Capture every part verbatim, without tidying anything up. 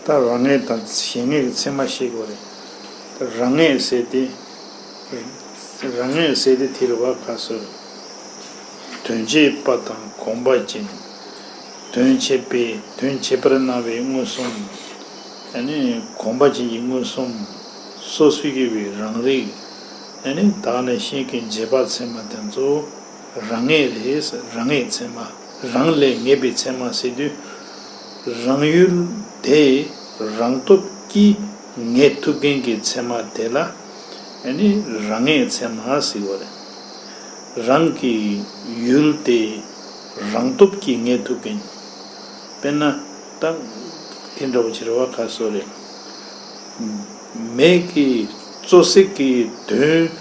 ད་རང་ངེས་དང་གཞན་ངེས་ཀྱི་ཚད་མ་ཤེས་དགོས་རེད། རང་ངེས་ཟེར་དེ། རང་ངེས་ཟེར་དེ་དེ་རེད་བ། ཁ་སོ་རེད། དོན་བྱེད་པ་དང་གོམས་པ་ཅན། དོན་བྱེད་པའི་དོན་བྱེད་པར་སྣང་བའི་མངོན་སུམ། ཨ་ནི་གོམས་པ་ཅན་གྱི་མངོན་སུམ། སོ་སོའི་དབྱེ་བའི་རང་རིག་ཨ་ནི་བདག་ནི་གཞན་གྱི་རྗེས་དཔག་ཚད་མ་དེ་ཚོ་རང་ངེས་རེད། རང་ངེས་ཚད་མ། རང་ལས་ངེས་པའི་ཚད་མ་ཟེར་དུས། རང་ཡུལ་དེ་རང་སྟོབས་ཀྱིས་ངེས་ཐུབ་མཁན་གྱི་ཚད་མ་དེ་ལ་ཨ་ནི་རང་ངེས་ཚད་མ་ཟེར་བ་རེད། རང་གི་ཡུལ་དེ་རང་སྟོབས་ཀྱིས་ངེས་ཐུབ་མཁན། དཔེར་ན་ད་དེ་འདྲ་བོ་ཅིག་རེད་བ། ཁ་སོ་རེད། མེ་གི་བཙོ་བསྲེག་གི་དོན།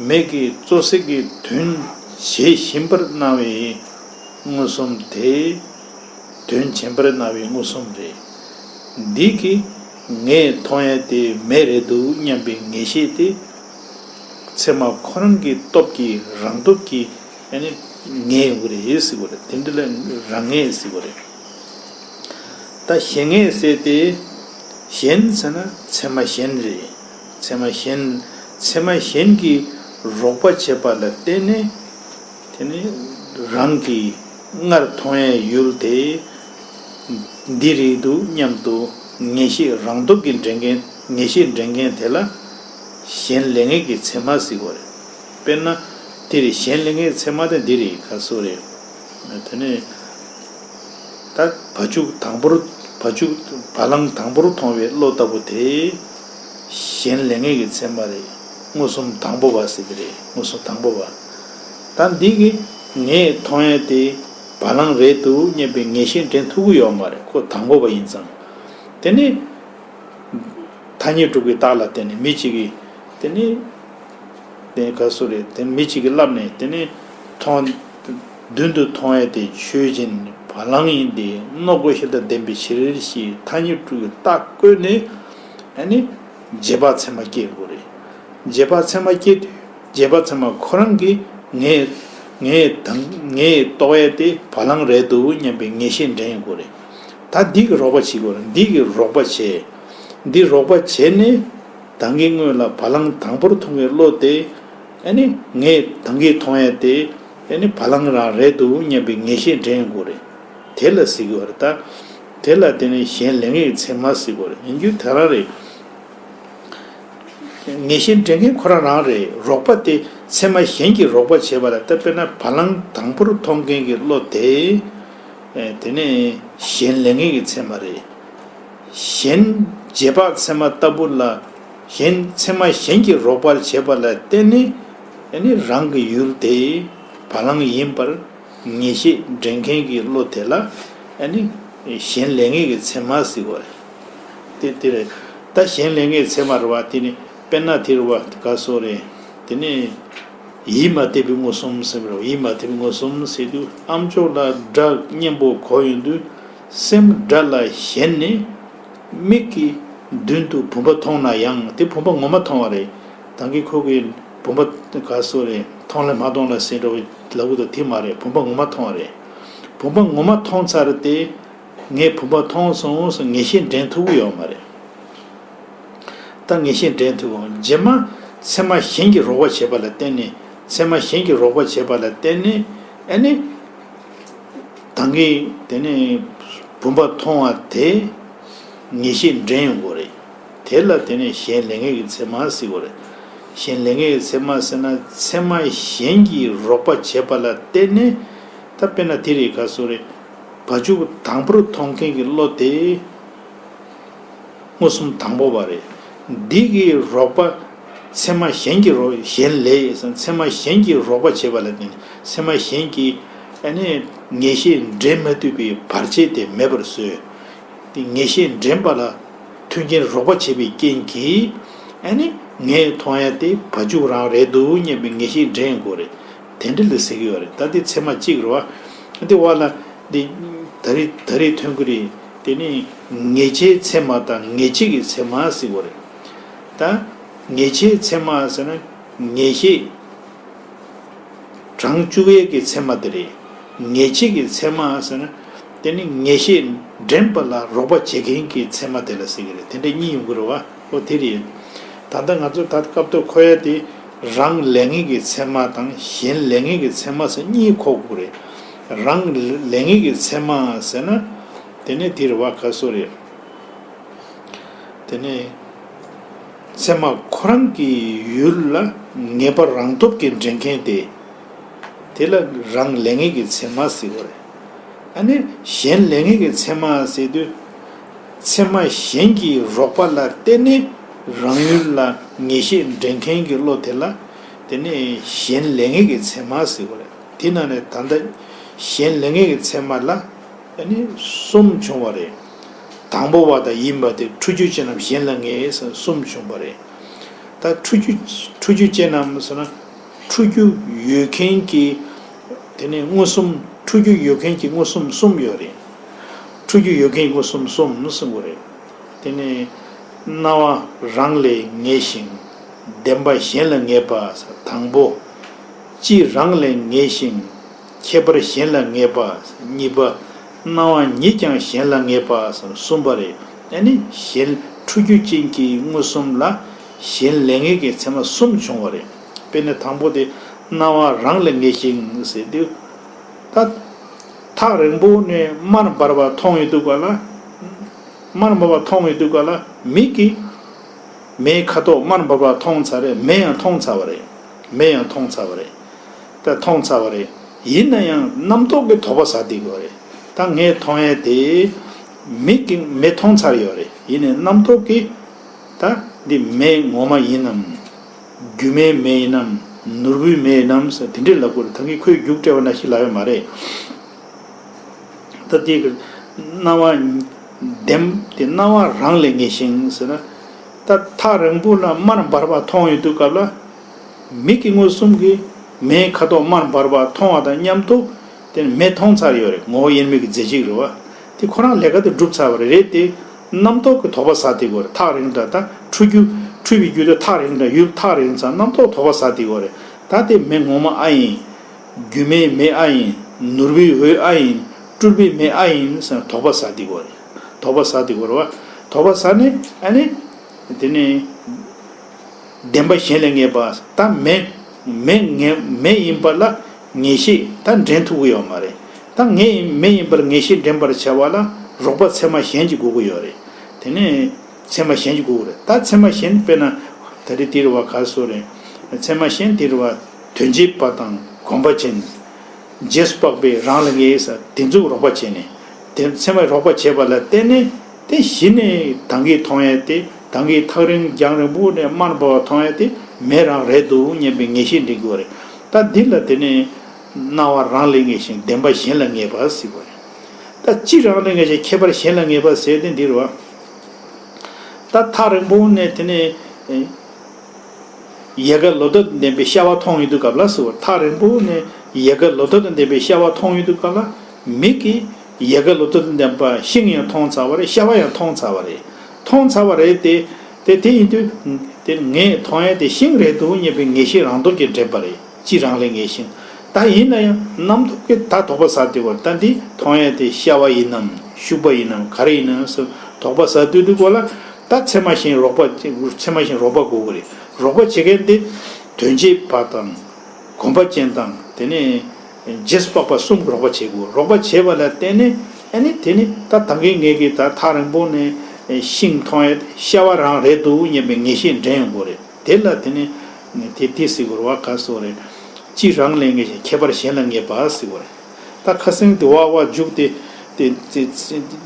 མེ་གི་བཙོ་བསྲེག་གི་དོན་བྱེད་བཞིན་པར་སྣང་བའི་མངོན་སུམ་དེ། དོན་བྱེད་པར་སྣང་བའི་མངོན་སུམ་རེད། འདི་གི་ངས་མཐོང་ཡ་དེ་མེ་རེད་འདུག་སྙམ་པའི་ངེས་ཤེས་དེ། ཚད་མ་ཁོ་རང་གི་སྟོབས་ཀྱིས་རང་སྟོབས་ཀྱིས་ཨ་ནི་ངེས་ཡོང་གི་རེད་ཟེར་བ་རེད། དེ་འདྲ་ལ་རང་ངེས་ཟེར་བ་རེད། ད་གཞན་ངེས་ཟེར་ཏེ། གཞན་ཟེར་ན་ཚད་མ་གཞན་རེད། ཚད་མ་གཞན། ཚད་མ་གཞན་གྱིས་རོགས་པ་བྱེད་པ་ལ་བརྟེན་ནས། དེ་ནི་རང་གིས་སྔར་མཐོང་ཡས་ཡུལ་དེ་འདི་རེད་འདུག་སྙམ་དུ་ངེས་ཤེས་རང་སྟོབས་ཀྱིས་འདྲེན་མཁན། ངེས་ཤེས་འདྲེན་མཁན་དེ་ལ་གཞན་ལས་ངེས་ཀྱི་ཚད་མ་ཟེར་བ་རེད། དཔེར་ན། འདི་རེད། གཞན་ལས་ངེས་ཚད་མ་དེ་འདི་རེད། ཁ་སོ་རེད། དེ་ནས་ད་བ་ཕྱུགས་དང་པོར། བ་ཕྱུགས། བ་ལང་དང་པོར་མཐོང་བའི་བློ་ལྟ་བུ་དེ་གཞན་ལས་ངེས་ཀྱི་ཚད་མ་རེད། མངོན་སུམ་དང་པོ་བ་ཟེར་གྱི་རེད། མངོན་སུམ་དང་པོ་བ། ད་འདི་གི་ངས་མཐོང་ཡས་དེ་བ་ལང་རེད་འདུག་སྙམ་པའི་ངེས་ཤེས་འདྲེན་ཐུབ་ཀྱི་ཡོད་མ་རེད། ཁོ་དང་པོ་བ་ཡིན་ཙང་། དེ་ནི། ཐ་སྙད་དྲུག་གི་རྟགས་ལ་བརྟེན་ནས་མི་གཅིག་གིས་དེ་ནི། དེ་ག་སུ་རེད། དེ་མི་གཅིག་གིས་ལབ་ནས་དེ་ནི་མཐོང་། མདུན་དུ་མཐོང་ཡས་དེ་ཆོས་ཅན། བ་ལང་ཡིན་ཏེ། རྣོ་རྒོད་ཤེས་དང་ལྡན་པའི་ཕྱིར་ཞེས་ཐ་སྙད་དྲུག་གི་རྟགས་བཀོད་ནས། ཨ་ནི་རྗེས་དཔག་ཚད་མ་སྐྱེ་དགོས་རེད། རྗེས་དཔག་ཚད་མ་སྐྱེ་དུས། རྗེས་དཔག་ཚད་མ་ཁོ་རང་གིས་ངས། ངས་དང་། ངས་རྟོགས་ཡས་དེ་བ་ལང་རེད་འདུག་སྙམ་པའི་ངེས་ཤེས་འདྲེན་ཡོང་དགོས་རེད། ད་འདི་གིས་རོགས་པ་བྱེད་དགོས་རེད། འདི་གིས་རོགས་པ་བྱས། འདི་རོགས་པ་བྱས་ནས། ད་གིན་སྔོན་ལ་བ་ལང་དང་པོར་མཐོང་བའི་བློ་དེ། ཨ་ནི་ངས་ད་གིན་མཐོང་ཡས་དེ། ཨ་ནི་བ་ལང་རང་རེད་འདུག་སྙམ་པའི་ངེས་ཤེས་འདྲེན་ཡོང་དགོས་རེད། དེ་ལ་ཟེར་གྱི་ཡོད་རེད་ད། དེ་ལ་དེ་ནི་གཞན་ལས་ངེས་ཀྱི་ཚད་མ་ཟེར་གྱི་ཡོད་རེད། ཡིན་རྒྱུ་དེ་རང་རེད། ངེས་ཤེས་འདྲེན་མཁན་ཁོ་རང་རང་རེད། རོགས་པ་དེ་ཚད་མ་གཞན་གྱིས་རོགས་པ་བྱེད་པ་ལ། ད་དཔེར་ན་བ་ལང་དང་པོར་མཐོང་མཁན་གྱི་བློ་དེ། ཨེ། དེ་ནི་གཞན་ལས་ངེས་ཀྱི་ཚད་མ་རེད། གཞན་རྗེས་དཔག་ཚད་མ་ལྟ་བུ་ལ། གཞན། ཚད་མ་གཞན་གྱིས་རོགས་པར་བྱེད་པ་ལ་བརྟེན་ནས། ཨ་ནི་རང་གི་ཡུལ་དེ་བ་ལང་ཡིན་པར་ངེས་ཤེས་འདྲེན་མཁན་གྱི་བློ་དེ་ལ། ཨ་ནི་གཞན་ལས་ངེས་ཀྱི་ཚད་མ་ཟེར་བ་རེད། དེ་དེ་རེད། ད་གཞན་ལས་ངེས་ཚད་མ་རེད་བ། དེ་ནི་དཔེར་ན་དེ་རེད་བ། ག་སོ་རེད། དེ་ནི་ཡིད་མ་གཏད་པའི་མངོན་སུམ་ཟེར་བ་རེད། ཡིད་མ་གཏད་པའི་མངོན་སུམ་ཟེར་དུས། ཨ་མཆོག་ལ་སྒྲ་སྙན་པོ་གོ་ཡོང་དུས། སེམས་སྒྲ་ལ་ཞེན་ནས། མིག་གིས་མདུན་དུ་བུམ་པ་མཐོང་ན་ཡང་། དེ་བུམ་པ་ངོ་མ་མཐོང་བ་རེད། ད་གིན་ཁོ་གིས་བུམ་པ་ག་སོ་རེད། མཐོང་ལ་མ་མཐོང་ལ་ཟེར་འགྲོ་བའི་ལབ་གི་འདུག་དེ་མ་རེད། བུམ་པ་ངོ་མ་མཐོང་བ་རེད། བུམ་པ་ངོ་མ་མཐོང་ཚར་ཏེ། ངས་བུམ་པ་མཐོང་སོང་ཟེར་ངེས་ཤེས་འདྲེན་ཐུབ་ཀྱི་ཡོད་མ་རེད། ད་ངེས་ཤེས་འདྲེན་ཐུབ་ཀྱི་ཡོད། རྗེས་མ་ཚད་མ་གཞན་གྱིས་རོགས་པ་བྱེད་པ་ལ་བརྟེན་ནས། ཚད་མ་གཞན་གྱིས་རོགས་པ་བྱེད་པ་ལ་བརྟེན་ནས། ཨ་ནི། ད་གིན་དེ་ནི་བུམ་པ་མཐོང་བ་དེ་ངེས་ཤེས་འདྲེན་ཡོང་དགོས་རེད། དེ་ལ་དེ་ནི་གཞན་ལས་ངེས་ཀྱི་ཚད་མ་ཟེར་དགོས་རེད། གཞན་ལས་ངེས་ཀྱི་ཚད་མ་ཟེར་ན་ཚད་མ་གཞན་གྱིས་རོགས་པ་བྱེད་པ་ལ་བརྟེན་ནས། ད་དཔེར་ན་དེ་རེད། ག་སོ་རེད། བ་ཕྱུགས་དང་པོར་མཐོང་མཁན་གྱི་བློ་དེ། མངོན་སུམ་དང་པོ་བ་རེད། འདི་གི་རོགས་པ། ཚད་མ་གཞན་གྱི་རོགས། གཞན་ལས་ཟེར། ཚད་མ་གཞན་གྱིས་རོགས་པ་བྱེད་པ་ལ་བརྟེན་ནས། ཚད་མ་གཞན་གྱིས་ཨ་ནི་ངེས་ཤེས་འདྲེན་མ་ཐུབ་པའི་བར་ཆད་དེ་མེད་པར་བཟོས། དེ་ངེས་ཤེས་འདྲེན་པ་ལ་མཐུན་རྐྱེན་རོགས་པ་བྱེད་པའི་རྐྱེན་གྱིས། ཨ་ནི་ངས་མཐོང་ཡ་དེ་བ་ཕྱུགས་རང་རེད་འདུག་སྙམ་པའི་ངེས་ཤེས་འདྲེན་དགོས་རེད། དེ་འདྲ་ལ་ཟེར་གྱི་ཡོད་རེད། ད་དེ་ཚད་མ་གཅིག་རེད་བ། དེ་བ་ལ། འདི་ད་རེས། ད་རེས་ཐོན་གྱི་རེད། དེ་ནི་ངེས་བྱའི་ཚད་མ་དང་ངེས་བྱེད་ཀྱི་ཚད་མ་ཟེར་དགོས་རེད། ད་ངེས་བྱའི་ཚད་མ་ཟེར་ན། ངེས་ཤེས་གྲངས་བཅུ་ཡས་ཀྱི་ཚད་མ་དེ་རེད། ངེས་བྱེད་ཀྱི་ཚད་མ་ཟེར་ན། དེ་ནི་ངེས་ཤེས་འདྲེན་པ་ལ་རོགས་པ་བྱེད་མཁན་གྱི་ཚད་མ་དེ་ལ་ཟེར་གྱི་རེད། དེ་འདྲ་གཉིས་ཡོང་གི་རེད་བ། ཨོ་དེ་རེད། ད་ལྟ་ང་ཚོ་ད་སྐབས་ཐོག་འཁོར་ཡ་དེ་རང་ལས་ངེས་ཀྱི་ཚད་མ་དང་གཞན་ལས་ངེས་ཀྱི་ཚད་མ་ཟེར་གཉིས་འཁོར་དགོས་རེད། རང་ལས་ངེས་ཀྱི་ཚད་མ་ཟེར་ན་དེ་ནི་དེ་རེད་བ། ག་སོ་རེད། དེ་ནས་ཚད་མ་ཁོ་རང་གི་ཡུལ་ལ་ངེས་པ་རང་སྟོབས་ཀྱིས་འདྲེན་མཁན་དེ། དེ་ལ་རང་ལས་ངེས་ཀྱི་ཚད་མ་ཟེར་བ་རེད། ཨ་ནི་གཞན་ལས་ངེས་ཀྱི་ཚད་མ་ཟེར་དུས། ཚད་མ་གཞན་གྱི་རོགས་པ་ལ་བརྟེན་ནས་རང་ཡུལ་ལ་ངེས་ཤེས་འདྲེན་མཁན་གྱི་བློ་དེ་ལ། དེ་ནས་གཞན་ལས་ངེས་ཀྱི་ཚད་མ་ཟེར་བ་རེད། དེ་ནང་ནས་ད་ལྟ་གཞན་ལས་ངེས་ཀྱི་ཚད་མ་ལ། ཨ་ནི་གསུམ་བྱུང་བ་རེད། དང་པོ་བ་དང་ཡིན་པ་དེ་འཁྲུལ་རྒྱུ་ཅན་རྣམས་གཞན་ལ་ངེས་ཟེར་གསུམ་བྱུང་བ་རེད། ད་འཁྲུལ་རྒྱུ་འཁྲུལ་རྒྱུ་ཅན་རྣམས་ཟེར་ན། འཁྲུལ་རྒྱུ་ཡོད་མཁན་གྱི། དེ་ནས་མངོན་སུམ། འཁྲུལ་རྒྱུ་ཡོད་མཁན་གྱི་མངོན་སུམ་གསུམ་ཡོད་རེད། འཁྲུལ་རྒྱུ་ཡོད་མཁན་མངོན་སུམ་གསུམ་གསུང་གི་རེད། དེ་ནས་སྣང་བ་རང་ལས་ངེས་ཤིང་བདེན་པ་གཞན་ལ་ངེས་པ་དང་པོ། སྤྱི་རང་ལས་ངེས་ཤིང་ཁྱད་པར་གཞན་ལ་ངེས་པ། གཉིས་པ། སྣང་བ་ཉིད་ཀྱང་གཞན་ལ་ངེས་པ། གསུམ་པ་རེད། ཨ་ནི་གཞན་འཁྲུལ་རྒྱུ་ཅན་གྱི་མངོན་སུམ་ལ་གཞན་ལས་ངེས་ཀྱི་ཚད་མ་གསུམ་བྱུང་བ་རེད། དཔེར་ན་དང་པོ་དེ་སྣང་བ་རང་ལས་ངེས་ཤིང་ཟེར་དུས། ད་ཐག་རིང་པོ་ནས་དམར་འབར་བ་མཐོང་ཡོང་དུས་ག་ལ། དམར་འབར་བ་མཐོང་ཡོང་དུས་ག་ལ་མིག་གིས་མེའི་ཁ་དོག་དམར་འབར་བ་མཐོང་ཚར་རེད། མེ་ཡང་མཐོང་ཚར་བ་རེད། མེ་ཡང་མཐོང་ཚར་བ་རེད། ད་མཐོང་ཚར་བ་རེད། ཡིན་ན་ཡང་རྣམ་རྟོག་གིས་དོགས་པ་ཟ་བསྡད་ཀྱི་ཡོད་རེད། ད་ངས་མཐོང་ཡས་དེ་མིག་གིས་མེ་མཐོང་ཚར་ཡོད་རེད། ཡིན་ནའི་རྣམ་རྟོག་གིས། ད་འདི་མེ་ངོ་མ་ཡིན་ནམ། སྒྱུ་མའི་མེ་ཡིན་ནམ། ནོར་བུའི་མེ་ཡིན་ནམ་ཟེར་དེ་འདྲས་ལབ་དགོས་རེད། ད་གིན་ཁོས་རྒྱུགས་སྤྲད་པ་ནང་བཞིན་ལབ་ཡོད་མ་རེད། ད་དེ་གི་སྣང་བ་བདེན་དེ་སྣང་བ་རང་ལས་ངེས་ཤིང་ཟེར་ན། ད་ཐག་རིང་པོ་ལ་དམར་འབར་བ་མཐོང་ཡོང་དུས་སྐབས་ལ། མིག་གི་མངོན་སུམ་གྱིས་མེའི་ཁ་དོག་དམར་འབར་བ་མཐོང་བ་དང་མཉམ་དུ། དེ་ནི་མེ་མཐོང་ཚར་ཡོད་རེད། ངོ་བོ་དབྱེར་མེད་ཀྱི་རྫས་གཅིག་རེད་བ། དེ་ཁོ་རང་ལས་ཀ་དེ་འགྲུབ་ཚར་བ་རེད། རེད་དེ། རྣམ་རྟོག་གི་དོགས་པ་ཟ་བསྡད་ཀྱི་ཡོད་རེད། ཐག་རིང་དྲགས། ད་འཁྲུལ་རྒྱུ། འཁྲུལ་བའི་རྒྱུ་དེ་ཐག་རིང་དྲགས། ཡུལ་ཐག་རིང་ཙང་རྣམ་རྟོག་དོགས་པ་ཟ་བསྡད་ཀྱི་ཡོད་རེད། ད་དེ་མེ་ངོ་མ་ཨ་ཡིན། སྒྱུ་མའི་མེ་ཨ་ཡིན། ནོར་བུའི་འོད་ཨ་ཡིན། སྤྲུལ་པའི་མེ་ཨ་ཡིན་ཟེར་དོགས་པ་ཟ་བསྡད་ཀྱི་ཡོད་རེད། དོགས་པ་ཟ་བསྡད་ཀྱི་ཡོད་རེད་བ། དོགས་པ་ཟ་ནས་ཨ་ནི། དེ་ནི། བདེན་པ་གཞན་ལས་ངེས་པ། ད་མེ། མེ་ངེས་མེ་ཡིན་པ་ལ་ངེས་ཤེས་ད་འདྲེན་ཐུབ་ཀྱི་ཡོད་མ་རེད། ད་ངེས་མེ་ཡིན་པར་ངེས་ཤེས་འདྲེན་པར་བྱ་བ་ལ་རོགས་པ་ཚད་མ་གཞན་གྱིས་དགོས་ཀྱི་ཡོད་རེད། དེ་ནས་ཚད་མ་གཞན་གྱིས་དགོས་ཀྱི་རེད། ད་ཚད་མ་གཞན་དཔེར་ན་ད་རེས་དེ་རེད་བ། ག་སོ་རེད། ཚད་མ་གཞན་དེ་རེད་བ། དོན་བྱེད་པ་དང་གོམས་པ་ཅན། རྗེས་སུ་དཔག་པའི་རང་ལ་ངེས་ས་དེ་ཚོས་རོགས་པ་བྱས་ནས། དེ་ཚད་མས་རོགས་པ་བྱས་པ་ལ་བརྟེན་ནས་དེ་གཞི་ནས་ད་གིན་མཐོང་ཡས་དེ། ད་གིན་ཐག་རིང་རྒྱང་རིང་པོ་ནས་དམར་འབར་བ་མཐོང་ཡས་དེ་མེ་རང་རེད་འདུག་སྙམ་པའི་ངེས་ཤེས་འདྲེན་དགོས་རེད། ད་འདི་ལ་དེ་ནས་སྣང་བ་རང་ལས་ངེས་ཤིང་བདེན་པ་གཞན་ལ་ངེས་པ་ཟེར་བ་རེད། ད་སྤྱི་རང་ལས་ངེས་ཤིང་ཁྱད་པར་གཞན་ལ་ངེས་པ་ཟེར་དེ་འདི་རེད་བ། ད་ཐག་རིང་པོ་ནས་དེ་ནས། ཡལ་ག་ལོ་ཏོག་དང་ལྡན་པའི་ཤ་བ་མཐོང་ཡོང་དུས་སྐབས་ལ་ཟེར་བ། ཐག་རིང་པོ་ནས་ཡལ་ག་ལོ་ཏོག་དང་ལྡན་པའི་ཤ་བ་མཐོང་ཡོང་དུས་སྐབས་ལ་མིག་གིས་ཡལ་ག་ལོ་ཏོག་དང་ལྡན་པ་ཤིང་ཡང་མཐོང་ཚར་བ་རེད། ཤ་བ་ཡང་མཐོང་ཚར་བ་རེད། མཐོང་ཚར་བ་རེད་དེ། དེ་དེ་ཡིན་དུས་དེ་ངས་མཐོང་ཡས་དེ་ཤིང་རེད་འདུག་སྙམ་པའི་ངེས་ཤེས་རང་སྟོབས་ཀྱིས་འདྲེན་པ་རེད། སྤྱི་རང་ལས་ངེས་ཤིང་། ད་ཡིན་ན་ཡང་རྣམ་རྟོག་གིས་ད་དོགས་པ་ཟ་དུས་སྐོར། ད་འདི་མཐོང་ཡས་དེ་ཤ་བ་ཡིན་ནམ་ཤུག་པ་ཡིན་ནམ་ག་རེ་ཡིན་ནམ་ཟེར་དོགས་པ་ཟ་དུས་དུས་སྐོར་ལ། ད་ཚད་མ་གཞན་རོགས་པ་ཚད་མ་གཞན་རོགས་པ་དགོས་ཀྱི་རེད། རོགས་པ་བྱེད་མཁན་དེ་དོན་བྱེད་པ་དང་། གོམས་པ་ཅན་དང་དེ་ནས་རྗེས་སུ་དཔག་པ་གསུམ་གྱིས་རོགས་པ་བྱེད་དགོས། རོགས་པ་བྱས་པ་ལ་བརྟེན་ནས་ཨ་ནི་དེ་ནི་ད་ད་གིན་ངས་ཀྱིས་ད་ཐག་རིང་པོ་ནས་ཤིང་མཐོང་ཡས་ཤ་བ་རང་རེད་འདུག་སྙམ་པའི་ངེས་ཤེས་འདྲེན་ཡོང་དགོས་རེད། དེ་ལ་དེ་ནི་དེ་དེ་ཟེར་དགོས་རེད་བ། ག་སོ་རེད། སྤྱི་རང་ལས་ངེས་ཤིང་ཁྱད་པར་གཞན་ལ་ངེས་པ་ཟེར་དགོས་རེད། ད་ཁ་སང་དེ་བ་བ་འཇུག་དེ་དེ་དེ་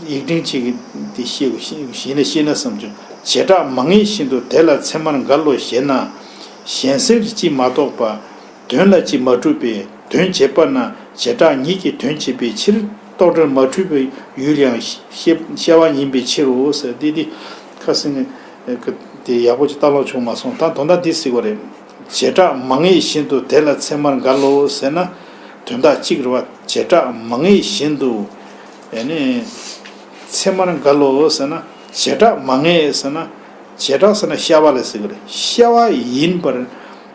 ཡིག་ཕྲེང་གཅིག་གི་དེ་ཤེས་དགོས། ཤེས་ན་ཤེས་ན་བསམ་བྱུང་། བྱེ་བྲག་མ་ངེས་བཞིན་དུ་དེ་ལ་ཚད་མར་འགལ་ལོ་ཞེ་ན། གཞན་སེལ་གྱི་སྤྱི་མ་གཏོགས་པ། དོན་ལ་སྤྱི་མ་གྲུབ་པས་དོན་བྱེད་པ་ན་བྱེ་བྲག་ཉིད་ཀྱིས་དོན་བྱེད་པའི་ཕྱིར། རྟོག་བྲལ་མ་གྲུབ་པའི་ཡུལ་ཡང་ཤེས་ཤེས་པ་ཡིན་པའི་ཕྱིར་རོ་ཟེར། དེ་དེ་ཁ་སང་དེ་ཡག་པོ་ཅིག་ལྟ་ཀློག་བྱུང་མ་སོང་། ད་དོན་དག་འདི་ཟེར་དགོས་རེད། བྱེ་བྲག་མ་ངེས་བཞིན་དུ་དེ་ལ་ཚད་མར་འགལ་ལོ་ཟེར་ན། དོན་དག་གཅིག་རེད་བ། བྱེ་བྲག་མ་ངེས་བཞིན་དུ་ཨེ་ནི་ཚད་མར་འགལ་ལོ་ཟེར་ན། བྱེ་བྲག་མ་ངེས་ཟེར་ན། བྱེ་བྲག་ཟེར་ན་ཤ་བ་ལ་ཟེར་གི་རེད། ཤ་བ་ཡིན་པར་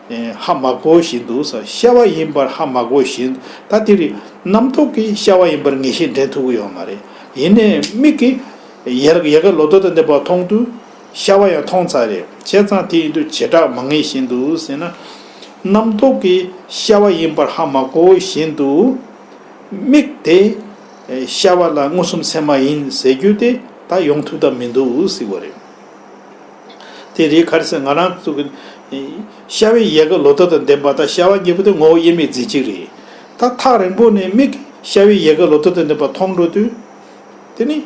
ཧ་མ་གོ་བཞིན་དུ་ཤ་བ་ཡིན་པར་ཧ་མ་གོ་བཞིན། ད་དེ་རིང་རྣམ་རྟོག་གིས་ཤ་བ་ཡིན་པར་ངེས་ཤེས་འདྲེན་ཐུབ་ཀྱི་ཡོད་མ་རེད། ཡིན་ནའི་མིག་གིས་ཡལ་ཡལ་ག་ལོ་ཏོག་དང་ལྡན་པ་མཐོང་དུས་ཤ་བ་ཡང་མཐོང་ཚར་རེད། བྱས་ཙང་དེ་ཡིན་དུས་བྱེ་བྲག་མ་ངེས་བཞིན་དུ་ཟེར་ན། རྣམ་རྟོག་གིས་ཤ་བ་ཡིན་པར་ཧ་མ་གོ་བཞིན་དུ། མིག་དེ་ཤ་བ་ལ་མངོན་སུམ་ཚད་མ་ཡིན་ཟེར་རྒྱུ་དེ་ད་ཡོང་ཐུབ་ཐབས་མི་འདུག་ཟེར་བ་རེད། དེ་རེད། ག་རེ་ཟེར། ང་རང་ཚོ་གི་ཤ་བའི་ཡལ་ག་ལོ་ཏོག་དང་ལྡན་པ་དང་ཤ་བ་གཉིས་པོ་དེ་ངོ་བོ་དབྱེར་མེད་རྫས་གཅིག་རེད། ད་ཐག་རིང་པོ་ནས་མིག་གིས་ཤ་བའི་ཡལ་ག་ལོ་ཏོག་དང་ལྡན་པ་མཐོང་འགྲོ་དུས། དེ་ནི་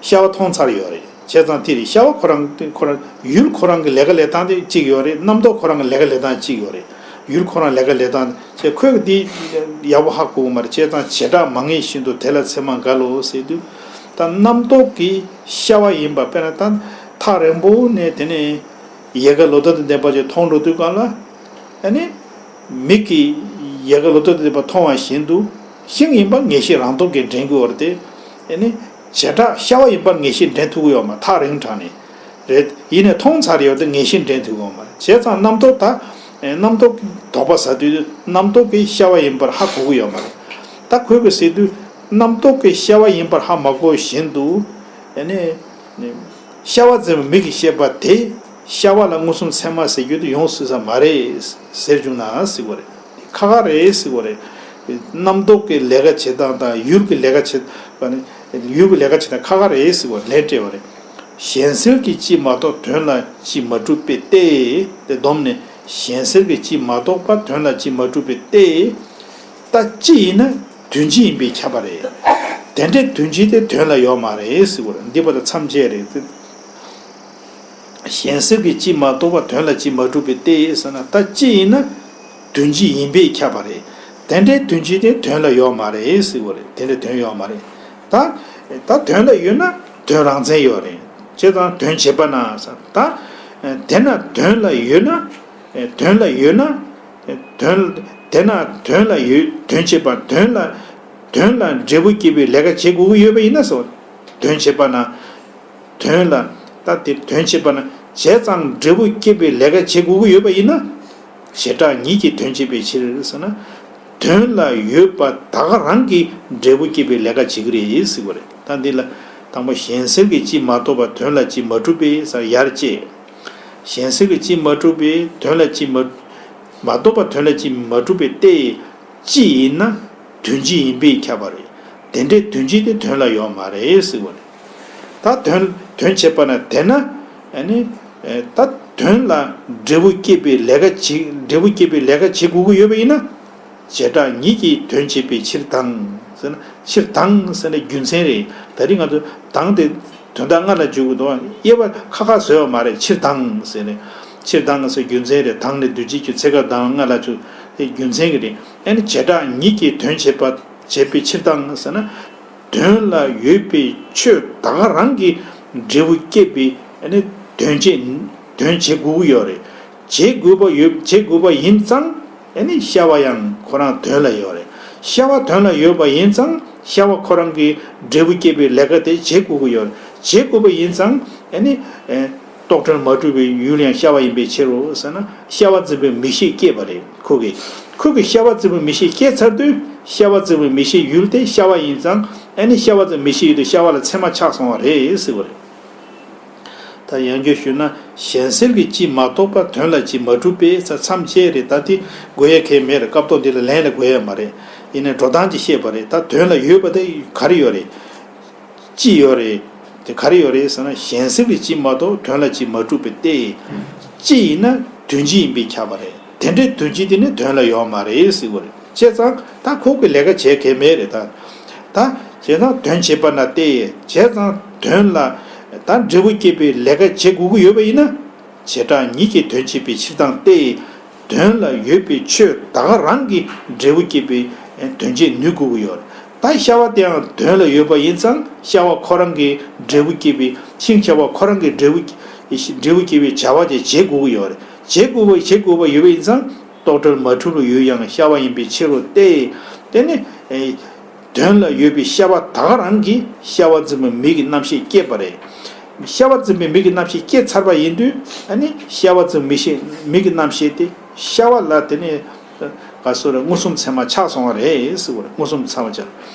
ཤ་བ་མཐོང་ཚར་ཡོད་རེད། བྱས་ཙང་དེ་རེད། ཤ་བ་ཁོ་རང་ཁོ་རང་ཡུལ་ཁོ་རང་གི་ལས་ཀ་ལས་སྟངས་དེ་གཅིག་ཡོད་རེད། རྣམ་རྟོག་ཁོ་རང་གི་ལས་ཀ་ལས་སྟངས་གཅིག་ཡོད་རེད། ཡུལ་ཁོ་རང་ལས་ཀ་ལས་སྟངས་བྱས། ཁོས་འདི་ཡག་པོ་ཧ་གོ་གི་མ་རེད། བྱས་ཙང་བྱེ་བྲག་མ་ངེས་བཞིན་དུ་དེ་ལ་ཚད་མ་འགལ་ལོ་ཟེར་དུས། ད་རྣམ་རྟོག་གིས་ཤ་བ་ཡིན་པ། དཔེར་ན་ད་ཐག་རིང་པོ་ནས་དེ་ནས་ཡལ་ག་ལོ་ཏོག་དང་ལྡན་པ་ཅིག་མཐོང་འགྲོ་དུས་སྒང་ལ། ཨ་ནི་མིག་གིས་ཡལ་ག་ལོ་ཏོག་དང་ལྡན་པ་མཐོང་བ་བཞིན་དུ་ཤིང་ཡིན་པ་ངེས་ཤེས་རང་སྟོབས་ཀྱིས་འདྲེན་དགོས་པ་རེད་དེ། ཨ་ནི་བྱེ་བྲག་ཤ་བ་ཡིན་པར་ངེས་ཤེས་འདྲེན་ཐུབ་ཀྱི་ཡོད་མ་རེད། ཐག་རིང་དྲགས་ནས་རེད། ཡིན་ནའི་མཐོང་ཚར་ཡོད་དེ་ངེས་ཤེས་འདྲེན་ཐུབ་ཀྱི་ཡོད་མ་རེད། བྱས་ཙང་རྣམ་རྟོག་ད་རྣམ་རྟོག་དོགས་པ་ཟ་དུས་རྣམ་རྟོག་གིས་ཤ་བ་ཡིན་པར་ཧ་གོ་གི་ཡོད་མ་རེད། ད་ཁོས་གི་ཟེར་དུས་རྣམ་རྟོག་གིས་ཤ་བ་ཡིན་པར་ཧ་མ་གོ་བཞིན་དུ། ཨ་ནི། ཤ་བ་འཛིན་པའི་མིག་གིས་ཤེས་པ་དེ་ཤ་བ་ལ་མངོན་སུམ་ཚད་མ་ཟེར་རྒྱུ་དེ་ཡོང་སྲིད་ས་མ་རེད་ཟེར་བྱུང་ན་ཟེར་བ་རེད། ཁག་ཁག་རེད་ཟེར་བ་རེད། རྣམ་རྟོག་གི་ལས་ཀ་བྱེད་སྟངས་དང་ཡུལ་གྱི་ལས་ཀ་བྱེད་པ་ནི། ཡུལ་གྱི་ལས་ཀ་བྱེད་སྟངས་ཁག་ཁག་རེད་ཟེར་བ་ལན་སྤྲད་པ་རེད། གཞན་སེལ་གྱིས་ཅིས་མ་རྟོགས་དོན་ལ་ཅིས་མ་གྲུབ་པའི་སྟེ། དེ་སྡོམ་ནས་གཞན་སེལ་གྱིས་ཅིས་མ་རྟོགས་པ་དོན་ལ་ཅིས་མ་གྲུབ་པའི་སྟེ། ད་སྤྱི་ཡིན་ན་དོན་སྤྱི་ཡིན་པས་ཁྱབ་པ་རེད། དེ་འདྲའི་དོན་སྤྱི་དེ་དོན་ལ་ཡོད་མ་རེད་ཟེར་བ་རེད། འདི་པ་དང་མཚམས་བཅད་རེད། གཞན་སེལ་གྱིས་ཅིས་མ་རྟོགས་པ་དོན་ལ་ཅིས་མ་གྲུབ་པའི་སྟེ་ཟེར་ན། ད་སྤྱི་ཡིན་ན་དོན་སྤྱི་ཡིན་པས་ཁྱབ་པ་རེད། དེ་འདྲའི་དོན་སྤྱི་དེ་དོན་ལ་ཡོད་མ་རེད་ཟེར་བ་རེད། དེ་འདྲའི་དོན་ཡོད་མ་རེད། ད་ད་དོན་ལ་ཡོད་ན་དོན་རང་མཚན་ཡོད་རེད། བྱས་ཙང་དོན་བྱེད་པ་ན་ཟེར། ད་དེ་ན་དོན་ལ་ཡོད་ན། དོན་ལ་ཡོད་ན། དོན། དེ་ན་དོན་ལ་ཡོད། དོན་བྱེད་པ་དོན་ལ། དོན་ལ་འབྲས་བུ་སྐྱེད་པའི་ལས་ཀ་བྱེད་དགོས་ཀྱི་ཡོད་པ་ཡིན་ན་ཟེར། དོན་བྱེད་པ་ན། དོན་ལ། ད་དེ་དོན་བྱེད་པ་ན་བྱས་ཙང་འབྲས་བུ་སྐྱེད་པའི་ལས་ཀ་བྱེད་དགོས་ཀྱི་ཡོད་པ་ཡིན་ན། བྱེ་བྲག་ཉིད་ཀྱིས་དོན་བྱེད་པའི་ཕྱིར་ཟེར་ན། དོན་ལ་ཡོད་པ་ད་ག་རང་གིས་འབྲས་བུ་སྐྱེད་པའི་ལས་ཀ་བྱེད་ཀྱི་རེད་ཟེར་བ་རེད། ད་འདི་ལ་དང་པོ་གཞན་སེལ་གྱིས་ཅིས་མ་རྟོགས་པ་དོན་ལ་ཅིས་མ་གྲུབ་པས་ཟེར་ཡར་བཅད། གཞན་སེལ་གྱིས་ཅིས་མ་གྲུབ་པས་དོན་ལ་ཅིས་མ། མ་རྟོགས་པ་དོན་ལ་ཅིས་མ་གྲུབ་པའི་སྟེ། སྤྱི་ཡིན་ན་དོན་སྤྱི་ཡིན་པས་ཁྱབ་པ་རེད། དེ་འདྲའི་དོན་སྤྱི་དེ་དོན་ལ་ཡོད་མ་རེད་ཟེར་བ་རེད། ད་དོན་དོན་བྱེད་པ་ན་དེ་ན། ཨ་ནི། ད་དོན་ལ་འབྲས་བུ་སྐྱེད་པའི་ལས་ཀ་བྱེད། འབྲས་བུ་སྐྱེད་པའི་ལས་ཀ་བྱེད་དགོས་ཀྱི་ཡོད་པ་ཡིན་ན། བྱེ་བྲག་ཉིད་ཀྱིས་དོན་བྱེད་པའི་ཕྱིར་དང་ཟེར་ན། ཕྱིར་དང་ཟེར་ན་རྒྱུ་མཚན་རེད། ད་རིང་ང་ཚོ་དང་དེ་དོན་དག་སྔ་ལ་འཇུག་གི་འདུག་དབྱེ་བ་ཁ་ཁ་བཟོས་པ་མ་རེད། ཕྱིར་དང་ཟེར་ནས། ཕྱིར་དང་ཟེར་རྒྱུ་མཚན་རེད། དང་ནི་འདུ་བྱེད་ཀྱི་ཚེ་སྐབས་དང་སྔ་ལ་འཇུག་དེ་རྒྱུ་མཚན་གྱི་རེད། ཨ་ནི་བྱེ་བྲག་ཉིད་ཀྱིས་དོན་བྱེད་པ་བྱེད་པའི་ཕྱིར་དང་ཟེར་ན། དོན་ལ་ཡོད་པའི་ཆོས་ད་ག་རང་གིས་འབྲས་བུ་སྐྱེད་པའི་ཨ་ནི་དོན་བྱེད། དོན་བྱེད་དགོས་ཀྱི་ཡོད་རེད། བྱེད་དགོས་པ་ཡོད། བྱེད་དགོས་པ་ཡིན་ཙང་། ཨ་ནི་ཤ་བ་ཡང་ཁོ་རང་དོན་ལ་ཡོད་རེད། ཤ་བ་དོན་ལ་ཡོད་པ་ཡིན་ཙང་ཤ་བ་ཁོ་རང་གིས་འབྲས་བུ་སྐྱེད་པའི་ལས་ཀ་དེ་བྱེད་དགོས་ཀྱི་ཡོད་རེད། བྱེད་དགོས་པ་ཡིན་ཙང་། ཨ་ནི། ཨེ། རྟོག་བྲལ་མ་གྲུབ་པའི་ཡུལ་ཡང་ཤ་བ་ཡིན་པའི་ཕྱིར་རོ་ཟེར་ན། ཤ་བ་འཛིན་པའི་མིག་ཤེས་སྐྱེས་པ་རེད་ཁོ་གིས། ཁོ་གིས་ཤ་བ་འཛིན་པའི་མིག་ཤེས་སྐྱེས་ཚར་དུས་ཤ་བ་འཛིན་པའི་མིག་ཤེས་ཡུལ་དེ་ཤ་བ་ཡིན་ཙང་། ཨ་ནི་ཤ་བ་འཛིན་མིག་ཤེས་ཡུལ་དེ་ཤ་བ་ལ་ཚད་མ་ཆགས་སོང་བ་རེད་ཟེར་བ་རེད། ད་ཡང་བསྐྱར་ཞུས་ན། གཞན་སེལ་གྱིས་ཅིས་མ་རྟོགས་པ་དོན་ལ་ཅིས་མ་གྲུབ་པས་ཟེར་མཚམས་བཅད་རེད། ད་དེ་དགོས་ཡ་གང་ཡང་མེད་རེད། སྐབས་ཐོག་འདི་ལ་ལན་ལ་དགོས་ཡ་མ་རེད། ཡིན་ནའི་འགྲོ་སྟངས་ཅིག་བཤད་པ་རེད། ད་དོན་ལ་ཡོད་པ་དེ་ག་རེ་ཡོད་རེད། ཅི་ཡོད་རེད། དེ་ག་རེ་ཡོད་རེད་ཟེར་ན། གཞན་སེལ་གྱིས་ཅིས་མ་རྟོགས་དོན་ལ་ཅིས་མ་གྲུབ་པའི་སྟེ། སྤྱི་ཡིན་ན་དོན་སྤྱི་ཡིན་པས་ཁྱབ་པ་རེད། དེ་འདྲའི་དོན་སྤྱི་དེ་ནི་དོན་ལ་ཡོད་མ་རེད་ཟེར་བ་རེད། བྱས་ཙང་ད་ཁོ་གི་ལས་ཀ་བྱེད་གལ་མེད་རེད་ད། ད་བྱས་ཙང་དོན་བྱེད་པ་ན་སྟེ། བྱས་ཙང་དོན་ལ་ད་འབྲས་བུ་སྐྱེད་པའི་ལས་ཀ་བྱེད་དགོས་ཀྱི་ཡོད་པ་ཡིན་ན། བྱེ་བྲག་ཉིད་ཀྱིས་དོན་བྱེད་པའི་ཕྱིར་དང་སྟེ། དོན་ལ་ཡོད་པའི་ཆོས་ད་ག་རང་གིས་འབྲས་བུ་སྐྱེད་པའི་དོན་བྱེད་ནུས་དགོས་ཀྱི་ཡོད་རེད། ད་ཤ་བ་དེའང་དོན་ལ་ཡོད་པ་ཡིན་ཙང་ཤ་བ་ཁོ་རང་གིས་འབྲས་བུ་སྐྱེད་པའི། ཤིང་ཤ་བ་ཁོ་རང་གིས་འབྲས་བུ། འབྲས་བུ་སྐྱེད་པའི་བྱ་བ་དེ་བྱེད་དགོས་ཀྱི་ཡོད་རེད། བྱེད་དགོས་པ། བྱེད་དགོས་པ་ཡོད་པ་ཡིན་ཙང་རྟོག་བྲལ་མ་གྲུབ་པའི་ཡུལ་ཡང་ཤ་བ་ཡིན་པའི་ཕྱིར་རོ་སྟེ། དེ་ནི། དོན་ལ་ཡོད་པའི་ཤ་བ་ད་ག་རང་གིས་ཤ་བ་འཛིན་པའི་མིག་གི་རྣམ་ཤེས་སྐྱེད་པ་རེད། ཤ་བ་འཛིན་པའི་མིག་གི་རྣམ་ཤེས་སྐྱེས་ཚར་བ་ཡིན་དུས། ཨ་ནི་ཤ་བ་འཛིན་མིག་ཤེས་མིག་གི་རྣམ་ཤེས་དེ་ཤ་བ་ལ་དེ་ནས་ག་སོ་རེ་མངོན་སུམ་ཚད་མ་ཆགས་སོང་བ་རེད་ཟེར་བ་རེད། མངོན་སུམ་ཚད་མ་ཆགས་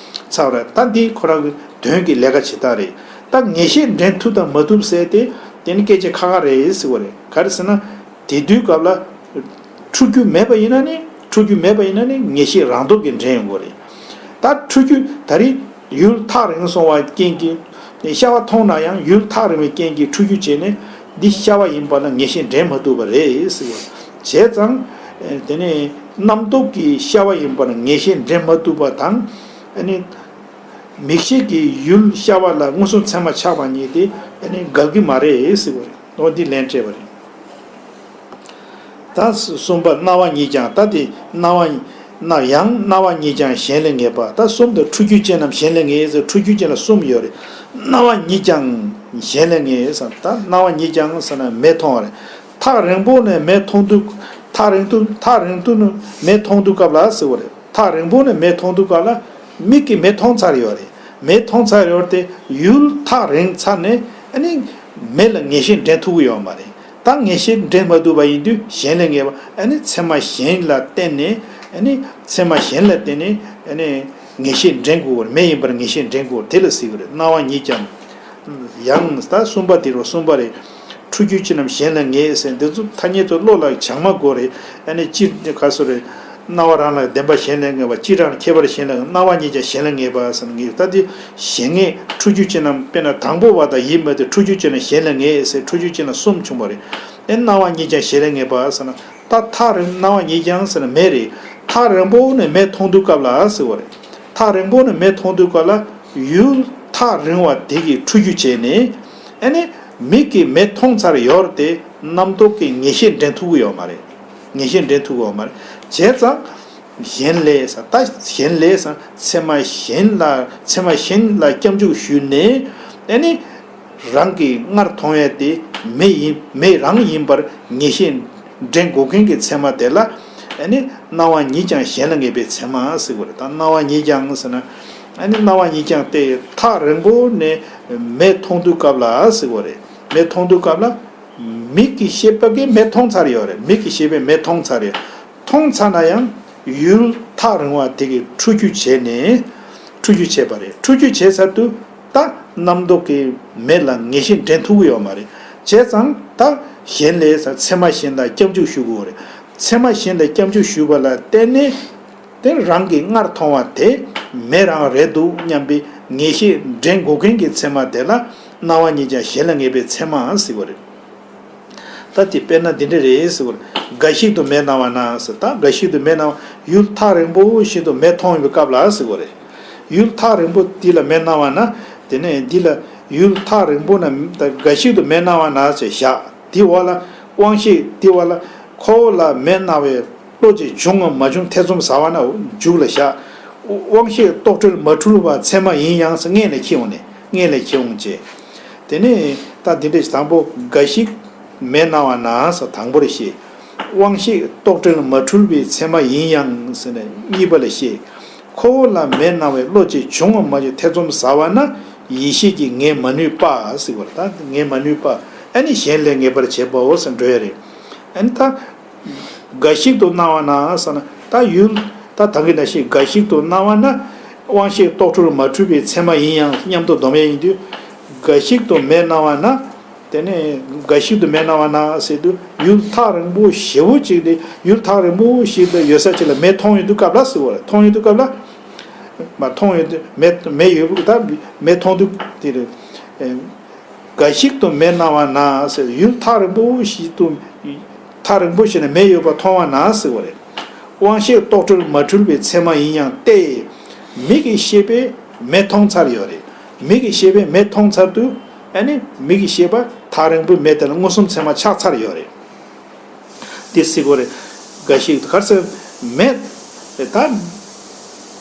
ཚར་བ་རེད། ད་འདི་ཁོ་རང་གི་དོན་གྱི་ལས་ཀ་བྱེད་སྟངས་རེད། ད་ངེས་ཤེས་འདྲེན་ཐུབ་དང་མ་ཐུབ་ཟེར་དེ་དེ་ནི་སྐད་ཆ་ཁག་ཁག་རེད་ཟེར་བ་རེད། ག་རེ་ཟེར་ན། དེ་དུས་སྐབས་ལ་འཁྲུལ་རྒྱུ་མེད་པ་ཡིན་ན་ནི། འཁྲུལ་རྒྱུ་མེད་པ་ཡིན་ན་ནི་ངེས་ཤེས་རང་སྟོབས་ཀྱིས་འདྲེན་ཡོང་གི་རེད། ད་འཁྲུལ་རྒྱུ་ད་རེས་ཡུལ་ཐག་རིང་སོང་བ་རྐྱེན་གྱིས་ཤ་བ་མཐོང་ན་ཡང་ཡུལ་ཐག་རིང་བའི་རྐྱེན་གྱིས་འཁྲུལ་རྒྱུ་བྱས་ནས་འདི་ཤ་བ་ཡིན་པ་ལ་ངེས་ཤེས་འདྲེན་མ་ཐུབ་པ་རེད་ཟེར་བ། བྱས་ཙང་དེ་ནས་རྣམ་རྟོག་གིས་ཤ་བ་ཡིན་པར་ངེས་ཤེས་འདྲེན་མ་ཐུབ་པ་དང་། ཨ་ནི་མིག་ཤེས་ཀྱིས་ཡུལ་ཤ་བ་ལ་མངོན་སུམ་ཚད་མ་ཆགས་པ་གཉིས་དེ་ཨ་ནི་འགལ་གྱི་མ་རེད་ཟེར་བ་རེད། འོ་འདི་ལན་སྤྲད་པ་རེད། ད་གསུམ་པ་རྣ་བ་ཉིད་ཀྱང་། ད་དེ་རྣ་བ་ན་ཡང་རྣ་བ་ཉིད་ཀྱང་གཞན་ལས་ངེས་པ། ད་གསུམ་དུ་འཁྲུལ་རྒྱུ་ཅན་ནམ་གཞན་ལས་ངེས་ཟེར། འཁྲུལ་རྒྱུ་ཅན་ལ་གསུམ་ཡོད་རེད། རྣ་བ་ཉིད་ཀྱང་གཞན་ལས་ངེས་ཟེར། ད་རྣ་བ་ཉིད་ཀྱང་ཟེར་ན་མེ་མཐོང་བ་རེད། ཐག་རིང་པོ་ནས་མེ་མཐོང་དུས། ཐག་རིང་དུ་ཐག་རིང་དུ་ནས་མེ་མཐོང་དུས་སྐབས་ལ་ཟེར་བ་རེད། ཐག་རིང་པོ་ནས་མེ་མཐོང་དུས་སྐབས་ལ་མིག་གིས་མེ་མཐོང་ཚར་ཡོད་རེད། མེ་མཐོང་ཚར་ཡོད་དེ་ཡུལ་ཐག་རིང་ཚར་ནས་ཨ་ནི་མེ་ལ་ངེས་ཤེས་འདྲེན་ཐུབ་ཀྱི་ཡོད་མ་རེད། ད་ངེས་ཤེས་འདྲེན་མ་ཐུབ་པ་ཡིན་དུས་གཞན་ལས་ངེས་པ། ཨ་ནི་ཚད་མ་གཞན་ལ་བརྟེན་ནས། ཨ་ནི་ཚད་མ་གཞན་ལ་བརྟེན་ནས་ཨ་ནི་ངེས་ཤེས་འདྲེན་དགོས་པར། མེ་ཡིན་པར་ངེས་ཤེས་འདྲེན་དགོས་པར་དེ་ལ་ཟེར་གྱི་རེད། རྣ་བ་ཉིད་ཀྱང་། ཡང་ད་གསུམ་པ་དེ་རུ་གསུམ་པ་རེད། འཁྲུལ་རྒྱུ་ཅན་ནམ་གཞན་ལས་ངེས་ཟེར། འདི་ཚོ་ཐ་སྙད་ཚོ་བློ་ལ་སྦྱང་མ་དགོས་རེད། ཨ་ནི་སྤྱིར་ག་སོ་རེད། རྣ་བ་རང་ལ་བདེན་པ་གཞན་ལས་ངེས་པ། སྤྱིར་རང་ཁྱད་པར་གཞན་ལས་ངེས། རྣ་བ་ཉིད་ཀྱང་གཞན་ལས་ངེས་པ་ཟེར་ན་ངེས། ད་འདི་གཞན་ངེས། འཁྲུལ་རྒྱུ་ཅན་ནམ། དཔེར་ན་དང་པོ་བ་དང་ཡིད་མ་དེ་འཁྲུལ་རྒྱུ་ཅན་ནམ་གཞན་ལས་ངེས་ཟེར། འཁྲུལ་རྒྱུ་ཅན་ལ་གསུམ་བྱུང་བ་རེད། ཨེ་རྣ་བ་ཉིད་ཀྱང་གཞན་ལས་ངེས་པ་ཟེར་ན། ད་ཐག་རིང་། རྣ་བ་ཉིད་ཀྱང་ཟེར་ན་མེ་རེད། ཐག་རིང་པོ་ནས་མེ་མཐོང་དུས་སྐབས་ལ་ཟེར་བ་རེད། ཐག་རིང་པོ་ནས་མེ་མཐོང་དུས་སྐབས་ལ་ཡུལ་ཐག་རིང་བ་དེ་གིས་འཁྲུལ་རྒྱུ་བྱས་ནས། ཨ་ནི་མིག་གིས་མེ་མཐོང་ཚར་ཡོད་དེ་རྣམ་རྟོག་གིས་ངེས་ཤེས་འདྲེན་ཐུབ་ཀྱི་ཡོད་མ་རེད། ངེས་ཤེས་འདྲེན་ཐུབ་ཀྱི་ཡོད་མ་རེད། བྱས་ཙང་གཞན་ལས་ཟེར། ད་གཞན་ལས་ཟེར། ཚད་མ་གཞན་ལ། ཚད་མ་གཞན་ལ་སྐྱབས་འཇུག་ཞུས་ནས། ཨ་ནི་རང་གིས་སྔར་མཐོང་ཡས་དེ་མེ་ཡིན། མེ་རང་ཡིན་པར་ངེས་ཤེས་འདྲེན་དགོས་མཁན་གྱི་ཚད་མ་དེ་ལ་ཨ་ནི་རྣ་བ་ཉིད་ཀྱང་གཞན་ལས་ངེས་པའི་ཚད་མ་ཟེར་བ་རེད། ད་རྣ་བ་ཉིད་ཀྱང་ཟེར་ན། ཨ་ནི་རྣ་བ་ཉིད་ཀྱང་སྟེ་ཐག་རིང་པོ་ནས་མེ་མཐོང་དུས་སྐབས་ལ་ཟེར་བ་རེད། མེ་མཐོང་དུས་སྐབས་ལ་མིག་གི་ཤེས་པ་གིས་མེ་མཐོང་ཚར་ཡོད་རེད། མིག་གི་ཤེས་པས་མེ་མཐོང་ཚར་ཡོད། མཐོང་ཚར་ན་ཡང་ཡུལ་ཐག་རིང་བ་དེ་གིས་འཁྲུལ་རྒྱུ་བྱས་ནས། འཁྲུལ་རྒྱུ་བྱས་པ་རེད། འཁྲུལ་རྒྱུ་བྱས་ཚར་དུས་ད་རྣམ་རྟོག་གིས་མེ་ལ་ངེས་ཤེས་འདྲེན་ཐུབ་ཀྱི་ཡོད་མ་རེད། བྱས་ཙང་ད་གཞན་ལས་ཟེར། ཚད་མ་གཞན་ལ་སྐྱབས་འཇུག་ཞུ་དགོས་རེད། ཚད་མ་གཞན་ལ་སྐྱབས་འཇུག་ཞུས་པ་ལ་བརྟེན་ནས། དེ་རང་གིས་སྔར་མཐོང་བ་དེ་མེ་རང་རེད་འདུག་སྙམ་པའི་ངེས་ཤེས་འདྲེན་དགོས་མཁན་གྱི་ཚད་མ་དེ་ལ་རྣ་བ་ཉིད་ཀྱང་གཞན་ལས་ངེས་པའི་ཚད་མ་ཟེར་བ་རེད། ད་དེ་དཔེར་ན་འདི་འདྲ་རེད་ཟེར་བ་རེད། འགའ་ཞིག་ཏུ་མེ་སྣང་བ་ན་ཟེར། ད་འགའ་ཞིག་ཏུ་མེ་སྣང་བ། ཡུལ་ཐག་རིང་པོ་ཞིག་ཏུ་མེ་མཐོང་ཡོང་བའི་སྐབས་ལ་ཟེར་བ་རེད། ཡུལ་ཐག་རིང་པོ་འདི་ལ་མེ་སྣང་བ་ན། དེ་ནས་འདི་ལ་ཡུལ་ཐག་རིང་པོ་ན། ད་འགའ་ཞིག་ཏུ་མེ་སྣང་བ་ན་ཟེར་བཞག། དེ་འོག་ལ་དབང་ཤེས། དེ་འོག་ལ་ཁོ་བོ་ལ་མེ་སྣང་བའི་བློ་ཅིག་བྱུང་ངམ་མ་བྱུང་ཐེ་ཚོམ་ཟ་བ་ན་མཇུག་ལ་བཞག། དབང་ཤེས་རྟོག་བྲལ་མ་འཁྲུལ་བ་ཚད་མ་ཡིན་ཡང་ཟེར། སྔོན་ལ་འཁྱེར་འོང་ནས། སྔོན་ལ་འཁྱེར་འོང་བྱས། དེ་ནས་ད་འདི་འདྲ་ཞིག། དང་པོ་འགའ་ཞིག་མེ་སྣང་བ་ན་ཟེར་དང་པོར་བཤད། དབང་ཤེས་རྟོག་བྲལ་མ་འཁྲུལ་བའི་ཚད་མ་ཡིན་ཡང་ཟེར་ནས་གཉིས་པ་ལ་བཤད། ཁོ་བོ་ལ་མེ་སྣང་བའི་བློ་ཅིག་བྱུང་ངམ་མ་བྱུང་ཐེ་ཚོམ་ཟ་བ་ན་ཡིད་ཤེས་ཀྱིས་ངེས་མ་ནུས་པ་ཟེར་བ་རེད། ད་ངེས་མ་ནུས་པ། ཨ་ནི་གཞན་ལས་ངེས་པར་བྱེད་པའོ་ཟེར་འགྲོ་ཡ་རེད། ཨ་ནི་ད་འགའ་ཞིག་ཏུ་སྣང་བ་ན་ཟེར་ན། ད་ཡུལ། ད་ད་གིན་ནང་བཞིན་འགའ་ཞིག་ཏུ་སྣང་བ་ན། དབང་ཤེས་རྟོག་བྲལ་མ་འཁྲུལ་བའི་ཚད་མ་ཡིན་ཡང་སྙམ་དུ་སྡོམ་ཡས་ཡིན་དུས། འགའ་ཞིག་ཏུ་མེ་སྣང་བ་ན། དེ་ནས་འགའ་ཞིག་ཏུ་མེ་སྣང་བ་ན་ཟེར་དུས། ཡུལ་ཐག་རིང་པོ་ཞེ་པོ་ཅིག་དེ། ཡུལ་ཐག་རིང་པོ་ཞིག་ཏུ་ཡོད་ས་ཅིག་ལ་མེ་མཐོང་ཡོང་དུས་སྐབས་ལ་ཟེར་བ་རེད། མཐོང་ཡོང་དུས་སྐབས་ལ། མ་མཐོང་ཡོང་དུས་མེ། མེ་ཡོད། ད་མེ་མཐོང་དུས་དེ་རེད། འགའ་ཞིག་ཏུ་མེ་སྣང་བ་ན་ཟེར། ཡུལ་ཐག་རིང་པོ་ཞིག་ཏུ། ཐག་རིང་པོ་ཞིག་ནས་མེ་ཡོད་པ་མཐོང་བ་ན་ཟེར་བ་རེད། དབང་ཤེས་རྟོག་བྲལ་མ་འཁྲུལ་བའི་ཚད་མ་ཡིན་ཡང་སྟེ། མིག་གི་ཤེས་པས་མེ་མཐོང་ཚར་ཡོད་རེད། མིག་གི་ཤེས་པས་མེ་མཐོང་ཚར་དུས། ཨ་ནི་མིག་གི་ཤེས་པ་ཐག་རིང་པོའི་མེ་དེ་ལ་མངོན་སུམ་ཚད་མ་ཆགས་ཚར་ཡོད་རེད། དེ་སྲིད་གོ་རེ། འགའ་ཞིག་གར་སེ་མེ། ད་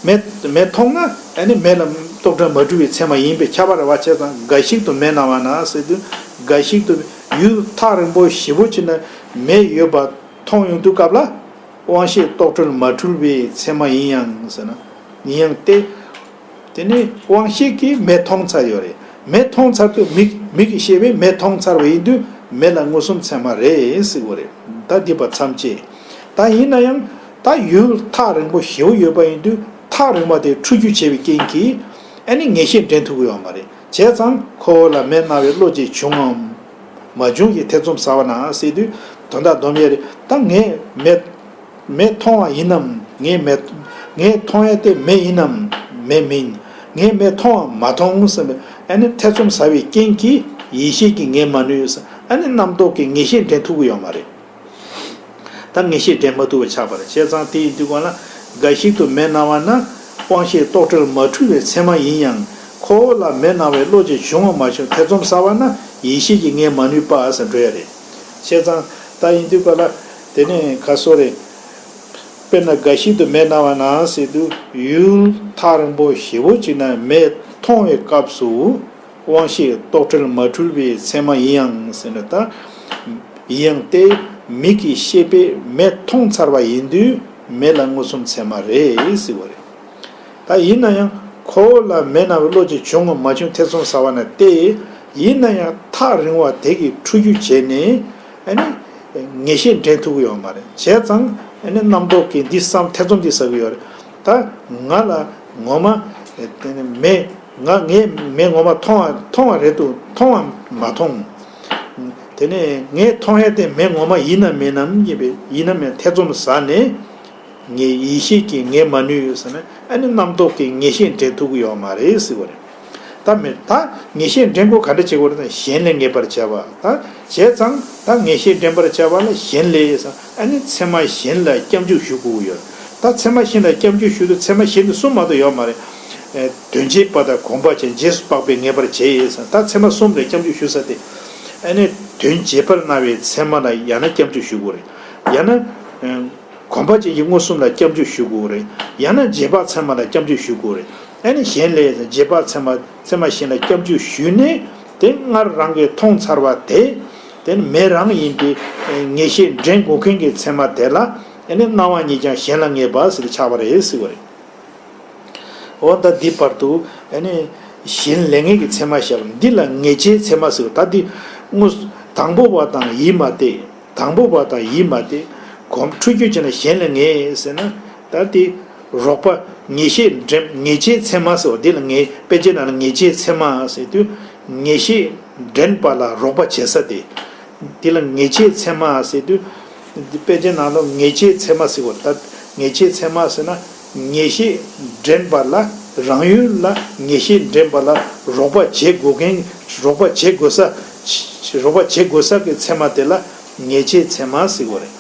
མེ། མེ་མཐོང་ན་ཨ་ནི་མེ་ལ་རྟོག་བྲལ་མ་འཁྲུལ་བའི་ཚད་མ་ཡིན་པས་ཁྱབ་པ་རེད་བ། བྱས་ཙང་འགའ་ཞིག་ཏུ་མེ་སྣང་བ་ན་ཟེར་དུས། འགའ་ཞིག་ཏུ་ཡུལ་ཐག་རིང་པོ་ཞེ་པོ་ཅིག་ན་མེ་ཡོད་པ་མཐོང་ཡོང་དུས་སྐབས་ལ། དབང་ཤེས་རྟོག་བྲལ་མ་འཁྲུལ་བའི་ཚད་མ་ཡིན་ཡང་ཟེར་ན། ཡིན་ཡང་སྟེ། དེ་ནས་དབང་ཤེས་ཀྱིས་མེ་མཐོང་ཚར་ཡོད་རེད། མེ་མཐོང་ཚར་དུས་མིག་མིག་གིས་ཤེས་པས་མེ་མཐོང་ཚར་བ་ཡིན་དུས་མེ་ལ་མངོན་སུམ་ཚད་མ་རེད་ཟེར་བ་རེད། ད་འདི་པ་མཚམས་བཅད། ད་ཡིན་ན་ཡང་ད་ཡུལ་ཐག་རིང་པོ་ཞེ་པོ་ཡོད་པ་ཡིན་དུས་ཐག་རིང་བ་དེ་འཁྲུལ་རྒྱུ་བྱས་པའི་རྐྱེན་གྱིས་ཨ་ནི་ངེས་ཤེས་འདྲེན་ཐུབ་ཀྱི་ཡོད་མ་རེད། བྱས་ཙང་ཁོ་བོ་ལ་མེ་སྣང་བའི་བློ་ཅིག་བྱུང་ངམ་མ་བྱུང་གི་ཐེ་ཚོམ་ཟ་བ་ན་ཟེར་དུས་དོན་དག་སྡོམ་ཡས་རེད། ད་ངས་མེ་མེ་མཐོང་བ་ཡིན་ནམ། ངས་མེ་ངས་མཐོང་ཡས་དེ་མེ་ཡིན་ནམ། མེ་མིན། ངས་མེ་མཐོང་བ་མ་མཐོང་ཟེར་བའི་ཨ་ནི་ཐེ་ཚོམ་ཟ་བའི་རྐྱེན་གྱིས་ཡིད་ཤེས་ཀྱིས་ངེས་མ་ནུས། ཨ་ནི་རྣམ་རྟོག་གིས་ངེས་ཤེས་འདྲེན་ཐུབ་ཀྱི་ཡོད་མ་རེད། ད་ངེས་ཤེས་འདྲེན་མ་ཐུབ་པ་ཆགས་པ་རེད། བྱས་ཙང་དེ་ཡིན་དུས་གང་ལ་འགའ་ཞིག་ཏུ་མེ་སྣང་བ་ན་དབང་ཤེས་རྟོག་བྲལ་མ་འཁྲུལ་བའི་མཚན་མ་ཡིན་ཡང་ཁོ་བོ་ལ་མེ་སྣང་བའི་བློ་ཅིག་བྱུང་བ་མ་བྱུང་ཐེ་ཚོམ་ཟ་བ་ན་ཡིད་ཤེས་ཀྱིས་ངེས་མ་ནུས་པ་ཟེར་འགྲོ་ཡ་རེད། བྱས་ཙང་ད་ཡིན་དུས་གང་ལ་དེ་ནས་ཁ་སོ་རེད། དཔེར་ན་འགའ་ཞིག་ཏུ་མེ་སྣང་བ་ན་ཟེར་དུས་ཡུལ་ཐག་རིང་པོ་ཞེ་པོ་ཅིག་ན་མེ་མཐོང་བའི་སྐབས་སུ། དབང་ཤེས་རྟོག་བྲལ་མ་འཁྲུལ་བའི་མཚན་མ་ཡིན་ཡང་ཟེར་ན་ད། ཡིན་ཡང་སྟེ་མིག་གིས་ཤེས་པས་མེ་མཐོང་ཚར་བ་ཡིན་དུས་མེ་ལ་མངོན་སུམ་ཚད་མ་རེད་ཟེར་བ་རེད། ད་ཡིན་ན་ཡང་ཁོ་བོ་ལ་མེ་སྣང་བའི་བློ་ཅིག་བྱུང་ངམ་མ་བྱུང་ཐེ་ཚོམ་ཟ་བ་ན་སྟེ། ཡིན་ན་ཡང་ཐག་རིང་བ་དེ་གིས་འཁྲུལ་རྒྱུ་བྱས་ནས་ཨ་ནི་ངེས་ཤེས་འདྲེན་ཐུབ་ཀྱི་ཡོད་མ་རེད། བྱས་ཙང་ཨ་ནི་རྣམ་རྟོག་གིས་འདི་བསམ་ཐེ་ཚོམ་འདི་ཟ་གི་ཡོད་རེད། ད་ང་ལ་ངོ་མ་དེ་ནི་མེ། ང་ངས་མེ་ངོ་མ་མཐོང་བ་མཐོང་བ་རེད་འདུག་མཐོང་བ་མ་མཐོང་། དེ་ནས་ངས་མཐོང་ཡས་དེ་མེ་ངོ་མ་ཡིན་ནམ་མིན་ནམ་ཡིན་པས་ཡིན་ནམ་མིན་ཐེ་ཚོམ་ཟ་ནས་ངས་ཡིད་ཤེས་ཀྱིས་ངེས་མ་ནུས་ཟེར་ན་ཨ་ནི་རྣམ་རྟོག་གིས་ངེས་ཤེས་འདྲེན་ཐུབ་ཀྱི་ཡོད་མ་རེད་ཟེར་བ་རེད། ད་མེ་ད་ངེས་ཤེས་འདྲེན་དགོས་ག་འདྲ་བྱེད་དགོས་རེད་ཟེར་ན་གཞན་ལས་ངེས་པར་བྱ་བ་ད་བྱས་ཙང་ད་ངེས་ཤེས་འདྲེན་པར་བྱ་བ་ལ་གཞན་ལས་ཟེར་ཨ་ནི་ཚད་མ་གཞན་ལ་སྐྱབས་འཇུག་ཞུ་དགོས་ཀྱི་ཡོད། ད་ཚད་མ་གཞན་ལ་སྐྱབས་འཇུག་ཞུ་དུས་ཚད་མ་གཞན་དུ་གསུམ་མ་གཏོགས་ཡོད་མ་རེད། དོན་བྱེད་པ་དང་གོམས་པ་ཅན་རྗེས་སུ་དཔག་པས་ངེས་པར་བྱེད་ཡོད་ཟེར་ད་ཚད་མ་གསུམ་ལ་སྐྱབས་འཇུག་ཞུ་ས་དེ། ཨ་ནི་དོན་བྱེད་པར་སྣང་བའི་ཚད་མ་ལ་ཡང་ན་སྐྱབས་འཇུག་ཞུ་དགོས་རེད། ཡང་ན། གོམས་པ་ཅན་གྱི་མངོན་སུམ་ལ་སྐྱབས་འཇུག་ཞུ་དགོས་རེད། ཡང་ན་རྗེས་དཔག་ཚད་མ་ལ་སྐྱབས་འཇུག་ཞུ་དགོས་རེད། ཨ་ནི་གཞན་ལས་རྗེས་དཔག་ཚད་མ་ཚད་མ་གཞན་ལ་སྐྱབས་འཇུག་ཞུས་ནས་དེ་སྔར་རང་གིས་མཐོང་ཚར་བ་དེ་དེ་ནི་མེ་རང་ཡིན་པའི་ངེས་ཤེས་འདྲེན་དགོས་མཁན་གྱི་ཚད་མ་དེ་ལ་ཨ་ནི་སྣང་བ་ཉིད་ཀྱང་གཞན་ལ་ངེས་པ་ཟེར་ཆགས་པ་རེད་ཟེར་བ་རེད། འོ་ད་འདི་བར་དུ་ཨ་ནི་གཞན་ལས་ངེས་ཀྱི་ཚད་མ་བཤད་པ་འདི་ལ་ངེས་བྱའི་ཚད་མ་ཟེར་བ་ད་འདི་དངོས་དང་པོ་བ་དང་ཡིད་མ་གཏད། དང་པོ་བ་དང་ཡིད་མ་གཏད། གོམས་འཁྲུལ་རྒྱུ་བྱས་ན་གཞན་ལས་ངེས་ཟེར་ན་ད་འདི་རོགས་པ་ངེས་ཤེས་འདྲེན་ངེས་བྱའི་ཚད་མ་ཟེར་བ་འདི་ལ་ངེས་དཔེ་ཆའི་ནང་ལ་ངེས་བྱའི་ཚད་མ་ཟེར་དུས་ངེས་ཤེས་འདྲེན་པ་ལ་རོགས་པ་བྱེད་ས་དེ། འདི་ལ་ངེས་བྱའི་ཚད་མ་ཟེར་དུས། འདི་དཔེ་ཆའི་ནང་ལ་ངེས་བྱའི་ཚད་མ་ཟེར་བ་ད་ངེས་བྱའི་ཚད་མ་ཟེར་ན་ངེས་ཤེས་འདྲེན་པ་ལ་རང་ཡུལ་ལ་ངེས་ཤེས་འདྲེན་པ་ལ་རོགས་པ་བྱེད་དགོས་མཁན་རོགས་པ་བྱེད་དགོས་ས་རོགས་པ་བྱེད་དགོས་ས་གི་ཚད་མ་དེ་ལ་ངེས་བྱའི་ཚད་མ་ཟེར་བ་རེད།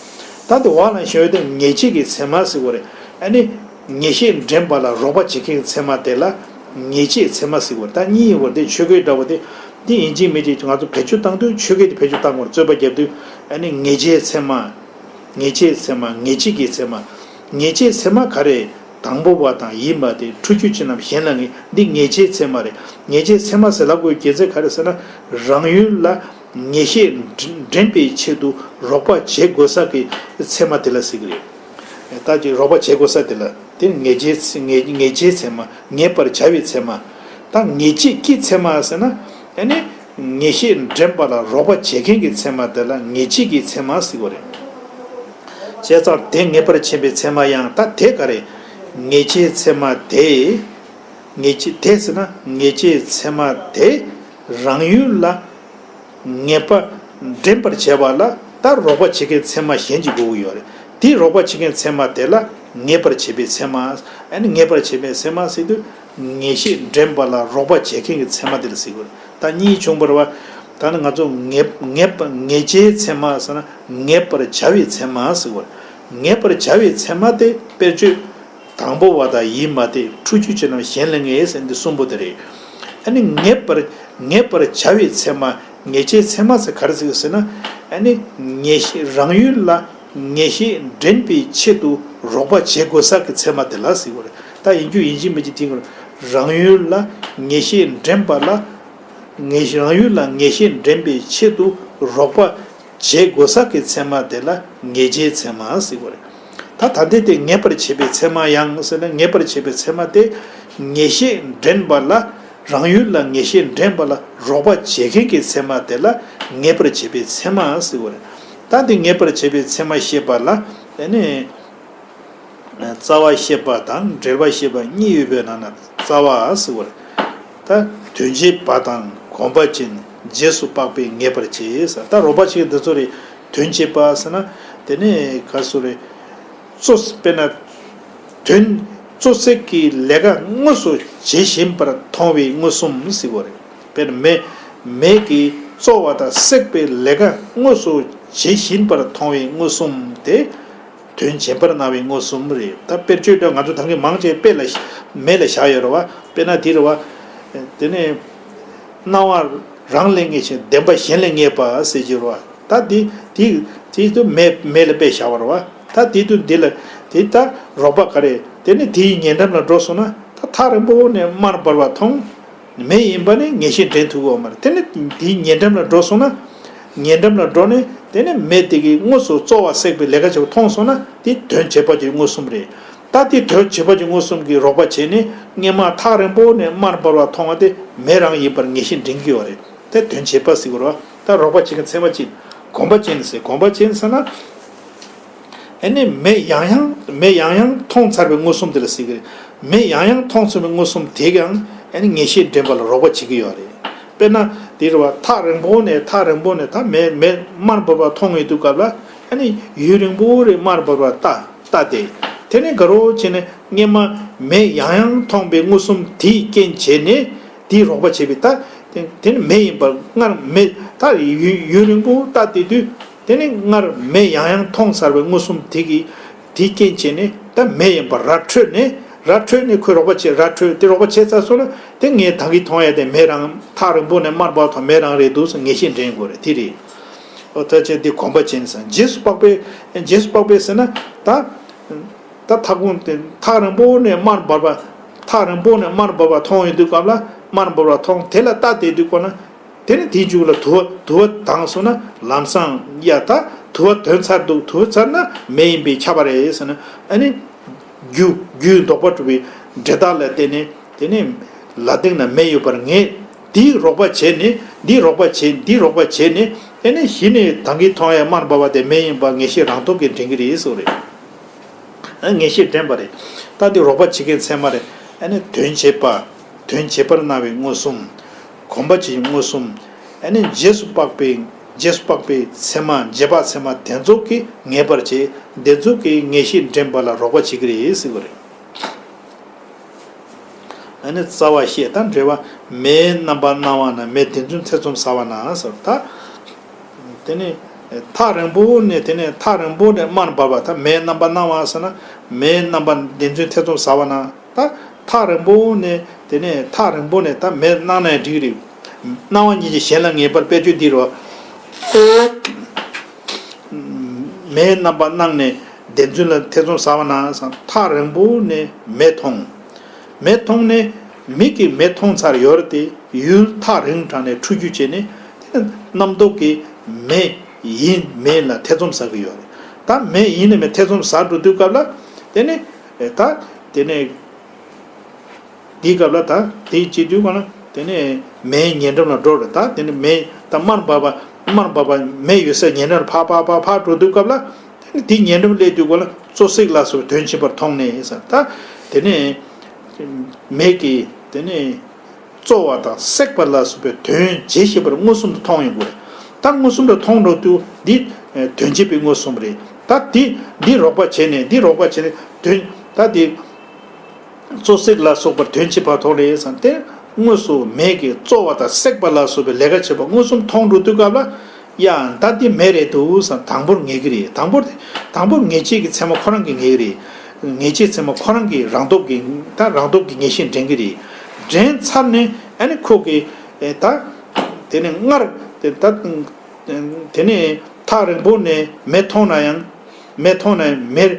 ད་དེ་འོག་ལ་ཞོལ་དེ་ངེས་བྱེད་ཀྱི་ཚད་མ་ཟེར་བ་རེད། ཨ་ནི། ངེས་ཤེས་འདྲེན་པ་ལ་རོགས་པ་བྱེད་མཁན་ཚད་མ་དེ་ལ་ངེས་བྱེད་ཚད་མ་ཟེར་བ་ད་གཉིས་ཡིན་བ་དེ་ཆོས་སྐད་འདྲ་བོ་དེ་འདི་ཡིན་གཅིག་མིན་གཅིག་ང་ཚོ་བེད་སྤྱོད་བཏང་དུས་ཆོས་སྐད་དེ་བེད་སྤྱོད་བཏང་དགོས་རེད། རྩོད་པ་རྒྱབ་དུས་ཨ་ནི་ངེས་བྱེད་ཚད་མ། ངེས་བྱེད་ཚད་མ་ངེས་བྱེད་ཀྱི་ཚད་མ། ངེས་བྱེད་ཚད་མ་ག་རེ། དང་པོ་བ་དང་ཡིད་མ་གཏད་འཁྲུལ་རྒྱུ་ཅན་ནམ་གཞན་ལ་ངེས་འདི་ངེས་བྱེད་ཚད་མ་རེད། ངེས་བྱེད་ཚད་མ་ཟེར་ལབ་དགོས་རྒྱུ་མཚན་ག་རེ་ཟེར་ན་རང་ཡུལ་ལ་ངེས་ཤེས་འདྲེན་པའི་ཆེད་དུ་རོགས་པ་བྱེད་དགོས་ས་གི་ཚད་མ་དེ་ལ་ཟེར་གི་རེད། ད་ཅིག་རོགས་པ་བྱེད་དགོས་ས་དེ་ལ་དེ་ངེས་བྱེད་ཚེ་ངེས་ངེས་བྱེད་ཚད་མ་ངེས་པར་བྱ་བའི་ཚད་མ། ད་ངེས་བྱེད་ཀྱི་ཚད་མ་ཟེར་ན་ཨ་ནི་ངེས་ཤེས་འདྲེན་པ་ལ་རོགས་པ་བྱེད་མཁན་གྱི་ཚད་མ་དེ་ལ་ངེས་བྱེད་ཀྱི་ཚད་མ་ཟེར་གི་རེད། བྱས་ཙང་དེ་ངེས་པར་བྱེད་པའི་ཚད་མ་ཡང་ད་དེ་ག་རེ། ངེས་བྱེད་ཚད་མ་དེ། ངེས་བྱེད་དེ་ཟེར་ན་ངེས་བྱེད་ཚད་མ་དེ་རང་ཡུལ་ལ། ངེས་པ་འདྲེན་པར་བྱེད་པ་ལ་ད་རོགས་པ་བྱེད་མཁན་ཚད་མ་གཞན་གྱི་དགོས་ཀྱི་ཡོད་རེད། དེ་རོགས་པ་བྱེད་མཁན་ཚད་མ་དེ་ལ་ངེས་པར་བྱེད་པའི་ཚད་མ། ཨ་ནི་ངེས་པར་བྱེད་པའི་ཚད་མ་ཟེར་དུས་ངེས་ཤེས་འདྲེན་པ་ལ་རོགས་པ་བྱེད་མཁན་གྱི་ཚད་མ་དེ་ལ་ཟེར་དགོས་རེད། ད་གཉིས་བྱུང་བ་རེད་བ། ད་ནི་ང་ཚོ་ངེས་ངེས་པ་ངེས་བྱའི་ཚད་མ་ཟེར་ན་ངེས་པར་བྱ་བའི་ཚད་མ་ཟེར་དགོས་རེད། ངེས་པར་བྱ་བའི་ཚད་མ་དེ་དཔེར་བརྗོད། དང་པོ་བ་དང་ཡིད་མ་གཏད་འཁྲུལ་རྒྱུ་ཅན་ནམ་གཞན་ལས་ངེས་ཟེར་འདི་གསུམ་པོ་དེ་རེད། ཨ་ནི་ངེས་པར་ངེས་པར་བྱ་བའི་ཚད་མ་ངེས་བྱའི་ཚད་མ་ཟེར་ག་རེ་ཟེར་ཟེར་ན། ཨ་ནི་ངེས་ཤེས་རང་ཡུལ་ལ་ངེས་ཤེས་འདྲེན་པའི་ཆེད་དུ་རོགས་པ་བྱེད་དགོས་ས་གི་ཚད་མ་དེ་ལ་ཟེར་བ་རེད། ད་ཡིན་རྒྱུ་ཡིན་གཅིག་མིན་གཅིག་དེ་རང་ཡུལ་ལ་ངེས་ཤེས་འདྲེན་པ་ལ། ངེས་རང་ཡུལ་ལ་ངེས་ཤེས་འདྲེན་པའི་ཆེད་དུ་རོགས་པ་བྱེད་དགོས་ས་གི་ཚད་མ་དེ་ལ་ངེས་བྱའི་ཚད་མ་ཟེར་བ་རེད། ད་ད་ལྟའི་དེ་ངེས་པར་བྱེད་པའི་ཚད་མ་ཡང་ཟེར་ན་ངེས་པར་བྱེད་པའི་ཚད་མ་དེ་ངེས་ཤེས་འདྲེན་པ་ལ་ རང་ཡུལ་ལ་ངེས་ཤེས་འདྲེན་པ་ལ་རོགས་པ་བྱེད་མཁན་གྱི་ཚད་མ་དེ་ལ་ངེས་པར་བྱེད་པའི་ཚད་མ་ཟེར་བ་རེད། ད་འདི་ངེས་པར་བྱེད་པའི་ཚད་མ་བཤད་པ་ལ་ཨ་ནི། རྩ་བ་བཤད་པ་དང་འགྲེལ་པ་བཤད་པ་གཉིས་ཡོད་པའི་ནང་ན་རྩ་བ་ཟེར་བ་རེད། ད་དོན་བྱེད་པ་དང་གོམས་པ་ཅན་རྗེས་སུ་དཔག་པས་ངེས་པར་བྱེད་ཟེར། ད་རོགས་པ་བྱེད་མཁན་འདི་ཚོ་རེད། དོན་བྱེད་པ་ཟེར་ན་དེ་ནས་ག་ཚོད་རེད། གཙོ་དཔེར་ན། དོན་གཙོ་གསེག་གི་ལས་ཀ་དངོས་སུ་བྱེད་བཞིན་པར་མཐོང་བའི་མངོན་སུམ་ཟེར་བ་རེད། དཔེར་ན་མེ། མེ་གི་བཙོ་བ་དང་བསྲེག་པའི་ལས་ཀ་དངོས་སུ་བྱེད་བཞིན་པར་མཐོང་བའི་མངོན་སུམ་དེ། དོན་བྱེད་པར་སྣང་བའི་མངོན་སུམ་རེད། ད་དཔེར་བརྗོད་ད་ང་ཚོ་ད་གིན་མང་ཆེ་དཔེ་ལ་མེ་ལ་བཞག་ཡོད་རེད་བ། དཔེར་ན་དེ་རེད་བ། དེ་ནས་སྣང་བ་རང་ལས་ངེས་ཤིང་བདེན་པ་གཞན་ལས་ངེས་པ་ཟེར་གྱི་རེད་བ། ད་དེ་དེ་དེ་དུ་མེ་མེ་ལ་དཔེ་བཞག་པ་རེད་བ། ད་དེ་དུ་འདི་ལ་དེ་ད་རོགས་པ་ག་རེ་དེ་ནས་དེའི་ཉེ་འགྲམ་ལ་འགྲོ་སོང་ན་ད་ཐག་རིང་པོ་ནས་དམར་འབར་བ་མཐོང་། མེ་ཡིན་པ་ནི་ངེས་ཤེས་འདྲེན་ཐུབ་ཀྱི་ཡོད་མ་རེད། དེ་ནི་དེའི་ཉེ་འགྲམ་ལ་འགྲོ་སོང་ན། ཉེ་འགྲམ་ལ་འགྲོ་ནས་དེ་ནི་མེ་དེ་གིས་དངོས་སུ་བཙོ་བ་བསྲེག་པའི་ལས་ཀ་བྱེད་པ་མཐོང་སོང་ན་དེ་དོན་བྱེད་པ་གྱི་མངོན་སུམ་རེད། ད་དེ་དོན་བྱེད་པ་གྱི་མངོན་སུམ་གྱིས་རོགས་པ་བྱས་ནས་སྔས་མ་ཐག་རིང་པོ་ནས་དམར་འབར་བ་མཐོང་བ་དེ་མེ་རང་ཡིན་པར་ངེས་ཤེས་འདྲེན་གྱི་ཡོད་རེད། དེ་དོན་བྱེད་པ་ཟེར་གྱི་རེད་བ། ད་རོགས་པ་བྱེད་མཁན་ཚད་མ་གཅིག་གོམས་པ་ཅན་ཟེར། གོམས་པ་ཅན་ཟེར་ན། ཨ་ནི་མེ་ཡང་ཡང་མེ་ཡང་ཡང་མཐོང་ཚར་བའི་མངོན་སུམ་དེ་ལ་ཟེར་གྱི་རེད། མེ་ཡང་ཡང་མཐོང་ཚར་བའི་མངོན་སུམ་དེ་ཀྱང་ཨ་ནི་ངེས་ཤེས་འདྲེན་པ་ལ་རོགས་པ་བྱེད་ཀྱི་ཡོད་རེད། དཔེར་ན་དེ་རེད་བ། ཐག་རིང་པོ་ནས་ཐག་རིང་པོ་ནས་ད་མེ་མེ་དམར་འབར་བ་མཐོང་ཡོང་དུས་སྐབས་ལ་ཨ་ནི་ཡུན་རིང་པོ་རེ་དམར་འབར་བ་ལྟ་ལྟ་སྟེ། དེ་ནས་དགའ་རོགས་བྱས་ནས་སྔས་མ་མེ་ཡང་ཡང་མཐོང་པའི་མངོན་སུམ་དེའི་རྐྱེན་བྱས་ནས་དེའི་རོགས་པ་བྱེད་པའི་ད་དེ་དེ་ནི་མེ་ཡིན་པར་སྔར་མེ་ད་ཡུན་ཡུན་རིང་པོ་ལྟ་བསྡད་དུས། དེ་ནི་སྔར་མེ་ཡང་ཡང་མཐོང་ཚར་བའི་མངོན་སུམ་དེ་གིས་དེའི་རྐྱེན་བྱས་ནས་ད་མེ་ཡིན་པར་ར་འཕྲོད་ནས་ར་འཕྲོད་ནས་ཁོས་རོགས་པ་བྱས། ར་འཕྲོད་དེ་རོགས་པ་བྱས་ཚར་སོང་ན་དེ་ངས་ད་གིན་མཐོང་ཡ་དེ་མེ་རང་ཐག་རིང་པོ་ནས་དམར་འབར་དང་མེ་རང་རེད་འདུག་ཟེར་ངེས་ཤེས་འདྲེན་དགོས་རེད། དེ་རེད། ཨོ་ད་ཅེ་འདི་གོམས་པ་ཅན་ཟེར། རྗེས་སུ་དཔག་པའི་རྗེས་སུ་དཔག་པའི་ཟེར་ན་ད་ད་ཐག་གོང་དེ་ཐག་རིང་པོ་ནས་དམར་འབར་བ། ཐག་རིང་པོ་ནས་དམར་འབར་བ་མཐོང་ཡོང་དུས་སྐབས་ལ་དམར་འབར་བ་མཐོང་དེ་ལ་ལྟ་བསྡད་དུས་ཁོ་ན། དེ་ནི་དེའི་མཇུག་ལ་དུ་བ་དུ་བ་ལྡང་སོང་ན་ལམ་སང་ཡ་ད་དུ་བ་ཐོན་ཚར་འདུག་དུ་བ་ཚར་ན་མེ་ཡིན་པས་ཁྱབ་པ་རེད་ཟེར་ན། ཨ་ནི་རྒྱུ་རྒྱུའི་ལྡོག་པ་གྲུབ་པའི་འབྲས་རྟགས་ལ་བརྟེན་ནས་དེ་ནི་ལ་སྟེང་ན་མེ་ཡོད་པར་ངེས། འདིའི་རོགས་པ་བྱས་ནས་འདིའི་རོགས་པ་བྱས་འདིའི་རོགས་པ་བྱས་ནས་དེ་ནི་གཞི་ནས་ད་གིན་མཐོང་ཡ་དམར་འབར་བ་དེ་མེ་ཡིན་པ་ངེས་ཤེས་རང་སྟོབས་ཀྱིས་འདྲེན་གྱི་རེད་ཟེར་བ་རེད། ངེས་ཤེས་འདྲེན་པ་རེད། ད་འདི་རོགས་པ་བྱེད་མཁན་ཚད་མ་རེད། ཨ་ནི་དོན་བྱེད་པ། དོན་བྱེད་པར་སྣང་བའི་མངོན་སུམ། གོམས་པ་བྱེད་ཀྱི་མངོན་སུམ། ཨ་ནི་རྗེས་སུ་དཔག་པའི་རྗེས་སུ་དཔག་པའི་ཚད་མ་རྗེས་དཔག་ཚད་མ་དེ་ཚོ་གིས་ངེས་པར་བྱེད། དེ་ཚོ་གིས་ངེས་ཤེས་འདྲེན་པ་ལ་རོགས་པ་བྱེད་ཀྱི་རེད་ཟེར་བ་རེད། ཨ་ནི་རྩ་བ་བཤད་དང་འབྲེལ་བ། མེའི་རྣམ་པར་སྣང་བ་ན་མེ་བདེན་རྫུན་ཐེ་ཚོམ་ཟ་བ་ན་ཟེར། ད་དེ་ནི་ཐག་རིང་པོ་ནས་དེ་ནས་ཐག་རིང་པོ་ནས་དམར་འབར་བ། ད་མེའི་རྣམ་པར་སྣང་བ་ཟེར་ན་མེའི་རྣམ་པར་བདེན་རྫུན་ཐེ་ཚོམ་ཟ་བ་ན། ད་ཐག་རིང་པོ་ནས་དེ་ནས་ཐག་རིང་པོ་ནས་ད་མེ་སྣང་ན་ཡང་འགྲིག་རེད། སྣང་བ་ཉིད་ཀྱིས་གཞན་ལ་ངེས་པར་དཔེ་བརྗོད་འདི་རོ། མེའི་རྣམ་པར་སྣང་ནས་བདེན་རྫུན་ལ་ཐེ་ཚོམ་ཟ་བ་ན་ཐག་རིང་པོ་ནས་མེ་མཐོང་། མེ་མཐོང་ནས་མིག་གིས་མེ་མཐོང་ཚར་ཡོད་རེད་དེ། ཡུལ་ཐག་རིང་དྲགས་ནས་འཕྲོ་རྒྱུ་བྱས་ནས་དེ་ནས་རྣམ་རྟོག་གིས་མེ་ཡིན་མིན་ལ་ཐེ་ཚོམ་ཟ་གི་ཡོད་རེད། ད་མེ་ཡིན་ནས་མེ་ཐེ་ཚོམ་ཟ་འགྲོ་དུས་སྐབས་ལ་དེ་ནས་ད་དེ་ནས། དེའི་སྐབས་ལ་ད་དེའི་བྱེད་དུས་གོ་ན་དེ་ནས་མེའི་ཉེ་འགྲམ་ལ་འགྲོ་རེད། ད་དེ་ནས་མེ་ད་དམར་འབར་བ་དམར་འབར་བ་མེ་ཡོད་སའི་ཉེ་འགྲམ་ལ་ཕར་ཕར་ཕར་ཕར་འགྲོ་དུས་སྐབས་ལ་དེ་ནས་དེའི་ཉེ་འགྲམ་སླེབས་དུས་གོ་ན་བཙོ་བསྲེག་ལ་སོགས་པའི་དོན་བྱེད་པར་མཐོང་ནས་ཟེར། ད་དེ་ནས་མེ་གིས་དེ་ནས་བཙོ་བ་དང་བསྲེག་པ་ལ་སོགས་པའི་དོན་བྱེད་ཤེས་པར་མངོན་སུམ་དུ་མཐོང་ཡོང་དགོས། ད་མངོན་སུམ་དུ་མཐོང་འགྲོ་དུས་འདི་དོན་བྱེད་པའི་མངོན་སུམ་རེད། ད་འདི་འདི་རོགས་པ་བྱས་ནས་འདི་རོགས་པ་བྱས་ནས་དོན་ད་འདི། བཙོ་བསྲེག་ལ་སོགས་པར་དོན་བྱེད་པ་མཐོང་རེད་ཟེར་ཏེ། དངོས་སུ་མེ་གིས་བཙོ་བ་དང་བསྲེག་པ་ལ་སོགས་པའི་ལས་ཀ་བྱེད་པ་མངོན་སུམ་མཐོང་འགྲོ་དུས་སྐབས་ལ། ཡ། ད་འདི་མེ་རེད་འདུག་ཟེར་དང་པོར་ངེས་ཀྱི་རེད། དང་པོར་དང་པོར་ངེས་བྱེད་ཀྱི་ཚད་མ་ཁོ་རང་གིས་ངེས་ཀྱི་རེད། ངེས་བྱེད་ཚད་མ་ཁོ་རང་གིས་རང་སྟོབས་ཀྱིས་ད་རང་སྟོབས་ཀྱིས་ངེས་ཤེས་འདྲེན་གྱི་རེད། འདྲེན་ཚར་ནས་ཨ་ནི་ཁོ་གིས་ད་དེ་ནས་སྔར་དེ་ད། དེ་ནས་ཐག་རིང་པོ་ནས་མེ་མཐོང་ན་ཡང་། མེ་མཐོང་ན་ཡང་མེར།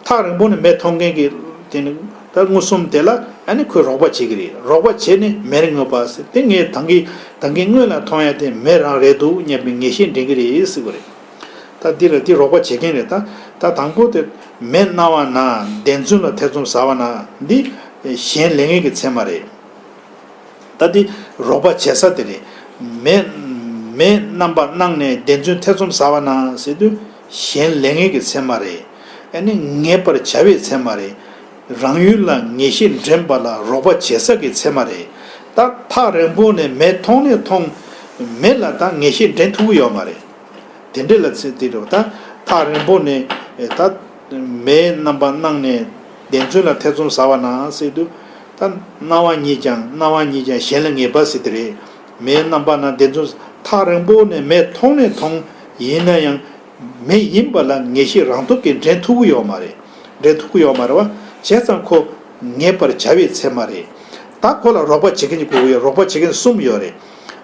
ཐག་རིང་པོ་ནས་མེ་མཐོང་མཁན་གྱི་དེ་ནི་ད་མངོན་སུམ་དེ་ལ་ཨ་ནི་ཁོས་རོགས་པ་བྱེད་ཀྱི་རེད། རོགས་པ་བྱས་ནས་མེར་མངོན་པ་ཟེར་དེ་ངས་ད་གིན་ད་གིན་སྔོན་ལ་མཐོང་ཡ་དེ་མེ་རང་རེད་འདུག་སྙམ་པའི་ངེས་ཤེས་འདྲེན་གྱི་རེད་ཟེར་གྱི་རེད། ད་འདི་ལ་འདི་རོགས་པ་བྱེད་མཁན་རེད། ད་ད་དང་པོ་དེ་མེ་སྣང་བ་ན་བདེན་རྫུན་ལ་ཐེ་ཚོམ་ཟ་བ་ན་འདི་གཞན་ལས་ངན་གྱི་ཚད་མ་རེད། ད་འདི་རོགས་པ་བྱེད་ས་དེ་རེད། མེ་མེ་རྣམ་པར་སྣང་ནས་བདེན་རྫུན་ཐེ་ཚོམ་ཟ་བ་ན་ཟེར་དུས་གཞན་ལེགས་ཉེས་ཀྱི་ཚད་མ་རེད། ཨ་ནི་ངེས་པར་བྱ་བའི་ཚད་མ་རེད། རང་ཡུལ་ལ་ངེས་ཤེས་འདྲེན་པ་ལ་རོགས་པ་བྱེད་ས་གི་ཚད་མ་རེད། ད་ཐག་རིང་པོ་ནས་མེ་མཐོང་ནས་མཐོང་། མེ་ལ་ད་ངེས་ཤེས་འདྲེན་ཐུབ་ཀྱི་ཡོད་མ་རེད། དེ་འདྲ་ལ་ཚེ་འདི་རུ་ད་ཐག་རིང་པོ་ནས་ད་མེའི་རྣམ་པ་སྣང་ནས་བདེན་རྫུན་ལ་ཐེ་ཚོམ་ཟ་བ་ན་ཟེར་དུས། ད་སྣང་བ་ཉིད་ཀྱང་སྣང་བ་ཉིད་ཀྱང་གཞན་ལ་ངེས་པ་ཟེར་དེ་རེད། མེའི་རྣམ་པ་ན་བདེན་རྫུན། ཐག་རིང་པོ་ནས་མེ་མཐོང་ནས་མཐོང་། ཡིན་ན་ཡང་མེ་ཡིན་པ་ལ་ངེས་ཤེས་རང་སྟོབས་ཀྱིས་འདྲེན་ཐུབ་ཀྱི་ཡོད་མ་རེད། འདྲེན་ཐུབ་ཀྱི་ཡོད་མ་རེད་བ། བྱས་ཙང་ཁོ་ངེས་པར་བྱ་བའི་ཚད་མ་རེད། ད་ཁོ་ལ་རོགས་པ་བྱེད་མཁན་གྱི་དགོས་ཀྱི་ཡོད། རོགས་པ་བྱེད་མཁན་གསུམ་ཡོད་རེད།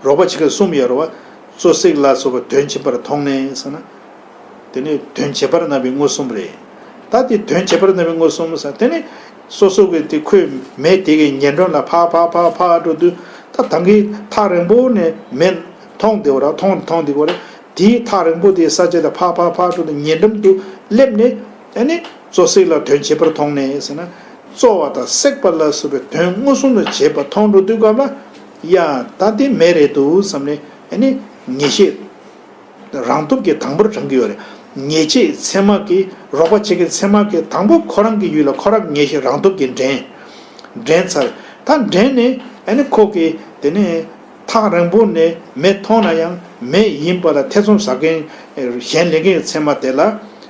རོགས་པ་བྱེད་མཁན་གསུམ་ཡོད་རེད་བ། བཙོ་བསྲེག་ལ་སོགས་པ་དོན་བྱེད་པར་མཐོང་ནས་ཟེར་ན། དེ་ནི་དོན་བྱེད་པར་སྣང་བའི་མངོན་སུམ་རེད། ད་དེ་དོན་བྱེད་པར་སྣང་བའི་མངོན་སུམ་ཟེར། དེ་ནི་སོ་སོ་གི་དེ་ཁོས་མེ་དེ་གའི་ཉེ་འགྲམ་ལ་ཕར་ཕར་ཕར་ཕར་འགྲོ་དུས། ད་ད་གིན་ཐག་རིང་པོ་ནས་མེ་མཐོང་བསྡད་པ་རེད། མཐོང་མཐོང་བསྡད་པ་རེད། དེའི་ཐག་རིང་པོ་དེའི་ས་ཆ་དེ་ཕར་ཕར་ཕར་འགྲོ་དུས་ཉེ་འགྲམ་དུ་སླེབས་ནས། ཨ་ནི་བཙོ་བསྲེག་ལ་དོན་བྱེད་པར་མཐོང་ནས་ཟེར་ན། བཙོ་བ་དང་བསྲེག་པ་ལ་སོགས་པའི་དོན་མངོན་སུམ་དུ་བྱེད་པ་མཐོང་འགྲོ་དུས་སྐབས་ལ། ཡ་ད་འདི་མེ་རེད་འདུག་བསམ་ནས། ཨ་ནི་ངེས་ཤེས་རང་སྟོབས་ཀྱིས་དང་པོར་དྲངས་ཀྱི་ཡོད་རེད། ཉེས་བྱས་ཚད་མ་གིས། རོགས་པ་བྱེད་མཁན་ཚད་མ་གིས་དང་པོ་ཁོ་རང་གི་ཡུལ་ལ་ཁོ་རང་ངེས་ཤེས་རང་སྟོབས་ཀྱིས་འདྲེན། འདྲེན་ཚར། ད་འདྲེན་ནས་ཨ་ནི་ཁོ་གིས་དེ་ནས་ཐག་རིང་པོ་ནས་མེ་མཐོང་ན་ཡང་མེ་ཡིན་པ་ལ་ཐེ་ཚོམ་ཟ་མཁན་གཞན་ལེགས་ཉེས་ཀྱི་ཚད་མ་དེ་ལ་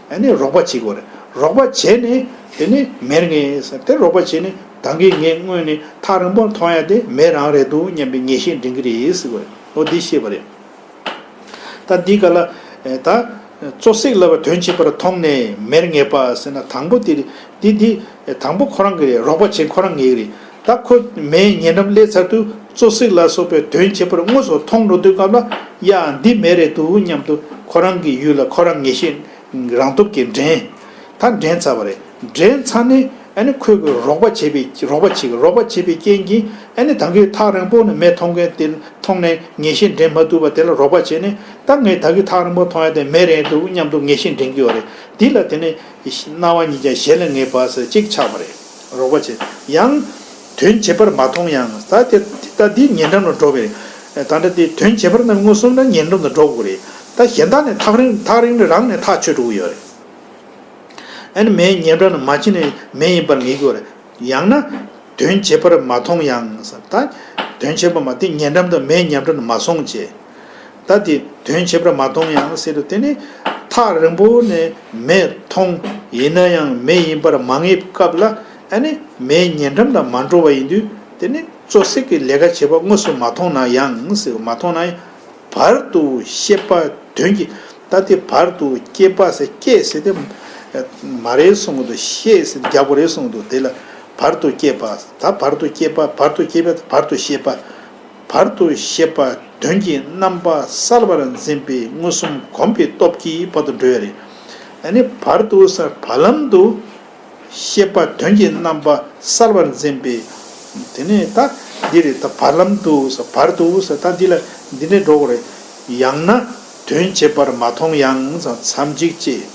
ཨ་ནི་རོགས་པ་བྱེད་དགོས་རེད། རོགས་པ་བྱས་ནས་དེ་ནས་མེར་ངེས་ཟེར། དེ་རོགས་པ་བྱས་ནས་ད་གིན་ངས་སྔོན་ནས་ཐག་རིང་པོ་མཐོང་ཡ་དེ་མེ་རང་རེད་འདུག་སྙམ་པའི་ངེས་ཤེས་འདྲེན་གྱི་རེད་ཟེར་དགོས་རེད། འོ་འདི་ཤེས་པ་རེད། ད་འདི་ག་ལ། ཨེ་ད། བཙོ་བསྲེག་ལ་བ་དོན་བྱེད་པར་མཐོང་ནས་མེར་ངེས་པ་ཟེར་ན། དང་པོ་དེ་རེད། འདི་འདི་དང་པོ་ཁོ་རང་གི་རེད། རོགས་པ་བྱེད་ཁོ་རང་ངེས་རེད། ད་ཁོ་མེའི་ཉེ་འགྲམ་སླེབས་ཚར་དུས་བཙོ་བསྲེག་ལ་སོགས་པའི་དོན་བྱེད་པར་དངོས་སུ་མཐོང་འགྲོ་དུས་སྐབས་ལ། ཡ་འདི་མེ་རེད་འདུག་སྙམ་དུ་ཁོ་རང་གི་ཡུལ་ལ་ཁོ་རང་ངེས་ཤེས་རང་སྟོབས་ཀྱིས་འདྲེན། ད་འདྲེན་ཚར་བ་རེད། འདྲེན་ཚར་ནས་ཨ་ནི་ཁོས་གི་རོགས་པ་བྱེད་པའི་རོགས་པ་བྱེད་ཀྱི་རོགས་པ་བྱེད་པའི་རྐྱེན་གྱིས། ཨ་ནི་ད་གིན་ཐག་རིང་པོ་ནས་མེ་མཐོང་མཁན་དེ་མཐོང་ནས་ངེས་ཤེས་འདྲེན་མ་ཐུབ་པ་དེ་ལ་རོགས་པ་བྱས་ནས། ད་ངས་ད་གིན་ཐག་རིང་པོ་མཐོང་ཡ་དེ་མེ་རེད་འདུག་སྙམ་དུ་ངེས་ཤེས་འདྲེན་གྱི་ཡོད་རེད། འདི་ལ་དེ་ནས་སྣང་བ་ཉིད་ཀྱང་གཞན་ལ་ངེས་པ་ཟེར་གཅིག་ཆགས་པ་རེད། རོགས་པ་བྱེད་ཡང་། དོན་བྱེད་པར་མ་མཐོང་ཡང་། ད་དེ་ད་འདི་ཉེ་འགྲམ་ལ་འགྲོ་བའི། ད་ལྟ་དེ་དོན་བྱེད་པར་སྣང་མངོན་སུམ་ན་ཉེ་འགྲམ་དུ་འགྲོ་དགོས་རེད། ད་གཞན་དག་ནས་ཐག་རིང་ཐག་རིང་ནས་རང་ནས་ཐག་ཆོད་འགྲོ་གི་ཡོད་རེད། ཨ་ནི་མེའི་ཉེ་འགྲམ་ནས་མ་ཕྱིན་ནས་མེ་ཡིན་པར་ངེས་དགོས་རེད། ཡང་ན། དོན་བྱེད་པར་མ་མཐོང་ཡང་ཟེར། ད་དོན་བྱེད་པ་མ་དེ་ཉེ་འགྲམ་དུ་མེའི་ཉེ་འགྲམ་དུ་མ་སོང་བྱས། ད་དེ་དོན་བྱེད་པར་མ་མཐོང་ཡང་ཟེར་དུས། དེ་ནི་ཐག་རིང་པོ་ནས་མེ་མཐོང་། ཡིན་ན་ཡང་མེ་ཡིན་པར་མ་ངེས་སྐབས་ལ། ཨ་ནི་མེའི་ཉེ་འགྲམ་དུ་མ་འགྲོ་བ་ཡིན་དུས། དེ་ནི་བཙོ་བསྲེག་གི་ལས་ཀ་བྱེད་པ་དངོས་སུ་མ་མཐོང་ན་ཡང་ཟེར། མ་མཐོང་ན་ཡང་། བར་དུ་ཤེས་པ་དོན་གྱི། ད་དེ་བར་དུ་སྐྱེས་པ་ཟེར། སྐྱེས་ཟེར་དེ་མ་རེད་གསུང་གི་འདུག་ཤེས་ཟེར་རྒྱག་པ་རེད་གསུང་གི་འདུག་དེ་ལ་བར་དུ་སྐྱེས་པ། ད་བར་དུ་སྐྱེས་པ། བར་དུ་སྐྱེས་པ། བར་དུ་ཤེས་པ། བར་དུ་ཤེས་པ་དོན་གྱི་རྣམ་པ་གསལ་བར་འཛིན་པའི་མངོན་སུམ་གོམས་པའི་སྟོབས་ཀྱིས་བར་དུ་འགྲོ་ཡ་རེད། ཨ་ནི་བར་དུ་ཟེར་བར་ལམ་དུ། ཤེས་པ་དོན་གྱི་རྣམ་པ་གསལ་བར་འཛིན་པའི། དེ་ནས་ད་འདི་རེད། ད་བར་ལམ་དུ་ཟེར། བར་དུ་ཟེར། ད་འདི་ལ་འདི་ནས་འགྲོ་དགོས་རེད། ཡང་ན་དོན་བྱེད་པར་མ་མཐོང་ཡང་ཟེར། མཚམས་གཅིག་ཅེས།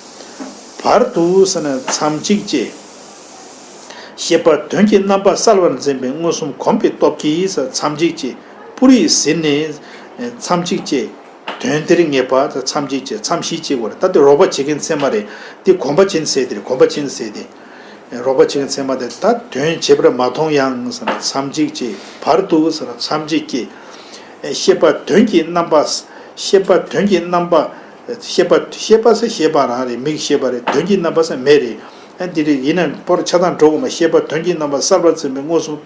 བར་དུ་ཟེར་ན་མཚམས་གཅིག་ཅེས། ཤེས་པ་དོན་གྱི་རྣམ་པ་གསལ་བར་འཛིན་པའི་མངོན་སུམ་གོམས་པའི་སྟོབས་ཀྱིས་ཟེར། མཚམས་གཅིག་ཅེས། པུ་རིས་ཟིན་ནས་མཚམས་གཅིག་ཅེས། དོན་དེར་ངེས་པ་དང་མཚམས་གཅིག་ཅེས། མཚམས་བཞི་ཅེས་དགོས་རེད། ད་དེ་རོགས་པ་བྱེད་མཁན་ཚད་མ་རེད། དེ་གོམས་པ་ཅན་ཟེར་དེ་རེད། གོམས་པ་ཅན་ཟེར་དེ། རོགས་པ་བྱེད་མཁན་ཚད་མ་དེ། ད་དོན་བྱེད་པར་མ་མཐོང་ཡང་ཟེར་ན་མཚམས་གཅིག་ཅེས། བར་དུ་ཟེར་ན་མཚམས་གཅིག་ཅེས། ཤེས་པ་དོན་གྱི་རྣམ་པ། ཤེས་པ་དོན་གྱི་རྣམ་པ། ཤེས་པ་ཤེས་པ་ཟེར་ཤེས་པ་རང་རེད། མིག་ཤེས་པ་རེད། དོན་གྱི་རྣམ་པ་ཟེར་མེ་རེད། ཨ་འདི་རེད། ཡིན་ན་པོར་ཆ་ཚང་འགྲོ་དགོས་མ། ཤེས་པ་དོན་གྱི་རྣམ་པ་གསལ་བར་འཛིན་པའི་མངོན་སུམ་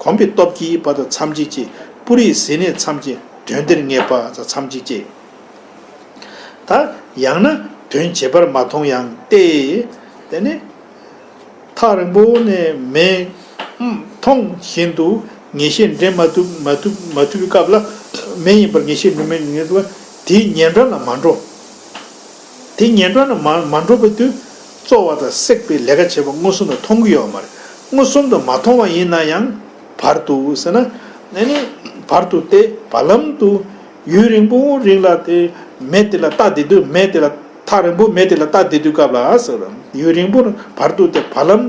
གོམས་པའི་སྟོབས་ཀྱིས་བར་དུ་མཚམས་གཅིག་ཅེས། པུ་རིས་ཟིན་ནས་མཚམས་གཅིག། དོན་དེར་ངེས་པ་ཟེར་མཚམས་གཅིག་ཅེས། ད་ཡང་ན་དོན་བྱེད་པར་མ་མཐོང་ཡང་སྟེ། དེ་ནི་ཐག་རིང་པོ་ནས་མེ་མཐོང་བཞིན་དུ་ངེས་ཤེས་འདྲེན་མ་ཐུབ་མ་ཐུབ་མ་ཐུབ་པའི་སྐབས་ལ། མེ་ཡིན་པར་ངེས་ཤེས་འདྲེན་མེད་ངེས་ཐུབ་པ་དེའི་ཉེ་འགྲམ་ལ་མ་འགྲོ། དེ་ཉེ་འགྲམ་ལ་མ་མ་འགྲོ་བའི་དུས། བཙོ་བ་དང་བསྲེག་པའི་ལས་ཀ་བྱེད་པ་མངོན་སུམ་དུ་མཐོང་གི་ཡོད་མ་རེད། མངོན་སུམ་དུ་མ་མཐོང་བ་ཡིན་ན་ཡང་། བར་དུ་ཟེར་ན། ཨ་ནི་བར་དུ་སྟེ་བར་ལམ་དུ། ཡུན་རིང་པོ་རིང་ལ་དེ་མེ་དེ་ལ་ལྟ་བསྡད་དུས། མེ་དེ་ལ་ཐག་རིང་པོ་མེ་དེ་ལ་ལྟ་བསྡད་དུས་སྐབས་ལ་ཟེར། ཡུན་རིང་པོ་བར་དུ་སྟེ་བར་ལམ།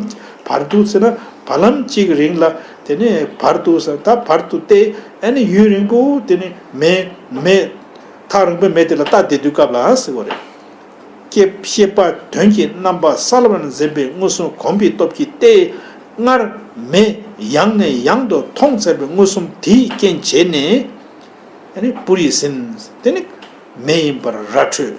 བར་དུ་ཟེར་ན་བར་ལམ་གཅིག་རིང་ལ་ དེ་ནས་བར་དུ་ཟེར། ད་བར་དུ་སྟེ་ཨ་ནི་ཡུན་རིང་པོ་དེ་ནི་མེ་མེ་ཐག་རིང་པོའི་མེ་དེ་ལ་ལྟ་བསྡད་དུས་སྐབས་ལ་ཟེར་བ་རེད། ཀྱེ་ཤེས་པ་དོན་གྱི་རྣམ་པ་གསལ་བར་འཛིན་པའི་མངོན་སུམ་གོམས་པའི་སྟོབས་ཀྱིས་ཏེ། སྔར་མེ་ཡང་ནས་ཡང་དུ་མཐོང་ཚར་བའི་མངོན་སུམ་དེའི་རྐྱེན་བྱས་ནས། ཨ་ནི་པུ་རི་ཟིན། དེ་ནི་མེ་ཡིན་པར་ར་འཕྲོད།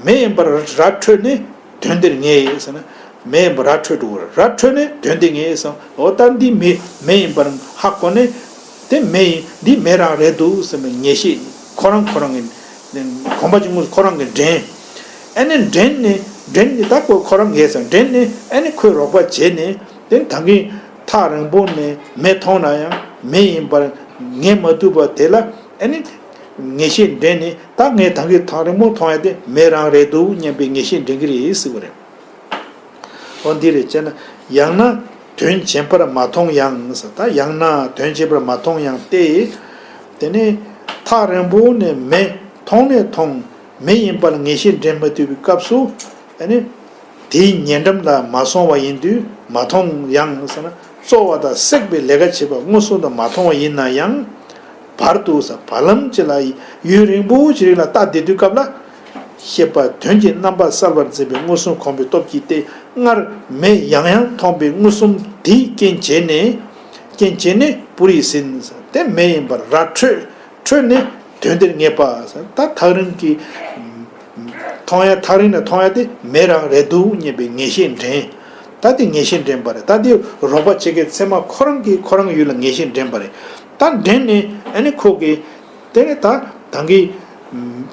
མེ་ཡིན་པར་ར་འཕྲོད་ནས་དོན་འདིར་ངེས་ཟེར་ན། མེ་ཡིན་པར་ར་འཕྲོད་འགྲོ་བར་ར་འཕྲོད་ནས་དོན་འདིར་ངེས་ཟེར། འོ་ད་འདི་མེ་མེ་ཡིན་པར་ཧ་གོ་ནས། དེ་མེ་ཡིན། འདི་མེ་རང་རེད་འདུག་ཟེར་བའི་ངེས་ཤེས་ཁོ་རང་ཁོ་རང་གི་གོམས་པ་གཅིག་ངོས་ཁོ་རང་གིས་འདྲེན། ཨ་ནི་འདྲེན་ནས་འདྲེན་ནས་ད་ཁོ་ཁོ་རང་ངེས་ཟེར། འདྲེན་ནས་ཨ་ནི་ཁོས་རོགས་པ་བྱས་ནས། དེ་ད་གིན་ཐག་རིང་པོ་ནས་མེ་མཐོང་ན་ཡང་མེ་ཡིན་པར་ངེས་མ་ཐུབ་པ་དེ་ལ་ཨ་ནི་ངེས་ཤེས་འདྲེན་ནས། ད་ངས་ད་གིན་ཐག་རིང་པོ་མཐོང་ཡ་དེ་མེ་རང་རེད་འདུག་སྙམ་པའི་ངེས་ཤེས་འདྲེན་གྱི་རེད་ཟེར་བ་རེད། འོ་འདི་རེད། བྱས་ན་ཡང་ན་དོན་བྱེད་པར་མ་མཐོང་ཡང་ཟེར། ད་ཡང་ན་དོན་བྱེད་པར་མ་མཐོང་ཡང་སྟེ། དེ་ནས་ཐག་རིང་པོ་ནས་མེ་མཐོང་ནས་མཐོང་མེ་ཡིན་པར་ངེས་ཤེས་འདྲེན་མ་ཐུབ་པའི་སྐབས་སུ། ཨ་ནི་དེའི་ཉེ་འགྲམ་ལ་མ་སོང་བ་ཡིན་དུས་མ་མཐོང་ཡང་ཟེར་ན། རྩོལ་བ་དང་བསྲེག་པའི་ལས་ཀ་བྱེད་པ་མངོན་སུམ་དུ་མ་མཐོང་བ་ཡིན་ན་ཡང་། བར་དུ་ཟེར། བར་ལམ་གཅིག་ལ་ཡུན་རིང་པོ་ཞིག་རིང་ལ་ལྟ་བསྡད་དུས་སྐབས་ལ། ཤེས་པ་དོན་གྱི་རྣམ་པ་གསལ་བར་འཛིན་པའི་མངོན་སུམ་གོམས་པའི་སྟོབས་ཀྱིས་ཏེ། སྔར་མེ་ཡང་ཡང་མཐོང་པའི་མངོན་སུམ་དེའི་རྐྱེན་བྱས་ནས། རྐྱེན་བྱས་ནས་པུ་རི་ཟིན། དེ་མེ་ཡིན་པར་ར་འཕྲོད། འཕྲོད་ནས་དོན་འདིར་ངེས་པ། ད་ཐག་རིང་གི་མཐོང་ཡ། ཐག་རིང་ནས་མཐོང་ཡ་དེ་མེ་རང་རེད་འདུག་སྙམ་པའི་ངེས་ཤེས་འདྲེན། ད་དེ་ངེས་ཤེས་འདྲེན་པ་རེད། ད་དེ་རོགས་པ་བྱེད་མཁན་ཚད་མ་ཁོ་རང་གིས་ཁོ་རང་ཡུལ་ལ་ངེས་ཤེས་འདྲེན་པ་རེད། ད་འདྲེན་ནས་ཨ་ནི་ཁོ་གིས། དེ་ནས་ད་ད་གིན་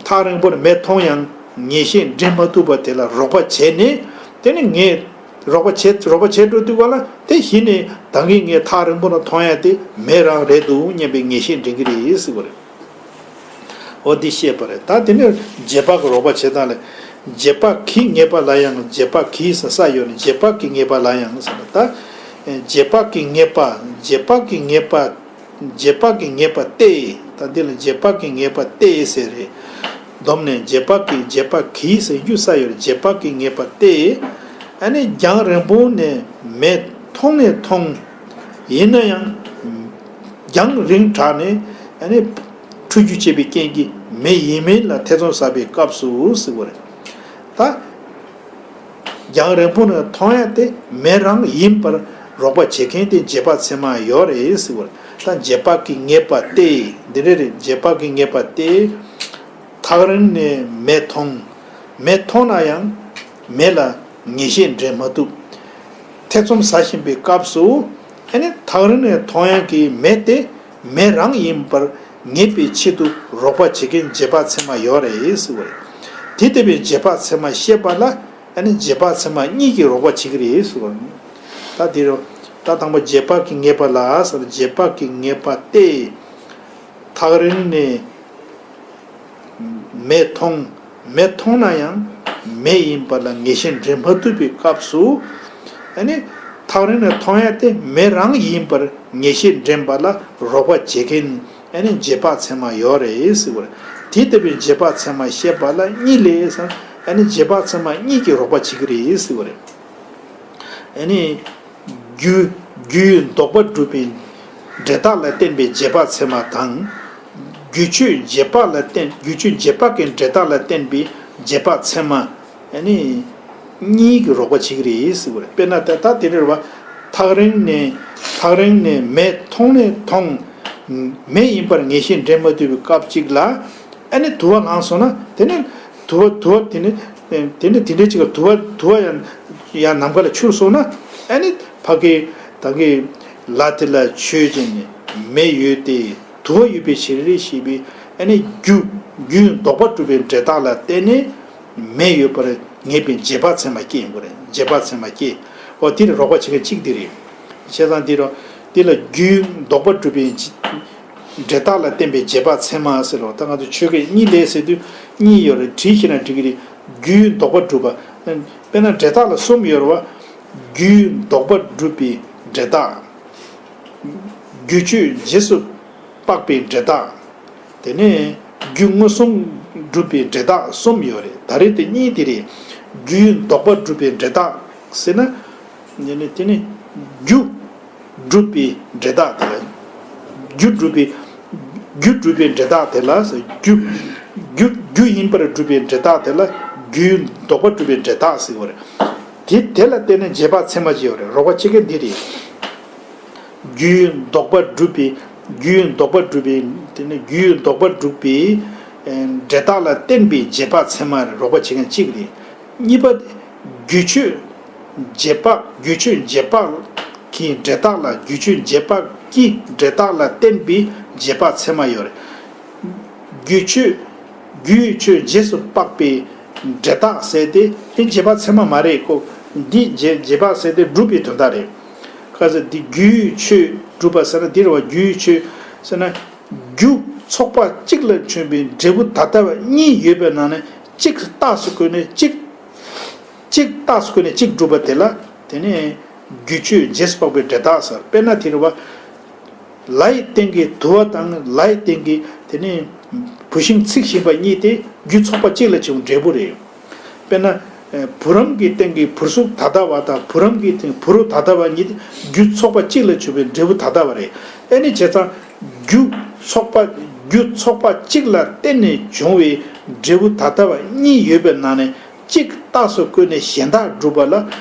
ཐག་རིང་པོར་མེ་མཐོང་ཡང་ངེས་ཤེས་འདྲེན་མ་ཐུབ་པ་དེ་ལ་རོགས་པ་བྱས་ནས། དེ་ནས་ངས་རོགས་པ་བྱས། རོགས་པ་བྱས་འགྲོ་དུས་ག་ལ་དེ་གཞི་ནས་ད་གིན་ངས་ཐག་རིང་པོ་ན་མཐོང་ཡ་དེ་མེ་རང་རེད་འདུག་སྙམ་པའི་ངེས་ཤེས་འདྲེན་གྱི་རེད་ཟེར་བ་རེད། འོ་འདི་བཤད་པ་རེད། ད་དེ་ནས་རྗེས་དཔག་གི་རོགས་པ་བྱེད་སྟངས་ལ། རྗེས་དཔག་གིས་ངེས་པ་ལ་ཡང་། རྗེས་དཔག་གིས་ས་ས་ཡོད་ནས་རྗེས་དཔག་གིས་ངེས་པ་ལ་ཡང་ཟེར་ན། ད་རྗེས་དཔག་གིས་ངེས་པ། རྗེས་དཔག་གིས་ངེས་པ། རྗེས་དཔག་གིས་ངེས་པ་སྟེ། ད་འདི་ལ་རྗེས་དཔག་གིས་ངེས་པ་སྟེ་ཟེར་རེད། སྡོམ་ནས་རྗེས་དཔག་གིས། རྗེས་དཔག་གིས་ཟེར་རྒྱུ་ས་ཡོད་རེད། རྗེས་དཔག་གིས་ངེས་པ་སྟེ། ཨ་ནི་རྒྱང་རིང་པོ་ནས་མེ་མཐོང་ནས་མཐོང་། ཡིན་ན་ཡང་རྒྱང་རིང་དྲགས་ནས་ཨ་ནི་འཕྲོད་རྒྱུ་བྱེད་པའི་རྐྱེན་གྱིས་མེ་ཡིན་མིན་ལ་ཐེ་ཚོམ་ཟ་བའི་སྐབས་སུ་ཟེར་བ་རེད། ད། རྒྱང་རིང་པོ་ནས་མཐོང་ཡ་དེ་མེ་རང་ཡིན་པར་རོགས་པ་བྱེད་མཁན་དེ་རྗེས་དཔག་ཚད་མ་ཡོད་རེད་ཟེར་བ་རེད། ད་རྗེས་དཔག་གིས་ངེས་པ་སྟེ། འདི་འདྲ་རེད། རྗེས་དཔག་གིས་ངེས་པ་སྟེ། ཐག་རིང་ནས་མེ་མཐོང་། མེ་མཐོང་ན་ཡང་མེ་ལ་ངེས་ཤེས་འདྲེན་མ་ཐུབ། ཐེ་ཚོམ་ཟ་བཞིན་པའི་སྐབས་སུ། ཨ་ནི་ཐག་རིང་ནས་མཐོང་ཡ་གི་མེ་དེ་མེ་རང་ཡིན་པར་ངེས་པའི་ཆེད་དུ་རོགས་པ་བྱེད་མཁན་རྗེས་དཔག་ཚད་མ་ཡོད་རེད་ཟེར་བ་རེད། དེ་ལྟ་བུའི་རྗེས་དཔག་ཚད་མ་བཤད་པ་ལ། ཨ་ནི་རྗེས་དཔག་ཚད་མ་གཉིས་ཀྱིས་རོགས་པ་བྱེད་ཀྱི་རེད་ཟེར་བ་རེད། ད་དེ་རུ་ད་དང་པོ་རྗེས་དཔག་གིས་ངེས་པ་ལ་ཟེར། རྗེས་དཔག་གིས་ངེས་པ་སྟེ། ཐག་རིང་ནས་མེ་མཐོང་། མེ་མཐོང་ན་ཡང་མེ་ཡིན་པ་ལ་ངེས་ཤེས་འདྲེན་མ་ཐུབ་པའི་སྐབས་སུ། ཨ་ནི་ཐག་རིང་ནས་མཐོང་ཡ་དེ་མེ་རང་ཡིན་པར་ངེས་ཤེས་འདྲེན་པ་ལ་རོགས་པ་བྱེད་མཁན་ཨ་ནི་རྗེས་དཔག་ཚད་མ་ཡོད་རེད་ཟེར་བ་རེད། དེ་ལྟ་བུའི་རྗེས་དཔག་ཚད་མ་བཤད་པ་ལ་གཉིས་ལས་ཟེར། ཨ་ནི་རྗེས་དཔག་ཚད་མ་གཉིས་ཀྱིས་རོགས་པ་བྱེད་ཀྱི་རེད་ཟེར་བ་རེད། ཨ་ནི། རྒྱུ། རྒྱུའི་ལྡོག་པ་སྒྲུབ་པའི་འབྲས་རྟགས་ལ་བརྟེན་པའི་རྗེས་དཔག་ཚད་མ་དང་། རྒྱུ་ཆོས་རྗེས་དཔག་ལ་བརྟེན། རྒྱུ་ཆོས་རྗེས་དཔག་གི་འབྲས་རྟགས་ལ་བརྟེན་པའི་རྗེས་དཔག་ཚད་མ། ཨ་ནི། གཉིས་ཀྱིས་རོགས་པ་བྱེད་ཀྱི་རེད་ཟེར་བ་རེད། དཔེར་ན་ད་ལྟ་དེ་འདྲ་རེད་བ། ཐག་རིང་ནས། ཐག་རིང་ནས་མེ་མཐོང་ནས་མཐོང་། མེ་ཡིན་པར་ངེས་ཤེས་འདྲེན་མ་ཐུབ་པའི་སྐབས་གཅིག་ལ། ཨ་ནི་དུ་བ་ལངས་སོང་ན་དེ་ནི། དུ་བ། དུ་བ་དེ་ནི། དེ་ནི་དེ་འདྲའི་གཅིག་ལ་དུ་བ། དུ་བ་ཡང་ཡང་ནམ་མཁའ་ལ་འཕྱུར་སོང་ན། ཨ་ནི་ཕ་གི་ད་གི་ལ་དེ་ལ་ཆོས་ཅན་ནི་མེ་ཡོད་དེ། དུ་བ་ཡོད་པའི་ཕྱིར་ཞེས་པའི། ཨ་ནི་རྒྱུ། རྒྱུའི་ལྡོག་པ་སྒྲུབ་པའི་འབྲས་རྟགས་ལ་བརྟེན་ནས་མེ་ཡོད་པར་ངེས་པའི་རྗེས་དཔག་ཚད་མ་སྐྱེ་ཡོང་གི་རེད། རྗེས་དཔག་ཚད་མ་སྐྱེ། འོ་དེ་ལ་རོགས་པ་བྱེད་མཁན་གཅིག་དེ་རེད། བྱས་ཙང་དེ་རུ་དེ་ལ་རྒྱུའི་ལྡོག་པ་སྒྲུབ་པའི་འབྲས་རྟགས་ལ་བརྟེན་པའི་རྗེས་དཔག་ཚད་མ་ཟེར་རོ། ད་ང་ཚོ་ཆོས་སྐད་གཉིས་ལས་ཟེར་དུས་གཉིས་ཡོད་རེད། བྲིས་ཤེས་ན་འགྲིག་གི་རེད། རྒྱུའི་ལྡོག་པ་སྒྲུབ་པ། དཔེར་ན་འབྲས་རྟགས་ལ་གསུམ་ཡོད་རེད་བ། རྒྱུའི་ལྡོག་པ་སྒྲུབ་པའི་འབྲས་རྟགས། རྒྱུ་ཆོས་རྗེས་སུ་དཔག་པའི་འབྲས་རྟགས། དེ་ནས་རྒྱུ་མངོན་སུམ་སྒྲུབ་པའི་འབྲས་རྟགས་གསུམ་ཡོད་རེད། ད་རེས་དེ་གཉིས་དེ་རེད། རྒྱུའི་ལྡོག་པ་སྒྲུབ་པའི་འབྲས་རྟགས་ཟེར་ན། དེ་ནས་དེ་ནས་རྒྱུ། སྒྲུབ་པའི་འབྲས་རྟགས་དེ་ལ། རྒྱུ་སྒྲུབ་པའི། རྒྱུ་སྒྲུབ་པའི་འབྲས་རྟགས་དེ་ལ། རྒྱུ། རྒྱུ། རྒྱུ་ཡིན་པར་སྒྲུབ་པའི་འབྲས་རྟགས་དེ་ལ་རྒྱུའི་ལྡོག་པ་སྒྲུབ་པའི་འབྲས་རྟགས་ཟེར་བ་རེད། དེ། དེ་ལ་བརྟེན་ནས་རྗེས་དཔག་ཚད་མ་ཅིག་ཡོད་རེད། རོགས་པ་བྱེད་མཁན་འདི་རེད། རྒྱུའི་ལྡོག་པ་སྒྲུབ་པའི། རྒྱུའི་ལྡོག་པ་སྒྲུབ་པའི། དེ་ནི་རྒྱུའི་ལྡོག་པ་སྒྲུབ་པའི། ཨེ། འབྲས་རྟགས་ལ་བརྟེན་པའི་རྗེས་དཔག་ཚད་མ་རེད། རོགས་པ་བྱེད་མཁན་གཅིག་རེད། གཉིས་པ། རྒྱུ་ཆོས་རྗེས་དཔག་རྒྱུ་ཆོས་རྗེས་དཔག་གི་འབྲས་རྟགས་ལ། རྒྱུ་ཆོས་རྗེས་དཔག་གི་འབྲས་རྟགས་ལ་བརྟེན་པའི་རྗེས་དཔག་ཚད་མ་ཡོད་རེད། རྒྱུ་ཆོས། རྒྱུའི་ཆོས་རྗེས་སུ་དཔག་པའི་འབྲས་རྟགས་ཟེར་ཏེ་དེ་རྗེས་དཔག་ཚད་མ་མ་རེད་ཀོ། འདི་རྗེས། རྗེས་དཔག་ཟེར་ཏེ་སྒྲུབ་པའི་དོན་དག་རེད། ག་ཟེར་འདི་རྒྱུའི་ཆོས་སྒྲུབ་པ་ཟེར་ན་འདི་རེད་བ། རྒྱུའི་ཆོས་ཟེར་ན། རྒྱུ་ཚོགས་པ་གཅིག་ལ་བྱུང་བའི་འབྲས་བུ་ད་ལྟ་བ་གཉིས་ཡོད་པའི་ནང་ནས་གཅིག་རྟགས་སུ་བཀོད་ནས་གཅིག་གཅིག་རྟགས་སུ་བཀོད་ནས་གཅིག་སྒྲུབ་པ་དེ་ལ། དེ་ནས་རྒྱུ་ཆོས་རྗེས་སུ་དཔག་པའི་འབྲས་རྟགས་ཟེར། དཔེར་ན་དེ་རེད་བ། ལ་ཡི་སྟེང་གི་དུ་བ་དང་། ལ་ཡི་སྟེང་གི་དེ་ནས་བུད་ཤིང་འཚིག་བཞིན་པ་གཉིས་དེ་རྒྱུ་ཚོགས་པ་གཅིག་ལ་བྱུང་འབྲས་བུ་རེད། དཔེར་ན། ཨེ། བུ་རམ་གྱི་སྟེང་གི་བུར་གཟུགས་ད་ལྟ་བ་དང་། བུ་རམ་གྱི་སྟེང་བུ་རུ་ད་ལྟ་བ་གཉིས་དེ་རྒྱུ་ཚོགས་པ་གཅིག་ལ་བྱུང་བའི་འབྲས་བུ་ད་ལྟ་བ་རེད། ཨེ་ནི་བྱས་ཙང་རྒྱུ་ཚོགས་པ། རྒྱུ་ཚོགས་པ་གཅིག་ལ་བརྟེན་ནས་བྱུང་བའི་འབྲས་བུ་ད་ལྟ་བ་གཉིས་ཡོད་པའི་ནང་ནས་གཅིག་རྟགས་སུ་བཀོད་ནས་གཞན་དག་སྒྲུབ་པ་ལ།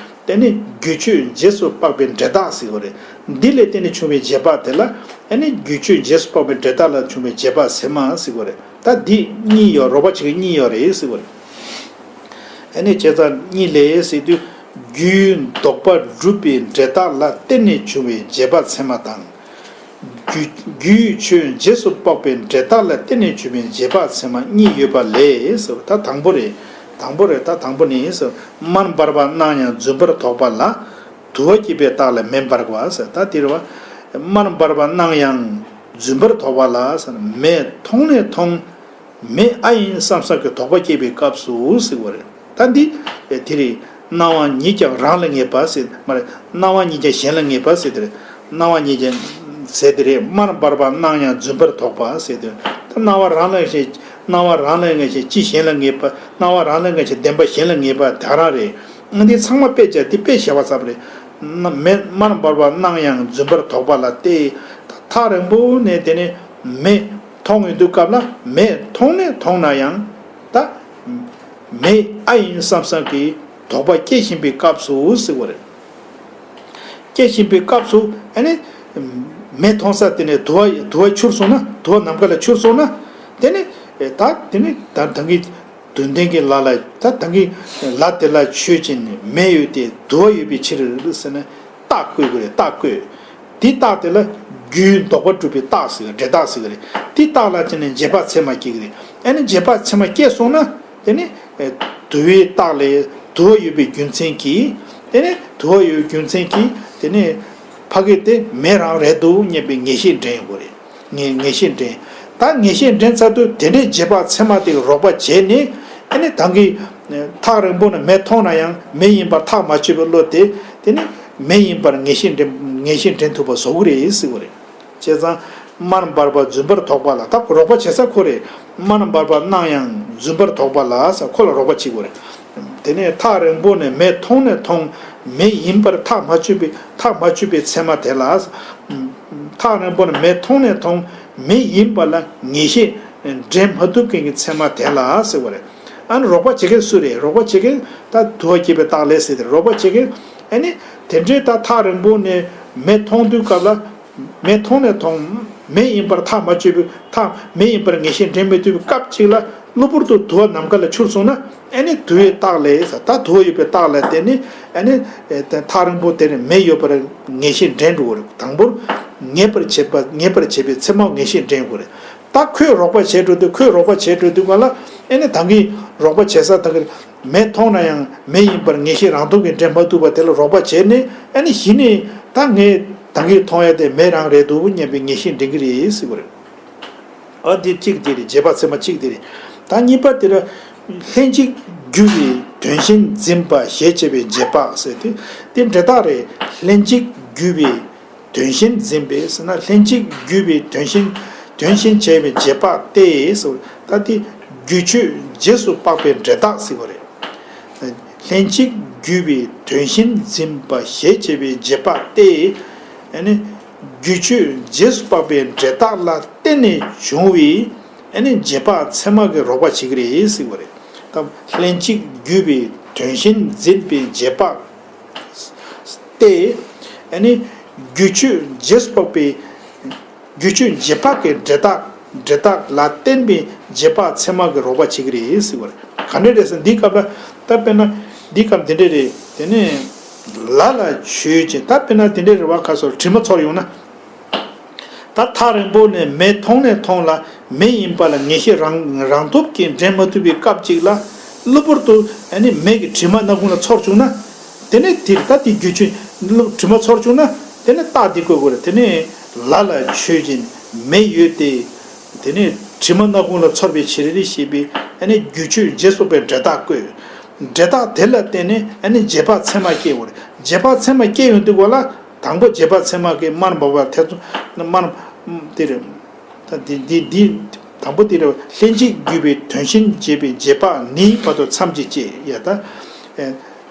དེ་ནི་རྒྱུ་ཆོས་རྗེས་སུ་དཔག་པའི་འབྲས་རྟགས་ཟེར་བ་རེད། འདི་ལས་བརྟེན་ནས་བྱུང་བའི་རྗེས་དཔག་དེ་ལ། ཨ་ནི་རྒྱུ་ཆོས་རྗེས་སུ་དཔག་པའི་འབྲས་རྟགས་ལ་བྱུང་བའི་རྗེས་དཔག་ཚད་མ་ཟེར་བ་རེད། ད་འདི་གཉིས་ཡོད། རོགས་པ་བྱེད་མཁན་གཉིས་ཡོད་རེད་ཟེར་བ་རེད། ཨ་ནི་བྱས་ཙང་གཉིས་ལས་ཟེར་དུས། རྒྱུའི་ལྡོག་པ་སྒྲུབ་པའི་འབྲས་རྟགས་ལ་བརྟེན་ནས་བྱུང་བའི་རྗེས་དཔག་ཚད་མ་དང་། རྒྱུ། རྒྱུའི་ཆོས་རྗེས་སུ་དཔག་པའི་འབྲས་རྟགས་ལ་བརྟེན་ནས་བྱུང་བའི་རྗེས་དཔག་ཚད་མ་གཉིས་ཡོད་པ་ལས་ཟེར། ད་དང་པོ་རེད། དང་པོ་རེད། ད་དང་པོ་ནི་ཟེར། མར་འབར་བ་སྣང་ཡང་རྫུན་པར་དོགས་པ་ལ། དུ་བ་སྐྱེས་པའི་རྟགས་ལ་མེ་འབར་བ་ཟེར། ད་དེ་རེད་བ། མར་འབར་བ་སྣང་ཡང་རྫུན་པར་དོགས་པ་ལ་ཟེར། མེ་མཐོང་ནས་མཐོང་། མེ་ཨ་ཡིན་བསམ་བསམ་གྱི་དོགས་པ་སྐྱེས་པའི་སྐབས་སུ་ཟེར་བ་རེད། ད་འདི་དེ་རེད། སྣང་བ་ཉིད་ཀྱང་རང་ལ་ངེས་པ་ཟེར་མ་རེད། སྣང་བ་ཉིད་ཀྱང་གཞན་ལ་ངེས་པ་ཟེར་དེ་རེད། སྣང་བ་ཉིད་ཀྱང་ཟེར་དེ་རེད། མར་འབར་བ་སྣང་ཡང་རྫུན་པར་དོགས་པ་ཟེར་དེ་རེད། ད་སྣང་བ་རང་ལ་ངེས་ཤིང་། སྣང་བ་རང་ལ་ངེས་ཤིང་ཅི་གཞན་ལ་ངེས་པ། སྣང་བ་རང་ལ་ངེས་ཤིང་བདེན་པ་གཞན་ལ་ངེས་པ་དེ་རང་རེད། འདི་ཚང་མ་དཔེ་བྱས་འདི་དཔེ་བྱས་པ་ཙམ་རེད། མེ་མར་འབར་བ་སྣང་ཡང་རྫུན་པར་དོགས་པ་ལ་སྟེ། ཐག་རིང་པོ་ནས་དེ་ནས་མེ་མཐོང་ཡོང་དུས་སྐབས་ལ་མེ་མཐོང་ནས་མཐོང་ན་ཡང་། ད་མེ་ཨ་ཡིན་བསམ་བསམ་གྱི་དོགས་པ་སྐྱེ་བཞིན་པའི་སྐབས་སུ་ཟེར་བ་རེད། སྐྱེ་བཞིན་པའི་སྐབས་སུ་ཨ་ནི་མེ་མཐོང་ས་དེ་ནས་དུ་བ་དུ་བ་འཕྱུར་སོང་ན། དུ་བ་ནམ་མཁའ་ལ་འཕྱུར་སོང་ན། དེ་ནི་ད་དེ་ནི་ད་ད་གིན་དུ་ལྡན་གྱི་ལ་ལ། ད་ད་གིན་ལ་དེ་ལ་ཆོས་ཅན་མེ་ཡོད་དེ་དུ་བ་ཡོད་པའི་ཕྱིར་ཟེར་ནས་རྟགས་བཀོད་དགོས་རེད། རྟགས་བཀོད། དེ་རྟགས་དེ་ལ་རྒྱུའི་ལྡོག་པ་སྒྲུབ་པའི་རྟགས་ཟེར་གི། འབྲས་རྟགས་ཟེར་གི་རེད། དེ་རྟགས་ལ་བརྟེན་ནས་རྗེས་དཔག་ཚད་མ་སྐྱེ་གི་རེད། ཨ་ནི་རྗེས་དཔག་ཚད་མ་སྐྱེས་སོང་ན། དེ་ནི་དུ་བའི་རྟགས་ལས་དུ་བ་ཡོད་པའི་རྒྱུ་མཚན་གྱིས། དེ་ནི་དུ་བ་ཡོད་པའི་རྒྱུ་མཚན་གྱིས་དེ་ནི་ཕ་གི་དེ་མེ་རང་རེད་འདུག་སྙམ་པའི་ངེས་ཤེས་འདྲེན་དགོས་རེད། ངེས་ངེས་ཤེས་འདྲེན། ད་ངེས་ཤེས་འདྲེན་ཚར་དུས་དེ་འདྲའི་རྗེས་དཔག་ཚད་མ་དེ་རོགས་པ་བྱས་ནས། ཨ་ནི་ད་གིན་ཐག་རིང་པོ་ནས་མེ་མཐོང་ན་ཡང་མེ་ཡིན་པར་ཐག་མ་ཆོད་པའི་བློ་དེ། དེ་ནི་མེ་ཡིན་པར་ངེས་ཤེས་འདྲེན། ངེས་ཤེས་འདྲེན་ཐུབ་པ་བཟོ་གི་རེད་ཟེར་བ་རེད། བྱས་ཙང་མར་འབར་བ་རྫུན་པར་དོགས་པ་ལ། ད་རོགས་པ་བྱེད་ས་ཁོ་རེད། མར་འབར་བ་སྣང་ཡང་རྫུན་པར་དོགས་པ་ལ་ཟེར། ཁོ་ལ་རོགས་པ་བྱེད་དགོས་རེད། དེ་ནས་ཐག་རིང་པོ་ནས་མེ་མཐོང་ནས་མཐོང་། མེ་ཡིན་པར་ཐག་མ་ཆོད་པའི། ཐག་མ་ཆོད་པའི་ཚད་མ་དེ་ལ། ཐག་རིང་པོ་ནས་མེ་མཐོང་ནས་མཐོང་། མེ་ཡིན་པ་ལ་ངེས་ཤེས་འདྲེན་མ་ཐུབ་མཁན་གྱི་ཚད་མ་དེ་ལ་ཟེར་བ་རེད། ཨ་ནི་རོགས་པ་བྱེད་མཁན་སུ་རེད། རོགས་པ་བྱེད་མཁན་ད་དུ་བ་སྐྱེས་པའི་རྟགས་ལས་ཟེར་དེ་རོགས་པ་བྱེད་མཁན། ཨ་ནི་དེ་འདྲའི་ད་ཐག་རིང་པོ་ནས་མེ་མཐོང་དུས་སྐབས་ལ། མེ་མཐོང་ནས་མཐོང་། མེ་ཡིན་པར་ཐག་མ་ཆོད་པའི། ཐག་མེ་ཡིན་པར་ངེས་ཤེས་འདྲེན་མི་ཐུབ་པའི་སྐབས་གཅིག་ལ་གློ་བུར་དུ་དུ་བ་ནམ་མཁའ་ལ་འཕྱུར་སོང་ན། ཨ་ནི་དུ་བའི་རྟགས་ལས་ཟེར། ད་དུ་བ་ཡོད་པའི་རྟགས་ལ་བརྟེན་ནས། ཨ་ནི་ཐག་རིང་པོ་དེ་ནས་མེ་ཡོད་པར་ངེས་ཤེས་འདྲེན་འགྲོ་གི་རེད། དང་པོར་ངེས་པར་བྱེད་པ། ངེས་པར་བྱེད་པའི་ཚད་མ་ངེས་ཤེས་འདྲེན་དགོས་རེད། ད་ཁོས་རོགས་པ་བྱེད་འགྲོ་དུས། ཁོས་རོགས་པ་བྱེད་འགྲོ་དུས་ག་ལ། ཨ་ནི་ད་གིན་རོགས་པ་བྱེད་ས་ད་གིན་མེ་མཐོང་ན་ཡང་མེ་ཡིན་པར་ངེས་ཤེས་རང་སྟོབས་ཀྱིས་འདྲེན་མ་ཐུབ་པ་དེ་ལ་རོགས་པ་བྱས་ནས། ཨ་ནི་གཞི་ནས་ད་ངས་ད་གིན་མཐོང་ཡ་དེ་མེ་རང་རེད་འདུག་སྙམ་པའི་ངེས་ཤེས་འདྲེན་གྱི་རེད་ཟེར་བ་རེད། ཨ་འདི་གཅིག་དེ་རེད། རྗེས་དཔག་ཚད་མ་གཅིག་དེ་རེད། ད་གཉིས་པ་དེ་ལ་ལྷན་ཅིག་རྒྱུ་བའི་དོན་གཞན་འཛིན་པ་ཞེས་བྱ་བའི་རྗེས་དཔག་ཟེར་དུས་དེ་འབྲས་རྟགས་རེད། ལྷན་ཅིག་རྒྱུ་བའི་དོན་གཞན་འཛིན་པས་ཟེར་ན། ལྷན་ཅིག་རྒྱུ་བའི་དོན་གཞན། དོན་གཞན་བྱས་པའི་རྗེས་དཔག་སྟེ་ཟེར། ད་དེ་རྒྱུ་ཆོས་རྗེས་སུ་དཔག་པའི་འབྲས་རྟགས་ཟེར་བ་རེད། ལྷན་ཅིག་རྒྱུ་བའི་དོན་གཞན་འཛིན་པ་ཞེས་བྱ་བའི་རྗེས་དཔག་སྟེ། ཨ་ནི་རྒྱུ་ཆོས་རྗེས་སུ་དཔག་པའི་འབྲས་རྟགས་ལ་བརྟེན་ནས་བྱུང་བའི་ཨ་ནི་རྗེས་དཔག་ཚད་མ་གི་རོགས་པ་བྱེད་ཀྱི་རེད་ཟེར་བ་རེད། ད་ལྷན་ཅིག་བརྒྱུད་པའི་དོན་གཞན་འཛིན་པའི་རྗེས་དཔག་སྟེ། ཨ་ནི་རྒྱུ་ཆོས་རྗེས་སུ་དཔག་པའི་རྒྱུ་ཆོས་རྗེས་དཔག་གི་འབྲས་རྟགས་འབྲས་རྟགས་ལ་བརྟེན་པའི་རྗེས་དཔག་ཚད་མ་གི་རོགས་པ་བྱེད་ཀྱི་རེད་ཟེར་བ་རེད། ག་འདྲ་རེད་ཟེར་འདིའི་སྐབས་ལ་ད་དཔེར་ན་འདིའི་སྐབས་འདི་འདྲ་རེད། དེ་ནས་ལ་ལ་ཆོས་ཅན། ད་དཔེར་ན་དེ་འདྲ་རེད་བ། ཁ་སོར་དྲི་མ་ཚོར་ཡོང་ན། ད་ཐག་རིང་པོ་ནས་མེ་མཐོང་ནས་མཐོང་ལ་མེ་ཡིན་པ་ལ་ངེས་ཤེས་རང་རང་སྟོབས་ཀྱིས་འདྲེན་མ་ཐུབ་པའི་སྐབས་གཅིག་ལ། གློ་བུར་དུ་ཨ་ནི་མེ་གི་དྲི་མ་སྣ་ཁུང་ལ་ཚོར་བྱུང་ན། དེ་ནས་དེར་ད་དེ་རྒྱུ་ཆོས་གློ་དྲི་མ་ཚོར་བྱུང་ན། དེ་ནས་རྟགས་འདི་བཀོད་དགོས་རེད། དེ་ནས་ལ་ལ་ཆོས་ཅན། མེ་ཡོད་དེ། དེ་ནས་དྲི་མ་སྣ་ཁུང་ལ་ཚོར་བའི་ཕྱིར་རེ་ཞེས་པའི་ཨ་ནི་རྒྱུ་ཆོས་རྗེས་སུ་དཔག་པའི་འབྲས་རྟགས་བཀོད། འབྲས་རྟགས་དེ་ལ་བརྟེན་ནས་ཨ་ནི་རྗེས་དཔག་ཚད་མ་སྐྱེ་དགོས་རེད། རྗེས་དཔག་ཚད་མ་སྐྱེ་ཡོང་དུས་གོ་ལ། དང་པོ་རྗེས་དཔག་ཚད་མ་གི་དམར་འབར་བ་ཐེ་ཚོམ་དམར། དེ་རེད། ད་འདི་འདི་འདི། དང་པོ་དེ་རེད། ལྷན་ཅིག་བརྒྱུད་པའི་དོན་གཞན་འབྱེད་པའི་རྗེས་དཔག་ནི་བར་དོ་མཚམས་གཅིག་ཅེས་ཡ། ད་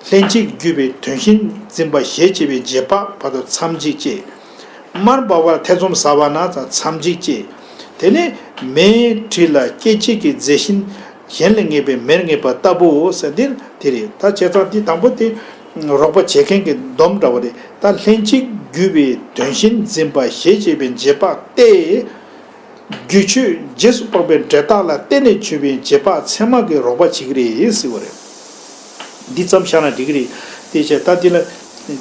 ལྷན་ཅིག་བརྒྱུད་པའི་དོན་གཞན་འཛིན་པ་ཞེས་བྱ་བའི་རྗེས་དཔག་བར་དོ་མཚམས་གཅིག་ཅེས། དམར་འབར་བར་ཐེ་ཚོམ་ཟ་བ་ན་མཚམས་གཅིག་ཅེས། དེ་ནས་མེའི་དྲི་ལ་སྐྱེད་བྱེད་ཀྱི་རྫས་གཞན་གཞན་ལ་ངེས་པའི་མེར་ངེས་པ་ལྟ་བུའོ་ཟེར་འདིར་དེ་རེད། ད་བྱས་ཙང་འདི་དང་པོ་དེ་རོགས་པ་བྱེད་མཁན་གྱི་སྡོམ་འདྲ་བོ་རེད། ད་ལྷན་ཅིག་བརྒྱུད་པའི་དོན་གཞན་འཛིན་པ་ཞེས་བྱ་བའི་རྗེས་དཔག་སྟེ། རྒྱུ་ཆོས་རྗེས་སུ་དཔག་པའི་འབྲས་རྟགས་ལ་བརྟེན་ནས་བྱུང་བའི་རྗེས་དཔག་ཚད་མ་གི་རོགས་པ་བྱེད་ཀྱི་རེད་ཟེར་བ་རེད། འདི་ཙམ་བཞག་ན་འགྲིག་གི་རེད། དེ་བྱས་ད་འདི་ལ།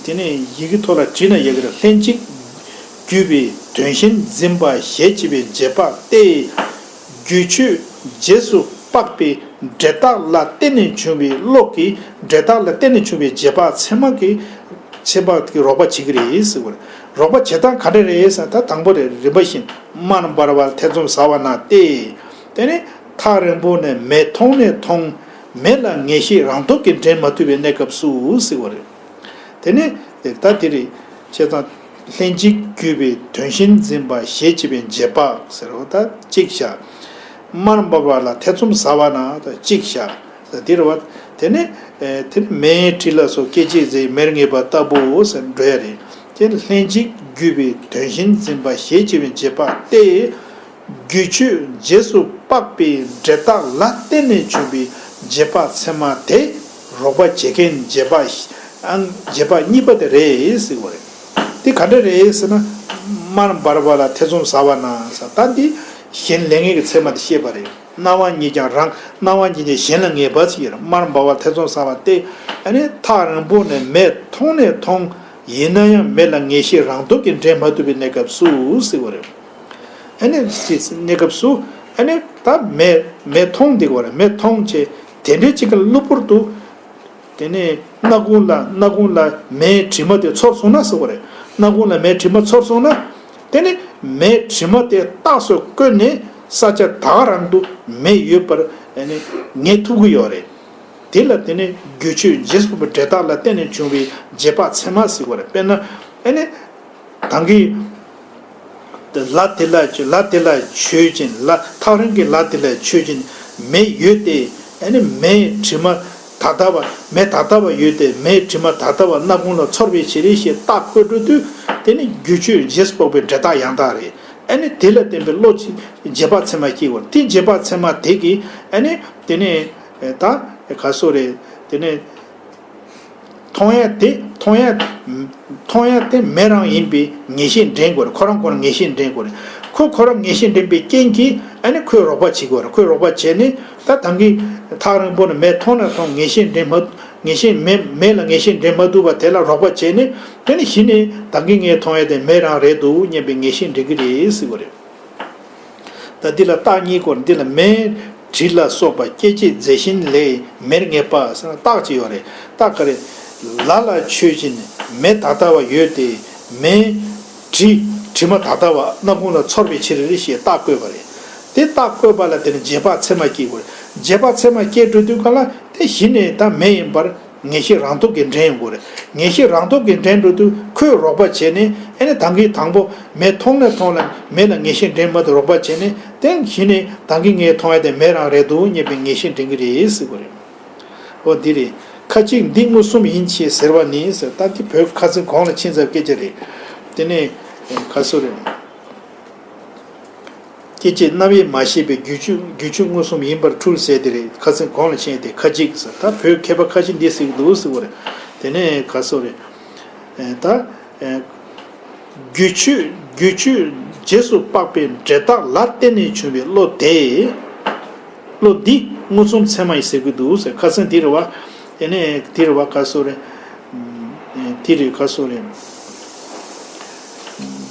དེ་ནས་ཡི་གེ་ཐོག་ལ་བྲིས་ན་ཡག་གི་རེད། ལྷན་ཅིག་བརྒྱུད་པའི་དོན་གཞན་འཛིན་པ་ཞེས་བྱ་བའི་རྗེས་དཔག་སྟེ། རྒྱུ་ཆོས་རྗེས་སུ་དཔག་པའི་འབྲས་རྟགས་ལ་བརྟེན་ནས་བྱུང་བའི་བློ་གི་འབྲས་རྟགས་ལ་བརྟེན་ནས་བྱུང་བའི་རྗེས་དཔག་ཚད་མ་གི་ཚད་མ་གི་རོགས་པ་བྱེད་ཀྱི་རེད་ཟེར་བ་རེད། རོགས་པ་བྱེད་སྟངས་ག་འདྲ་རེད་ཟེར། ད་དང་པོ་རེད། རིམ་པ་བཞིན་དམར་འབར་བར་ཐེ་ཚོམ་ཟ་བ་ན་སྟེ། དེ་ནས་ཐག་རིང་པོ་ནས་མེ་མཐོང་ནས་མཐོང་། མེ་ལ་ངེས་ཤེས་རང་སྟོབས་ཀྱིས་འདྲེན་མ་ཐུབ་པའི་གནས་སྐབས་སུ་ཟེར་བ་རེད། དེ་ནས་ད་དེ་རེད། བྱས་ཙང་ལྷན་ཅིག་བརྒྱུད་པའི་དོན་གཞན་འཛིན་པ་ཞེས་བྱ་བའི་རྗེས་དཔག་ཟེར་བ་ད་གཅིག་བཞག་དམར་འབར་བ་ལ་ཐེ་ཚོམ་ཟ་བ་ན་ད་གཅིག་བཞག་དེ་རེད་བ། དེ་ནས་དེ་ནས་མེའི་དྲི་ལ་སོགས་སྐྱེད་བྱེད་རྫས་མེར་ངེས་པ་ལྟ་བུའོ་ཟེར་འགྲོ་ཡ་རེད། དེ་ལྷན་ཅིག་བརྒྱུད་པའི་དོན་གཞན་འཛིན་པ་ཞེས་བྱ་བའི་རྗེས་དཔག་སྟེ། རྒྱུ་ཆོས་རྗེས་སུ་དཔག་པའི་འབྲས་རྟགས་ལ་བརྟེན་ནས་བྱུང་བའི་རྗེས་དཔག་ཚད་མ་དེ་རོགས་པ་བྱེད་མཁན་རྗེས་དཔག་ཨང་རྗེས་དཔག་གཉིས་པ་དེ་རེད་ཟེར་བ་རེད། འདི་ག་འདྲ་རེད་ཟེར་ན། དམར་འབར་བ་ལ་ཐེ་ཚོམ་ཟ་བ་ན་ཟེར། ད་འདི་གཞན་ལེན་མཁན་གྱི་ཚད་མ་དེ་བཤད་པ་རེད། སྣང་བ་ཉིད་ཀྱང་རང་སྣང་བ་ཉིད་ཀྱང་གཞན་ལ་ངེས་པ་ཟེར་གྱི་རེད། དམར་འབར་བ་ལ་ཐེ་ཚོམ་ཟ་བ་སྟེ། ཨ་ནི་ཐག་རིང་པོ་ནས་མེ་མཐོང་ནས་མཐོང་། ཡིན་ན་ཡང་མེ་ལ་ངེས་ཤེས་རང་སྟོབས་ཀྱིས་འདྲེན་མ་ཐུབ་པའི་གནས་སྐབས་སུ་ཟེར་བ་རེད། ཨ་ནི་གནས་སྐབས་སུ་ཨ་ནི་ད་མེ་མེ་མཐོང་འདི་གོ་རེད། མེ་མཐོང་བྱས་དེ་འདྲའི་ཅིག་གི་གློ་བུར་དུ་དེ་ནས་སྣ་ཁུང་ལ་སྣ་ཁུང་ལ་མེའི་དྲི་མ་དེ་ཚོར་སོང་ན་ཟེར་བ་རེད། སྣ་ཁུང་ལ་མེའི་དྲི་མ་ཚོར་སོང་ན། དེ་ནི་མེའི་དྲི་མ་དེ་རྟགས་སུ་བཀོད་ནས་ས་ཆ་ད་ག་རང་དུ་མེ་ཡོད་པར་ཨ་ནི་ངེས་ཐུབ་ཀྱི་ཡོད་རེད། དེ་ལ་དེ་ནི་རྒྱུ་ཆོས་རྗེས་སུ་དཔག་པའི་འབྲས་རྟགས་ལ་བརྟེན་ནས་བྱུང་བའི་རྗེས་དཔག་ཚད་མ་ཟེར་བ་རེད། དཔེར་ན་ཨ་ནི། གང་གི་ལ་དེ་ལ་ཆོས་ལ་དེ་ལ་ཆོས་ཅན། ལ་ཐག་རིང་གི་ལ་དེ་ལ་ཆོས་ཅན། མེ་ཡོད་དེ། ཨ་ནི་མེའི་དྲི་མ་ད་ལྟ་བ་མེ་ད་ལྟ་བ་ཡོད་དེ། མེའི་དྲི་མ་ད་ལྟ་བ་སྣ་ཁུང་ལ་ཚོར་བའི་ཕྱིར་ཞེས་རྟགས་བཀོད་འགྲོ་དུས་དེ་ནི་རྒྱུ་ཆོས་རྗེས་སུ་དཔག་པའི་འབྲས་རྟགས་ཡང་དག་རེད། ཨ་ནི་དེ་ལ་བརྟེན་པའི་བློ་ཅིག་རྗེས་དཔག་ཚད་མ་སྐྱེ་དགོས། དེ་རྗེས་དཔག་ཚད་མ་དེ་གིས་ཨ་ནི་དེ་ནི་ད་ག་སོ་རེད། དེ་ནི། མཐོང་ཡ་དེ་མཐོང་ཡ། མཐོང་ཡ་དེ་མེ་རང་ཡིན་པའི་ངེས་ཤེས་འདྲེན་དགོས་རེད། ཁོ་རང་ཁོ་རང་ངེས་ཤེས་འདྲེན་དགོས་རེད། ཁོ་ཁོ་རང་ངེས་ཤེས་འདྲེན་པའི་རྐྱེན་གྱིས་ཨ་ནི་ཁོས་རོགས་པ་བྱེད་དགོས་རེད། ཁོས་རོགས་པ་བྱས་ནས་ད་ད་གིན་ཐག་རིང་པོ་ནས་མེ་མཐོང་ན་མཐོང་། ངེས་ཤེས་འདྲེན་མ། ངེས་ཤེས་མེ་མེ་ལ་ངེས་ཤེས་འདྲེན་མ་ཐུབ་པ་དེ་ལ་རོགས་པ་བྱས་ནས་དེ་ནི་གཞི་ནས་ད་གིན་ངས་མཐོང་ཡ་དེ་མེ་རང་རེད་འདུག་སྙམ་པའི་ངེས་ཤེས་འདྲེན་གྱི་རེད་ཟེར་བ་རེད། ད་འདི་ལ་རྟགས་གཉིས་སྐོར། འདི་ལ་མེའི་དྲི་ལ་སོགས་པ་སྐྱེད་བྱེད་རྫས་གཞན་ལས་མེར་ངེས་པ་ཟེར་ན་རྟགས་ཅིག་ཡོད་རེད། རྟགས་ག་རེ། ལ་ལ་ཆོས་ཅན། མེ་ད་ལྟ་བ་ཡོད་དེ། མེའི་དྲི་དྲི་མ་ད་ལྟ་བ་སྣ་ཁུང་ལ་ཚོར་བའི་ཕྱིར་ཞེས་རྟགས་བཀོད་པ་རེད། དེ་རྟགས་བཀོད་པ་ལ་དེ་ནི་རྗེས་དཔག་ཚད་མ་སྐྱེ་དགོས་རེད། རྗེས་དཔག་ཚད་མ་སྐྱེ་འགྲོ་དུས་ག་ལ་དེ་གཞི་ནས་ད་མེ་ཡིན་པར་ངེས་ཤེས་རང་སྟོབས་ཀྱིས་འདྲེན་ཡོང་དགོས་རེད། ངེས་ཤེས་རང་སྟོབས་ཀྱིས་འདྲེན་འགྲོ་དུས་ཁོས་རོགས་པ་བྱས་ནས་ཨ་ནི་ད་གིན་དང་པོ་མེ་མཐོང་ནས་མཐོང་ལ་མེ་ལ་ངེས་ཤེས་འདྲེན་མ་ཐུབ། རོགས་པ་བྱས་ནས་དེ་གཞི་ནས་ད་གིན་ངས་མཐོང་ཡ་དེ་མེ་རང་རེད་འདུག་སྙམ་པའི་ངེས་ཤེས་འདྲེན་གྱི་རེད་ཟེར་བ་རེད། འོ་འདི་རེད། ཁ་ཅིག་འདི་མངོན་སུམ་ཡིན་ཞེས་ཟེར་བ་ནི་ཟེར། ད་འདི་བོད་ཁ་སང་གོང་ལ་ཕྱིན་ཚར་སྐད་ཆ་རེད། དེ་ནས་ཁ་སོ་རེད། སྐྱེ་མཆེད་རྣམ་དབྱེ་མ་ཤེས་པའི་རྒྱུ་ཆོས་རྒྱུ་ཆོས་མངོན་སུམ་ཡིན་པར་འཁྲུལ་ཟེར་དེ་རེད། ཁ་སང་གོང་ལ་ཕྱིན་ཏེ་ཁ་ཅིག་ཟེར། ད་བོད་མཁས་པ་ཁ་ཅིག་འདི་ཟེར་གི་འདུག་ཟེར་བ་རེད། དེ་ནས་ཁ་སོ་རེད། ད། རྒྱུ་ཆོས་རྒྱུ་ཆོས་རྗེས་སུ་དཔག་པའི་འབྲས་རྟགས་ལ་བརྟེན་ནས་བྱུང་བའི་བློ་དེ། བློ་འདི་མངོན་སུམ་ཚད་མ་ཡིན་ཟེར་གྱི་འདུག་ཟེར། ཁ་སང་དེ་རེད་བ། དེ་ནས་དེ་རེད་བ་ཁ་སོ་རེད། དེ་རེད་ཁ་སོ་རེད།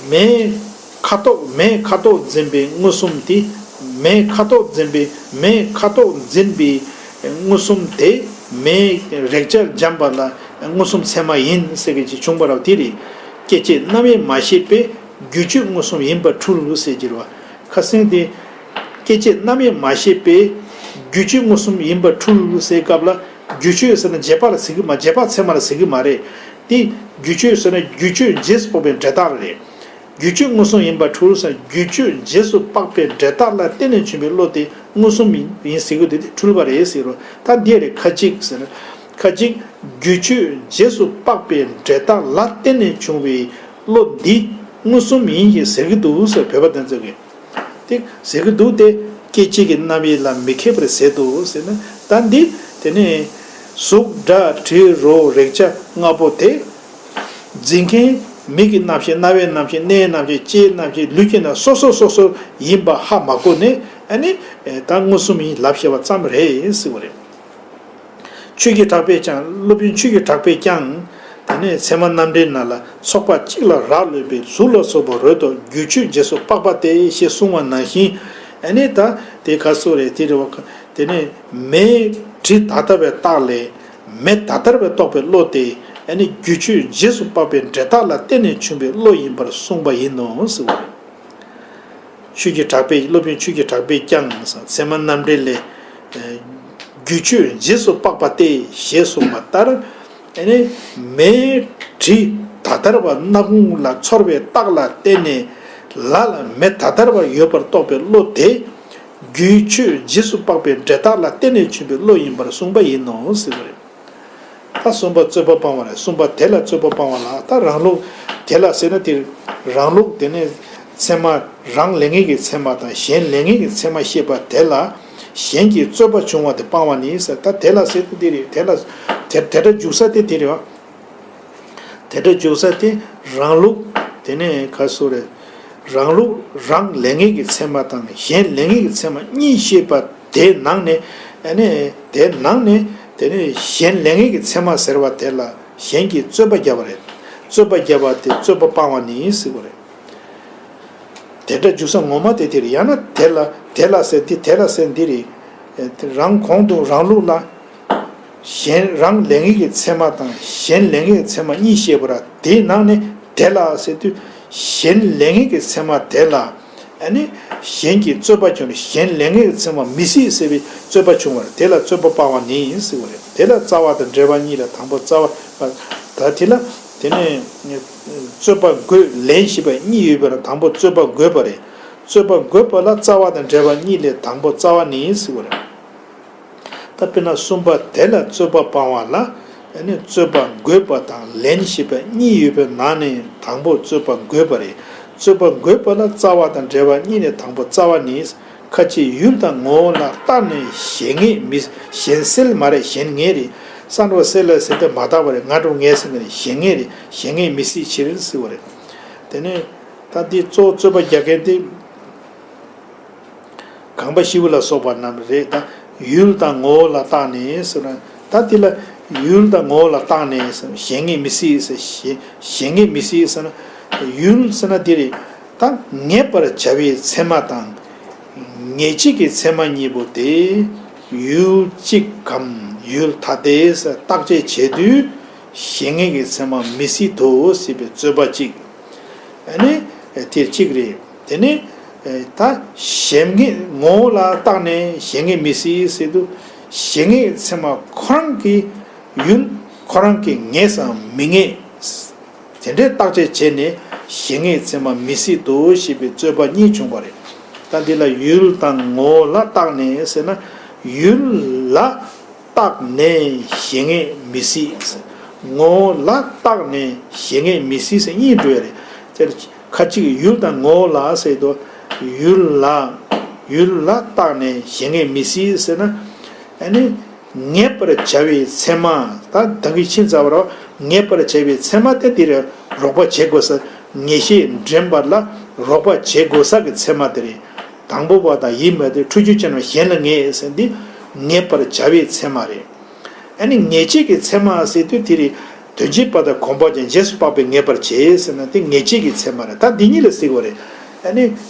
མེའི་ཁ་དོག་མེའི་ཁ་དོག་འཛིན་པའི་མངོན་སུམ་དེ། མེའི་ཁ་དོག་འཛིན་པའི་མེའི་ཁ་དོག་འཛིན་པའི་མངོན་སུམ་དེ། མེའི་རེག་བྱ་འཇམ་པ་ལ་མངོན་སུམ་ཚད་མ་ཡིན་ཟེར་གྱི་ཅིག་བྱུང་བ་རེད་བ། དེ་རེད། སྐྱེ་མཆེད་རྣམ་དབྱེ་མ་ཤེས་པས་རྒྱུ་ཆོས་མངོན་སུམ་ཡིན་པར་འཁྲུལ་ཟེར་གྱི་རེད་བ། ཁ་སང་དེ། སྐྱེ་མཆེད་རྣམ་དབྱེ་མ་ཤེས་པས་རྒྱུ་ཆོས་མངོན་སུམ་ཡིན་པར་འཁྲུལ་ཟེར་སྐབས་ལ། རྒྱུ་ཆོས་ཟེར་ན་རྗེས་དཔག་ལ་ཟེར་གྱི་མ། རྗེས་དཔག་ཚད་མ་ལ་ཟེར་གྱི་མ་རེད། དེ་རྒྱུ་ཆོས་ཟེར་ན་རྒྱུ་ཆོས་རྗེས་སུ་དཔག་པའི་འབྲས་རྟགས་རེད། རྒྱུ་ཆོས་མངོན་སུམ་ཡིན་པར་འཁྲུལ་ཟེར། རྒྱུ་ཆོས་རྗེས་སུ་དཔག་པའི་འབྲས་རྟགས་ལ་བརྟེན་ནས་བྱུང་བའི་བློ་དེ་མངོན་སུམ་ཡིན་ཟེར་གྱི་འདུག་དེ་འཁྲུལ་པ་རེད་ཟེར་རོ། ད་འདི་རེད། ཁ་ཅིག་ཟེར། ཁ་ཅིག་རྒྱུ་ཆོས་རྗེས་སུ་དཔག་པའི་འབྲས་རྟགས་ལ་བརྟེན་ནས་བྱུང་བའི་བློ་འདི་མངོན་སུམ་ཡིན་ཞེས་ཟེར་གྱི་འདུག་ཟེར། བོད་པ་དེ་ཚོ་གིས། དེ་ཟེར་གྱི་འདུག་སྟེ། སྐྱེ་མཆེད་ཀྱི་རྣམ་དབྱེ་ལ་མི་མཁས་པར་ཟད་དོ་ཟེར་ན། ད་འདི་དེ་ནས་གཟུགས་སྒྲ་དྲི་རོ་རེག་བྱ་ལྔ་པོ་དེ། འཛིན་མཁན་མིག་གི་རྣམ་ཤེས། རྣ་བའི་རྣམ་ཤེས། སྣའི་རྣམ་ཤེས། ལྕེའི་རྣམ་ཤེས། ལུས་ཀྱི་རྣམ་སོ་སོ་སོ་སོ་ཡིན་པ་ཧ་མ་གོ་ནས། ཨ་ནི་ད་མངོན་སུམ་ཡིན་ལབ་བཤད་པ་ཙམ་རེད་ཟེར་བ་རེད། ཆོས་ཀྱི་གྲགས་པས་ཀྱང་། སློབ་དཔོན་ཆོས་ཀྱི་གྲགས་པས་ཀྱང་། དེ་ནས་ཚད་མ་རྣམ་འགྲེལ་ནང་ལ། ཚོགས་པ་གཅིག་ལ་རག་ལུས་པའི་གཟུགས་ལ་སོགས་པ་རོལ་དུ་རྒྱུ་ཆོས་རྗེས་སུ་དཔག་པ་སྟེ་ཞེས་གསུངས་པ་ནང་བཞིན། ཨ་ནི་ད་དེ་ག་སོ་རེད། དེ་རེད་བ། དེ་ནས་མེའི་དྲི་ད་ལྟ་བའི་རྟགས་ལས་མེ་ད་ལྟར་བའི་རྟོགས་པའི་བློ་དེ། ཨ་ནི་རྒྱུ་ཆོས་རྗེས་སུ་དཔག་པའི་འབྲས་རྟགས་ལ་བརྟེན་ནས་བྱུང་བའི་བློ་ཡིན་པར་གསུངས་པ་ཡིན་ནོ་ཟེར་བ་རེད། ཆོས་ཀྱི་གྲགས་པས། སློབ་དཔོན་ཆོས་ཀྱི་གྲགས་པས་ཀྱང་ཟེར། ཚད་མ་རྣམ་འགྲེལ་ལས། རྒྱུ་ཆོས་རྗེས་སུ་དཔག་པ་སྟེ་ཞེས་གསུངས་པ་ལྟར། ཨ་ནི་མེའི་དྲི་ད་ལྟར་བ་སྣ་ཁུང་ལ་ཚོར་བའི་རྟགས་ལ་བརྟེན་ནས། ལ་ལ་མེ་ད་ལྟར་བ་ཡོད་པར་རྟོགས་པའི་བློ་དེ། རྒྱུ་ཆོས་རྗེས་སུ་དཔག་པའི་འབྲས་རྟགས་ལ་བརྟེན་ནས་བྱུང་བའི་བློ་ཡིན་པར་གསུངས་པ་ཡིན་ནོ་ཟེར་བ་རེད། ད་གསུམ་པ་རྩོད་པ་སྤང་བ་རེད། གསུམ་པ་དེ་ལ་རྩོད་པ་སྤང་བ་ལ། ད་རང་ལུགས་དེ་ལ་ཟེར་ན་དེ་རང་ལུགས། དེ་ནས་ཚད་མ་རང་ལས་ངེས་ཀྱི་ཚད་མ་དང་གཞན་ལས་ངེས་ཀྱི་ཚད་མ་བཤད་པ་དེ་ལ་གཞན་གྱི་རྩོད་པ་བྱུང་བ་དེ་སྤང་བ་ནི་ཟེར། ད་དེ་ལ་ཟེར་དུས་འདི་རེད། དེ་ལ་དེ་དེ་འདྲ་འཇུག་ས་དེ་དེ་རེད་བ། དེ་འདྲ་འཇུག་ས་དེ་རང་ལུགས། དེ་ནས་ག་སོ་རེད། རང་ལུགས་རང་ལས་ངེས་ཀྱི་ཚད་མ་དང་གཞན་ལས་ངེས་ཀྱི་ཚད་མ་གཉིས་བཤད་པ་དེའི་ནང་ནས། ཨ་ནི་དེའི་ནང་ནས་དེ་ནས་གཞན་ལས་ངེས་ཀྱི་ཚད་མ་ཟེར་བ་དེ་ལ་གཞན་གྱིས་རྩོད་པ་བརྒྱབ་པ་རེད། རྩོད་པ་བརྒྱབ་པ་དེ་རྩོད་པ་སྤང་བ་ནི་ཟེར་བ་རེད། དེ་འདྲ་འཇུག་ས་ངོ་མ་དེ་དེ་རེད། ཡང་ན་དེ་ལ་དེ་ལ་ཟེར་འདི། དེ་ལ་ཟེར་འདི་རེད། རང་གོང་དུ་རང་ལུགས་ལ། གཞན་རང་ལས་ངེས་ཀྱི་ཚད་མ་དང་གཞན་ལས་ངེས་ཀྱི་ཚད་མ་གཉིས་བཤད་པ་ར། དེའི་ནང་ནས་དེ་ལ་ཟེར་དུས་གཞན་ལས་ངེས་ཀྱི་ཚད་མ་དེ་ལ། ཨ་ནི་གཞན་གྱིས་རྩོད་པ་བྱུང་ནས་གཞན་ལས་ངེས་ཀྱི་ཚད་མ་མི་སྲིད་ཟེར་བའི་རྩོད་པ་བྱུང་བ་རེད། དེ་ལ་རྩོད་པ་སྤང་བ་ནི་ཟེར་བ་རེད། དེ་ལ་རྩ་བ་དང་འབྲེལ་བ་གཉིས་ལ་དང་པོ་རྩ་བ། ད་དེ་ལ་དེ་ནས་རྩོད་པ་དགོས་ལན་ཞེས་པ་གཉིས་ཡོད་པ་ར། དང་པོ་རྩོད་པ་དགོས་པ་རེད། རྩོད་པ་དགོས་པ་ལ་རྩ་བ་དང་འབྲེལ་བ་གཉིས་ལས་དང་པོ་རྩ་བ་ནི་ཟེར་བ་རེད། ད་དཔེར་ན་གསུམ་པ་དེ་ལ་རྩོད་པ་སྤང་བ་ལ། ཨ་ནི་རྩོད་པ་དགོས་པ་དང་ལན་ཞེས་པ་གཉིས་ཡོད་པའི་ནང་ནས་དང་པོ་རྩོད་པ་དགོས་པ་རེད། རྩོད་པ་དགོས་པ་ལ་རྩ་བ་དང་འབྲེལ་བ་གཉིས་ནས་དང་པོ་རྩ་བ་ནི། ཁ་ཅིག་ཡུལ་དང་ངོ་བོ་ལ་བརྟགས་ནས་གཞན་ངེས་མི། གཞན་སེལ་མ་རེད། གཞན་ངེས་རེད། སང་གྲོ་སེ་ལ་ཟེར་ཏེ་མ་བརྟགས་པ་རེད། ང་གྲོ་ངེས་ཟེར་ནས་གཞན་ངེས་རེད། གཞན་ངེས་མི་སྲིད་ཕྱིར་ཟེར་བ་རེད། དེ་ནས་ད་འདི་གཙོ་བོ་རྩོད་པ་རྒྱག་མཁན་དེ། གངས་པ་ཤི་བོ་ལ་སོགས་པ་རྣམས་རེད། ད་ཡུལ་དང་ངོ་བོ་ལ་བརྟགས་ནས་ཟེར་ན། ད་དེ་ལ་ཡུལ་དང་ངོ་བོ་ལ་བརྟགས་ནས་ཟེར། གཞན་ངེས་མི་སྲིད་ཟེར། གཞན་གཞན་ངེས་མི་སྲིད་ཟེར་ན། ཡུལ་ཟེར་ན་དེ་རེད། ད་ངེས་པར་བྱ་བའི་ཚད་མ་དང་། ངེས་བྱེད་ཀྱི་ཚད་མ་གཉིས་པོ་དེ་ཡུལ་གཅིག་གམ་ཡུལ་ཐ་དད་ཟེར་བརྟག་དཔྱད་བྱེད་དུས་གཞན་ངེས་ཀྱི་ཚད་མ་མི་སྲིད་དོ་ཟེར་བའི་རྩོད་པ་གཅིག། ཨ་ནི་དེ་གཅིག་རེད། དེ་ནས་ད་གཞན་ངེས་ངོ་བོ་ལ་བརྟགས་ནས་གཞན་ངེས་མི་སྲིད་ཟེར་དུས། གཞན་ངེས་ཚད་མ་ཁོ་རང་གི་ཡུལ་ཁོ་རང་གི་ངེས་སམ་མི་ངེས། དེ་འདྲའི་བརྟག་དཔྱད་བྱས་ནས་གཞན་ངེས་ཚད་མ་མི་སྲིད་དོ་ཞེས་པའི་རྩོད་པ་གཉིས་བྱུང་བ་རེད། ད་འདི་ལ་ཡུལ་དང་ངོ་བོ་ལ་བརྟགས་ནས་ཟེར་ན། ཡུལ་ལ་བརྟགས་ནས་གཞན་ངེས་མི་སྲིད། ངོ་བོ་ལ་བརྟགས་ནས་གཞན་ངེས་མི་སྲིད་ཟེར་གཉིས་འགྲོ་ཡ་རེད། ཁ་ཅིག་ཡུལ་དང་ངོ་བོ་ལ་ཟེར་དུས། ཡུལ་ལ། ཡུལ་ལ་བརྟགས་ནས་གཞན་ངེས་མི་སྲིད་ཟེར་ན། ཨ་ནི། ངེས་པར་བྱ་བའི་ཚད་མ། ད་ད་གིན་ཕྱིན་ཚར་བ་རེད། ངེས་པར་བྱ་བའི་ཚད་མ་དེ་དེ་རེད། རོགས་པ་བྱེད་དགོས་ས། ངེས་ཤེས་འདྲེན་པ་ལ་རོགས་པ་བྱེད་དགོས་ས་གི་ཚད་མ་དེ་རེད། དང་པོ་བ་དང་ཡིན་པ་དེ་འཁྲུལ་རྒྱུ་ཅན་རྣམས་གཞན་ལ་ངེས་ཟེར་འདི། ངེས་པར་བྱ་བའི་ཚད་མ་རེད། ཨ་ནི་ངེས་བྱེད་ཀྱི་ཚད་མ་ཟེར་དུས་དེ་རེད། དོན་བྱེད་པ་དང་གོམས་པ་ཅན་རྗེས་སུ་དཔག་པའི་ངེས་པར་བྱེད་ཟེར་ན་དེ་ངེས་བྱེད་ཀྱི་ཚད་མ་རེད། ད་འདི་གཉིས་ལ་ཟེར་དགོས་རེད། ཨ་ནི་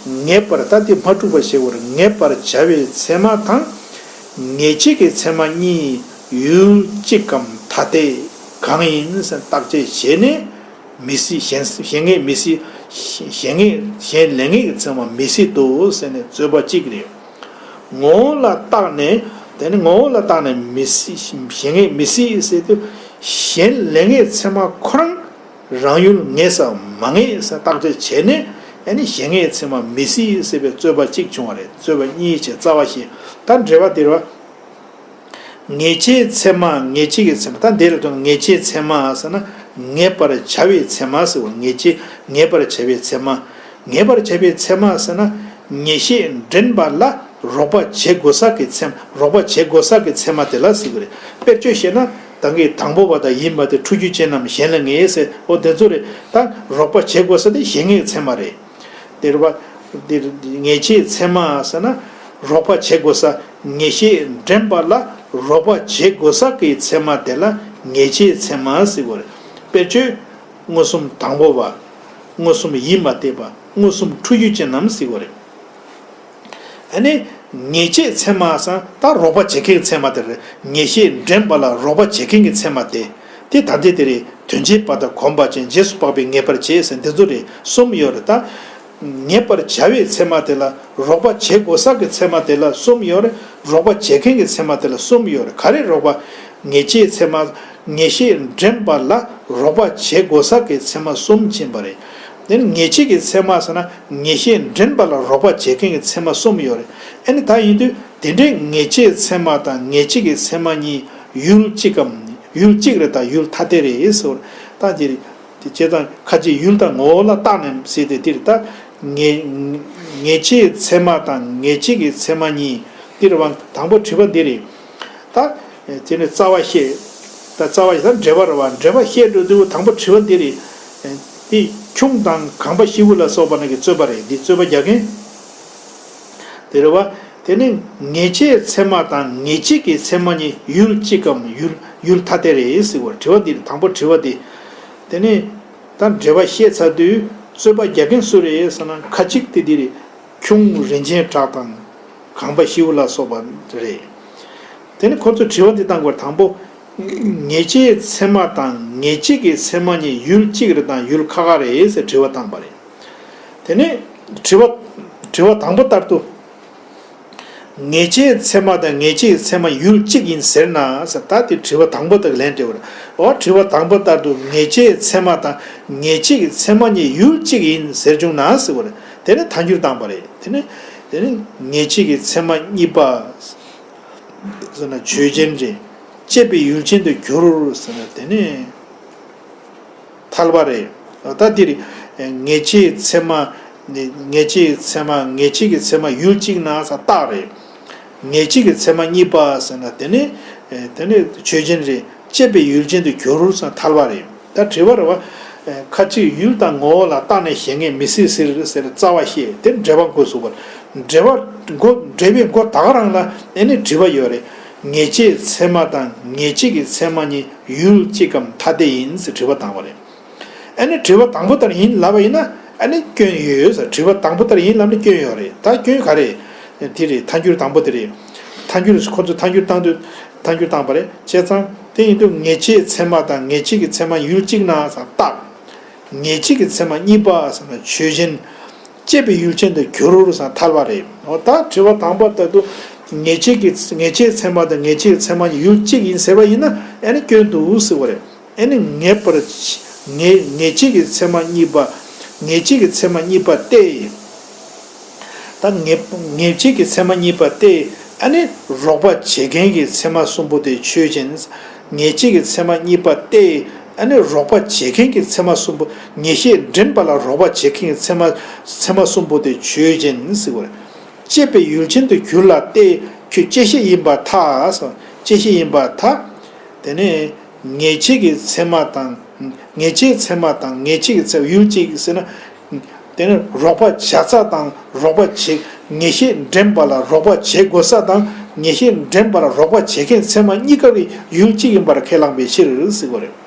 ངེས་པར་ད་དེ་མ་གྲུབ་པ་བྱེད་དགོས་རེད། ངེས་པར་བྱ་བའི་ཚད་མ་དང་། ངེས་བྱེད་ཀྱི་ཚད་མ་གཉིས་ཡུལ་གཅིག་གམ་ཐ་དད་གང་ཡིན་ཟེར་བརྟག་དཔྱད་བྱས་ནས། མི་སྲིད། གཞན་གཞན་ངེས་མི་སྲིད། གཞན་ངེས་གཞན་ལས་ངེས་ཀྱི་ཚད་མ་མི་སྲིད་དོ་ཟེར་ནས་རྩོད་པ་གཅིག་རེད། ངོ་བོ་ལ་བརྟགས་ནས། དེ་ནི་ངོ་བོ་ལ་བརྟགས་ནས་མི་སྲིད། གཞན་ངེས་མི་སྲིད་ཟེར་དུས། གཞན་ལས་ངེས་ཚད་མ་ཁོ་རང་རང་ཡུལ་ངེས་སམ་མ་ངེས་ཟེར་བརྟག་དཔྱད་བྱས་ནས། ཨ་ནི་གཞན་ངེས་ཚད་མ་མི་སྲིད་ཟེར་བའི་རྩོད་པ་གཅིག་བྱུང་བ་རེད། རྩོད་པ་གཉིས་བྱས་རྩ་བ་བཤད། ད་འགྲེལ་པ་འདིར་བ། ངེས་བྱེད་ཚད་མ་ངེས་བྱེད་ཀྱི་ཚད་མ། ད་འདི་ལ་དོན་ངེས་བྱེད་ཚད་མ་ཟེར་ན་ངེས་པར་བྱ་བའི་ཚད་མ་ཟེར་བ། ངེས་བྱེད་ངེས་པར་བྱ་བའི་ཚད་མ། ངེས་པར་བྱ་བའི་ཚད་མ་ཟེར་ན་ངེས་ཤེས་འདྲེན་པ་ལ་རོགས་པ་བྱེད་དགོས་ས་གི་ཚད་མ། རོགས་པ་བྱེད་དགོས་ས་གི་ཚད་མ་དེ་ལ་ཟེར་གི་རེད། དཔེར་བརྗོད་བཤད་ན་ད་གིན་དང་པོ་བ་དང་ཡིན་པ་དེ་འཁྲུལ་རྒྱུ་ཅན་རྣམས་གཞན་ལ་ངེས་ཟེར། འོ་དེ་ཚོ་རེད། ད་རོགས་པ་བྱེད་དགོས་ས་དེ་གཞན་ངེས་ཚད་མ་རེད། འདིར་བ། འདིར་ངེས་བྱེད་ཚད་མ་ཟེར་ན། རོགས་པ་བྱེད་དགོས་ས། ངེས་ཤེས་འདྲེན་པ་ལ་རོགས་པ་བྱེད་དགོས་ས་གི་ཚད་མ་དེ་ལ་ངེས་བྱེད་ཚད་མ་ཟེར་གོ་རེད། དཔེར་བརྗོད། མངོན་སུམ་དང་པོ་བ། མངོན་སུམ་ཡིན་པ་བསྟན་པ། མངོན་སུམ་འཁྲུལ་རྒྱུ་ཅན་རྣམས་ཟེར་གོ་རེད། ཨ་ནི། ངེས་བྱེད་ཚད་མ་ཟེར་ན་ད་རོགས་པ་བྱེད་མཁན་གྱི་ཚད་མ་དེ་རེད། ངེས་ཤེས་འདྲེན་པ་ལ་རོགས་པ་བྱེད་མཁན་གྱི་ཚད་མ་དེ། དེ་ད་ལྟའི་དེ་རེད། དོན་བྱེད་པ་དང་གོམས་པ་ཅན་རྗེས་སུ་དཔག་པའི་ངེས་པར་བྱེད་ཟེར་འདི་ཚོ་རེད། གསུམ་ཡོད་རེད་ད། ངེས་པར་བྱ་བའི་ཚད་མ་དེ་ལ་རོགས་པ་བྱེད་དགོས་ས་གི་ཚད་མ་དེ་ལ་གསུམ་ཡོད་རེད། རོགས་པ་བྱེད་མཁན་གྱི་ཚད་མ་དེ་ལ་གསུམ་ཡོད་རེད། ག་རེ་རོགས་པ། ངེས་བྱེད་ཚད་མ། ངེས་ཤེས་འདྲེན་པ་ལ་རོགས་པ་བྱེད་དགོས་ས་གི་ཚད་མ་གསུམ་ཕྱིན་པ་རེད། དེ་ནི་ངེས་བྱེད་ཀྱི་ཚད་མ་ཟེར་ན་ངེས་ཤེས་འདྲེན་པ་ལ་རོགས་པ་བྱེད་མཁན་གྱི་ཚད་མ་གསུམ་ཡོད་རེད། ཨ་ནི་ད་ཡིན་དུས་དེ་འདྲའི་ངེས་བྱེད་ཚད་མ་དང་ངེས་བྱེད་ཀྱི་ཚད་མ་གཉིས་ཡུལ་གཅིག་གམ། ཡུལ་གཅིག་རེད་དང་ཡུལ་ཐ་དད་རེད་ཟེར། ད་འདི་རེད། དེ་བྱས་ཙང་ཁ་ཅིག་ཡུལ་དང་ངོ་བོ་ལ་བརྟགས་ནས་ཟེར་ཏེ་འདིར་ད། ངེས་ངེས་བྱེད་ཚད་མ་དང་ངེས་བྱེད་ཀྱི་ཚད་མ་གཉིས། འདིར་བ་དང་པོ་དྲི་བ་འདི་རེད། ད། དེ་ནས་རྩ་བ་བཤད། ད་རྩ་བ་བཤད་ད་འགྲེལ་པ་རེད་བ། འགྲེལ་པ་བཤད་འགྲོ་དུས་དང་པོ་དྲི་བ་འདི་རེད། འདི་ཁྱུང་དང་གངས་པ་ཤི་བོ་ལ་སོགས་པ་རྣམས་ཀྱི་རྩོད་པ་རེད། འདི་རྩོད་པ་རྒྱག་མཁན། དེ་རེད་བ། དེ་ནི་ངེས་བྱེད་ཚད་མ་དང་ངེས་བྱེད་ཀྱི་ཚད་མ་གཉིས་ཡུལ་གཅིག་གམ་ཡུལ་ཡུལ་ཐ་དད་རེད་ཟེར་བ་དྲི་བ་འདི་རེད། དང་པོ་དྲི་བ་འདི། དེ་ནི། ད་འགྲེལ་པ་བཤད་ཚར་དུས་རྩོད་པ་རྒྱག་མཁན་སུ་རེད་ཟེར་ན་ཁ་ཅིག་དེ་འདི་རེད། ཁྱུང་རིན་ཆེན་གྲགས་དང་གངས་པ་ཤིའུ་ལ་སོགས་པ་རེད། དེ་ནི་ཁོ་ཚོས་དྲི་བ་འདི་བཏང་དགོས་རེད། དང་པོ། ངེས་བྱེད་ཚད་མ་དང་ངེས་བྱེད་ཀྱི་ཚད་མ་གཉིས་ཡུལ་གཅིག་རེད་དང་ཡུལ་ཁ་ཁ་རེད་ཟེར་དྲི་བ་བཏང་པ་རེད། དེ་ནི་དྲི་བ། དྲི་བ་དང་པོ་ལྟར་དུ། ངེས་བྱེད་ཚད་མ་དང་ངེས་བྱེད་ཀྱི་ཚད་མ་ཡུལ་གཅིག་ཡིན་ཟེར་ན་ཟེར། ད་དེ་དྲི་བ་དང་པོ་དང་ལན་སྤྲད་པ་རེད། འོ་དྲི་བ་དང་པོ་ལྟར་དུ་ངེས་བྱེད་ཚད་མ་དང་ངེས་བྱེད་ཀྱི་ཚད་མ་གཉིས་ཡུལ་གཅིག་ཡིན་ཟེར་བྱུང་ན་ཟེར་བ་རེད། དེ་ནི་ཐལ་འགྱུར་བཏང་པ་རེད། དེ་ནི། དེ་ནི་ངེས་བྱེད་ཀྱི་ཚད་མ་གཉིས་པ། ཟེར་ན་ཆོས་ཅན་རེད། དཔྱད་པའི་ཡུལ་ཅན་དུ་འགྱུར་ཟེར་ན་དེ་ནི། ཐལ་བ་རེད། ད་འདིར་ངེས་བྱེད་ཚད་མ། ངེས་བྱེད་ཚད་མ་ངེས་བྱེད་ཀྱི་ཚད་མ་ཡུལ་གཅིག་ན་ས་རྟགས་རེད། ངེས་བྱེད་ཀྱི་ཚད་མ་གཉིས་པ་ཟེར་ན་དེ་ནི། དེ་ནི་ཆོས་ཅན་རེད། དཔྱད་པའི་ཡུལ་ཅན་དུ་འགྱུར་ས་ཐལ་བ་རེད། ད་དྲི་བ་རེད་བ། ཁ་ཅིག་ཡུལ་དང་ངོ་བོ་ལ་བརྟགས་ནས་གཞན་ངེས་མི་སྲིད་ཟེར་ཟེར་རྩ་བ་བཤད་དེ་འགྲེལ་པ་འགོ་ཚུགས་པ། འགྲེལ་པ་འགོ་འགྲེལ་པའི་འགོ་ད་ག་རང་ལ་ཨེ་ནི་དྲི་བ་ཡོད་རེད། ངེས་བྱེད་ཚད་མ་དང་ངེས་བྱེད་ཀྱི་ཚད་མ་གཉིས་ཡུལ་གཅིག་གམ་ཐ་དད་ཡིན་ཟེར་དྲི་བ་བཏང་བ་རེད། ཨ་ནི་དྲི་བ་དང་པོ་ལྟར་ཡིན་ལབ་པ་ཡིན་ན་ཨ་ནི་སྐྱོན་ཡོད་ཟེར། དྲི་བ་དང་པོ་ལྟར་ཡིན་ལབ་ན་སྐྱོན་ཡོད་རེད། ད་སྐྱོན་ག་རེ། དེ་རེད། ཐལ་འགྱུར་དང་པོ་དེ་རེད། ཐལ་འགྱུར་ཁོ་ཚོས་ཐལ་འགྱུར་བཏང་དུས་ཐལ་འགྱུར་བཏང་པ་རེད། བྱས་ཙང་དེ་ཡིན་དུས་ངེས་བྱེད་ཚད་མ་དང་ངེས་བྱེད་ཀྱི་ཚད་མ་ཡུལ་གཅིག་ན་ཟེར་རྟགས། ངེས་བྱེད་ཀྱི་ཚད་མ་གཉིས་པ་ཟེར་ན་ཆོས་ཅན། དཔྱད་པའི་ཡུལ་ཅན་དུ་འགྱུར་ཟེར་ཐལ་བ་རེད། འོ་ད་དྲི་བ་དང་པོ་ལྟར་དུ་ངེས་བྱེད་ཀྱི་ངེས་བྱེད་ཚད་མ་དང་ངེས་བྱེད་ཀྱི་ཚད་མ་གཉིས་ཡུལ་གཅིག་ཡིན་ཟེར་བ་ཡིན་ན་ཨ་ནི་སྐྱོན་འདུག་ཟེར་བ་རེད། ཨ་ནི་ངེས་པར། ངེས་ངེས་བྱེད་ཀྱི་ཚད་མ་གཉིས་པ། ངེས་བྱེད་ཀྱི་ཚད་མ་གཉིས་པ་སྟེ། ད་ངེས་ངེས་བྱེད་ཀྱི་ཚད་མ་གཉིས་པ་སྟེ། ཨ་ནི་རོགས་པ་བྱེད་མཁན་གྱི་ཚད་མ་གསུམ་པོ་དེ་ཆོས་ཅན། ངེས་བྱེད་ཀྱི་ཚད་མ་གཉིས་པ་སྟེ། ཨ་ནི་རོགས་པ་བྱེད་མཁན་གྱི་ཚད་མ་གསུམ་པོ། ངེས་ཤེས་འདྲེན་པ་ལ་རོགས་པ་བྱེད་མཁན་གྱི་ཚད་མ་ཚད་མ་གསུམ་པོ་དེ་ཆོས་ཅན་ཟེར་བ་རེད། བཅད་པའི་ཡུལ་ཅན་དུ་གྱུར་ལ་སྟེ། ཁྱོད་བཅད་ཤེས་ཡིན་པར་ཐལ། བཅད་ཤེས་ཡིན་པར་ཐལ། དེ་ནས་ངེས་བྱེད་ཀྱི་ཚད་མ་དང་། ངེས་བྱེད་ཚད་མ་དང་ངེས་བྱེད་ཀྱི་ཚད་མ་ཡུལ་གཅིག་ཟེར་ན། དེ་ནི་རོགས་པ་བྱ་ས་དང་རོགས་པ་བྱེད། ངེས་ཤེས་འདྲེན་པ་ལ་རོགས་པ་བྱེད་དགོས་ས་དང་ངེས་ཤེས་འདྲེན་པ་ལ་རོགས་པ་བྱེད་མཁན་ཚད་མ་གཉིས་ཀ་གི་ཡུལ་གཅིག་ཡིན་པར་ཁས་བླངས་པའི་ཕྱིར་ཟེར་བ་རེད།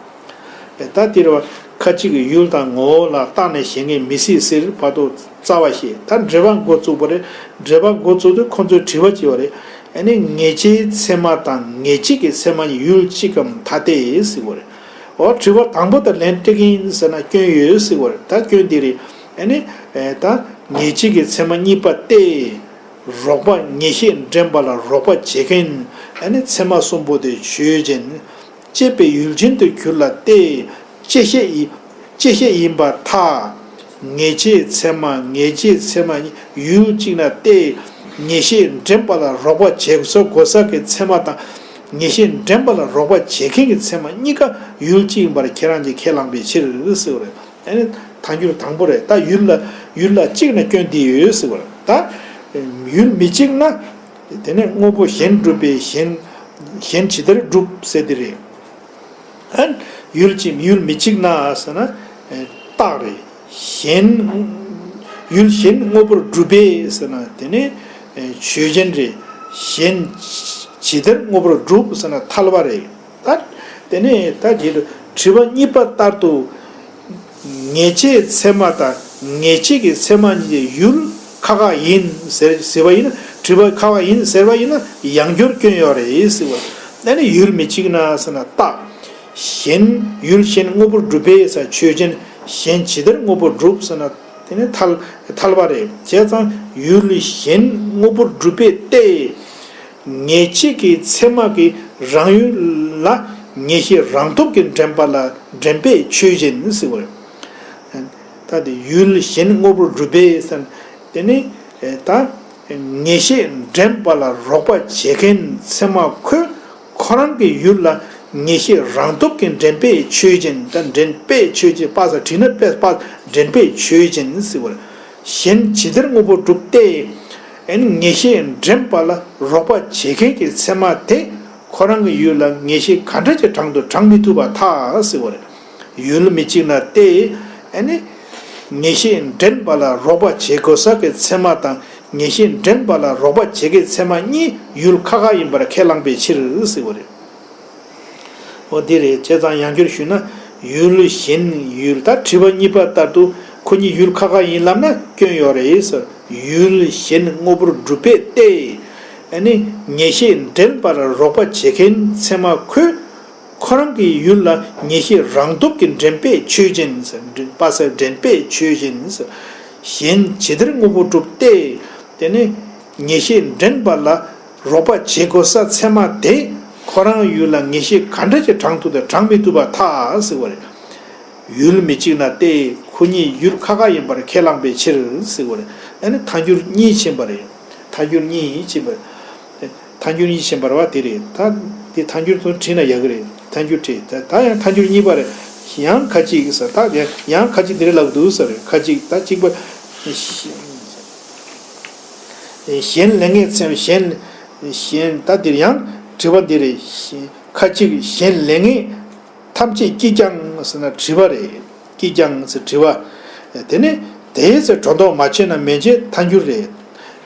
ད་དེ་རེད་བ། ཁ་ཅིག་གིས་ཡུལ་དང་ངོ་བོ་ལ་བརྟགས་ནས་བཞེད་མཁན་མི་སྲིད་ཟེར་བར་དུ་རྩ་བ་བཤད། ད་འགྲེལ་པ་འགོ་བཙུགས་པ་རེད། འགྲེལ་པ་འགོ་བཙུགས་དུས་ཁོང་ཚོས་དྲི་བ་བྱས་པ་རེད། ཨ་ནི་ངེས་བྱེད་ཚད་མ་དང་ངེས་བྱེད་ཀྱི་ཚད་མ་གཉིས་ཡུལ་གཅིག་གམ་ཐ་དད་ཟེར་བ་རེད། འོ་དྲི་བ་དང་པོ་དང་ལན་སྤྲད་ཀྱི་ཡིན་ཟེར་ན་སྐྱོན་ཡོད་ཟེར་བ་རེད། ད་སྐྱོན་འདི་རེད། ཨ་ནི་ད་ངེས་བྱེད་ཀྱི་ཚད་མ་གཉིས་པ་སྟེ། རོགས་པ་ངེས་ཤེས་འདྲེན་པ་ལ་རོགས་པ་བྱེད་མཁན་ཨ་ནི་ཚད་མ་གསུམ་པོ་དེ་ཆོས་ཅན། བཅད་པའི་ཡུལ་ཅན་དུ་གྱུར་ལ་སྟེ། བཅད་ཤེས་ཡི་བཅད་ཤེས་ཡིན་པར་ཐལ། ངེས་བྱེད་ཚད་མ་ངེས་བྱེད་ཚད་མ་ཡུལ་གཅིག་ན་སྟེ། ངེས་ཤེས་འདྲེན་པ་ལ་རོགས་པ་བྱེད་དགོས་ས་གི་ཚད་མ་དང་། ངེས་ཤེས་འདྲེན་པ་ལ་རོགས་པ་བྱེད་མཁན་གྱི་ཚད་མ་གཉིས་ཀ་ཡུལ་གཅིག་ཡིན་པར་ཁྱེད་རང་གིས་ཁས་བླངས་པའི་ཕྱིར་ཟེར་བ་རེད། ཨ་ནི་ཐལ་འགྱུར་དང་པོ་རེད། ད་ཡུལ་ལ་ཡུལ་ལ་གཅིག་ན་སྐྱོན་འདི་ཡོད་ཟེར་བ་རེད། ད་ཡུལ་མི་གཅིག་ན། དེ་ནས་དངོས་པོ་གཞན་སྒྲུབ་པའི་གཞན། གཞན་ཇི་ལྟར་སྒྲུབ་ཟེར་དེ་རེད། ཨ། ཡུལ་གཅིག་ཡུལ་མི་གཅིག་ན་ཟེར་ན། རྟགས་རེད། གཞན། ཡུལ་གཞན་དངོས་པོར་སྒྲུབ་པས་ཟེར་ན་དེ་ནི་ཆོས་ཅན་རེད། གཞན་ཇི་ལྟར་དངོས་པོར་སྒྲུབ་ཟེར་ན་ཐལ་བ་རེད། ད། དེ་ནས་ད་དེ་དྲི་བ་གཉིས་པ་ལྟར་དུ། ངེས་བྱེད་ཚད་མ་དང་ངེས་བྱེད་ཀྱི་ཚད་མ་གཉིས་ཀྱི་ཡུལ་ཁ་ཁ་ཡིན་ཟེར་ཟེར་བ་ཡིན་ན། དྲི་བ་ཁ་ཁ་ཡིན་ཟེར་བ་ཡིན་ན་ཡང་བསྐྱར་སྐྱོན་ཡོད་རེད་ཟེར་བ། ཨ་ནི་ཡུལ་མི་གཅིག་ན་ཟེར་ན་རྟགས། གཞན་ཡུལ་གཞན་དངོས་པོར་སྒྲུབ་པས་ཟེར་ཆོས་ཅན། གཞན་ཇི་ལྟར་དངོས་པོར་སྒྲུབ་ཟེར་ན་དེ་ནི་ཐལ་ཐལ་བ་རེད། བྱས་ཙང་ཡུལ་གཞན་དངོས་པོར་སྒྲུབ་པས་ཏེ། ངེས་བྱེད་ཀྱི་ཚད་མ་གི་རང་ཡུལ་ལ་ངེས་ཤེས་རང་སྟོབས་ཀྱིས་འདྲེན་པ་ལ་འདྲེན་པས་ཆོས་ཅན་ཟེར་བ་རེད། ད་དེ་ཡུལ་གཞན་དངོས་པོར་སྒྲུབ་པས་ཟེར། དེ་ནི་ད་ངེས་ཤེས་འདྲེན་པ་ལ་རོགས་པ་བྱེད་མཁན་ཚད་མ་ཁོས་ཁོ་རང་གི་ཡུལ་ལ་ངེས་ཤེས་རང་སྟོབས་ཀྱིས་འདྲེན་པས་ཆོས་ཅན། ད་འདྲེན་པས་ཆོས་ཅན། པ་ས་བྲིས་ན་པས་པ། འདྲེན་པས་ཆོས་ཅན་ཟེར་བ་རེད། གཞན་ཇི་ལྟར་དངོས་པོར་སྒྲུབ་སྟེ། ཨ་ནི་ངེས་ཤེས་འདྲེན་པ་ལ་རོགས་པ་བྱེད་མཁན་གྱི་ཚད་མ་དེ་ཁོ་རང་གི་ཡུལ་ལ་ངེས་ཤེས་ག་འདྲ་ཅིག་དྲངས་དུ་དྲངས་མི་ཐུབ་པར་ཐལ་ཟེར་བ་རེད། ཡུལ་མི་གཅིག་ན་སྟེ། ཨ་ནི་ངེས་ཤེས་འདྲེན་པ་ལ་རོགས་པ་བྱེད་དགོས་ས་གི་ཚད་མ་དང་ངེས་ཤེས་འདྲེན་པ་ལ་རོགས་པ་བྱེད་མཁན་ཚད་མ་གཉིས་ཡུལ་ཁ་ཁ་ཡིན་པར་ཁས་བླངས་པའི་ཕྱིར་ཟེར་བ་རེད། འོ་དེ་རེད། བྱས་ཙང་ཡང་བསྐྱར་ཞུས་ན། ཡུལ་གཞན་ཡུལ། ད་དྲི་བ་གཉིས་པ་ལྟར་དུ་ཁོ་གཉིས་ཡུལ་ཁ་ཁ་ཡིན་ལབ་ན་སྐྱོན་ཡོད་རེད་ཟེར། ཡུལ་གཞན་དངོས་པོར་སྒྲུབ་པས་ཏེ། ཨ་ནི་ངེས་ཤེས་འདྲེན་པར་རོགས་པ་བྱེད་མཁན་ཚད་མ་ཁོས་ཁོ་རང་གི་ཡུལ་ལ་ངེས་ཤེས་རང་སྟོབས་ཀྱིས་འདྲེན་པས་ཆོས་ཅན་ཟེར། འདྲེན་པ་ཟེར་འདྲེན་པས་ཆོས་ཅན་ཟེར། གཞན་ཇི་ལྟར་དངོས་པོར་སྒྲུབ་སྟེ། དེ་ནི་ངེས་ཤེས་འདྲེན་པ་ལ་རོགས་པ་བྱེད་དགོས་ས་ཚད་མ་དེ་ཁོ་རང་ཡུལ་ལ་ངེས་ཤེས་ག་འདྲ་ཅིག་དྲངས་ཐུབ་དང་དྲངས་མི་ཐུབ་པར་ཐལ་ཟེར་བ་རེད། ཡུལ་མི་གཅིག་ན་སྟེ་ཁོ་གཉིས་ཡུལ་ཁ་ཁ་ཡིན་པར་ཁས་བླངས་པའི་ཕྱིར་ཟེར་བ་རེད། ཨ་ནི་ཐལ་འགྱུར་གཉིས་ཕྱིན་པ་རེད། ཐལ་འགྱུར་གཉིས་ཕྱིན་པ་རེད། ཐལ་འགྱུར་གཉིས་ཕྱིན་པ་རེད་བ། དེ་རེད། ད་དེ་ཐལ་འགྱུར་དུ་བྲིས་ན་ཡག་གི་རེད། ཐལ་འགྱུར་བྲིས། ད་ད་ཡང་ཐལ་འགྱུར་གཉིས་པ་རེད། ཡང་ཁ་ཅིག་ཟེར། ད་ཡང་ཁ་ཅིག་དེ་རེད་ལབ་འདུག་ཟེར། ཁ་ཅིག་ད་གཅིག་པ། གཞན་ལས་ངན་ཚེ་གཞན། གཞན་ད་འདིར་ཡང་དྲི་བ་འདི་རེད། ཁ་ཅིག་གཞན་ལས་ངན་ཐམས་ཅད་ཀྱིས་ཀྱང་ཟེར་ན་དྲི་བ་རེད། ཀྱིས་ཀྱང་ཟེར་དྲི་བ། དེ་ནི་དེའི་ཚེ་སྒྲོ་འདོགས་མ་ཆོད་ན་མན་ཆད་ཐལ་འགྱུར་རེད།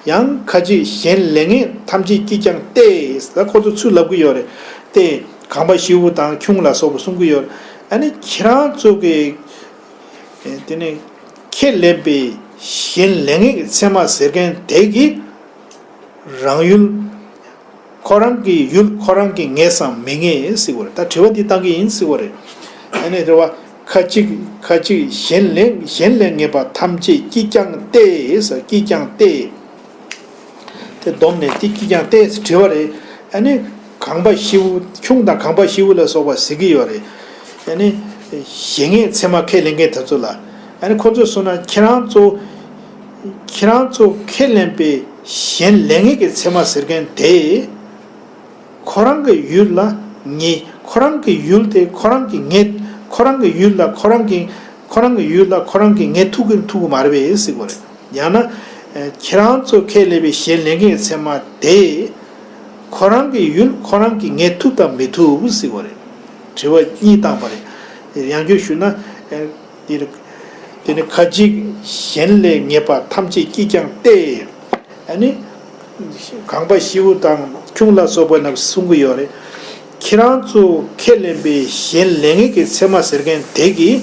ཡང་ཁ་ཅིག་གཞན་ལས་ངན་ཐམས་ཅད་ཀྱིས་ཀྱང་སྟེ། ད་ཁོ་ཚོ་ཚུར་ལབ་གི་ཡོད་རེད། སྟེ་གངས་པ་ཤི་བོ་དང་ཁྱུང་ལ་སོགས་པ་གསུང་གི་ཡོད་རེད། ཨ་ནི་ཁྱེད་རང་ཚོ་གི། དེ་ནི་ཁས་ལེན་པའི་གཞན་ལས་ངན་གྱི་ཚད་མ་ཟེར་མཁན་དེ་གི་རང་ཡུལ། ཁོ་རང་གི་ཡུལ་ཁོ་རང་གིས་ངེས་སམ་མི་ངེས་ཟེར་བ་རེད། ད་དྲི་བ་འདི་བཏང་གི་ཡིན་ཟེར་བ་རེད། ཨ་ནི་རེད་བ། ཁ་ཅིག་ཁ་ཅིག་གཞན་ལས་གཞན་ལས་ངེས་པ་ཐམས་ཅད་ཀྱིས་ཀྱང་སྟེ་ཟེར། ཀྱིས་ཀྱང་སྟེ། དེ་བསྡོམས་ནས་དེ་ཀྱིས་ཀྱང་སྟེ་ཟེར་དྲི་བ་རེད། ཨ་ནི་གངས་པ་ཤི་བོ། ཁྱུང་དང་གངས་པ་ཤི་བོ་ལ་སོགས་པ་ཟེར་གི་ཡོད་རེད། ཨ་ནི་གཞན་ངེས་ཚད་མ་ཁས་ལེན་མཁན་དེ་ཚོ་ལ། ཨ་ནི་ཁོ་ཚོས་གསུངས་ན་ཁྱེད་རང་ཚོ། ཁྱེད་རང་ཚོ་ཁས་ལེན་པའི་གཞན་ལས་ངན་གྱི་ཚད་མ་ཟེར་མཁན་དེ། ཁོ་རང་གི་ཡུལ་ལ་ངེས། ཁོ་རང་གི་ཡུལ་དེ་ཁོ་རང་གིས་ངེས། ཁོ་རང་གི་ཡུལ་ལ་ཁོ་རང་གི་ཁོ་རང་གི་ཡུལ་ལ་ཁོ་རང་གི་ངས་ཐུག་གི་ཐུག་གི་མ་རེད་པས་ཟེར་གྱི་ཡོད་རེད། ཡང་ན། ཁྱེད་རང་ཚོ་ཁས་ལེན་པའི་གཞན་ལས་ངན་གྱི་ཚད་མ་དེ། ཁོ་རང་གི་ཡུལ་ཁོ་རང་གི་ངས་ཐུག་དང་མི་ཐུག་ཟེར་གྱི་ཡོད་རེད། དྲི་བ་གཉིས་བཏང་པ་རེད། ཡང་བསྐྱར་ཞུས་ན། དེ་དེ་ནི་ཁ་ཅིག་གཞན་ལས་ངན་པ་ཐམས་ཅད་ཀྱིས་ཀྱང་སྟེ། ཨ་ནི། གངས་པ་ཤི་བོ་དང་ཁྱུང་ལ་སོགས་པ་རྣམས་གསུང་གི་ཡོད་རེད། ཁྱེད་རང་ཚོ་ཁས་ལེན་པའི་གཞན་ལས་ངན་གྱི་ཚད་མ་ཟེར་མཁན་དེ་གིས།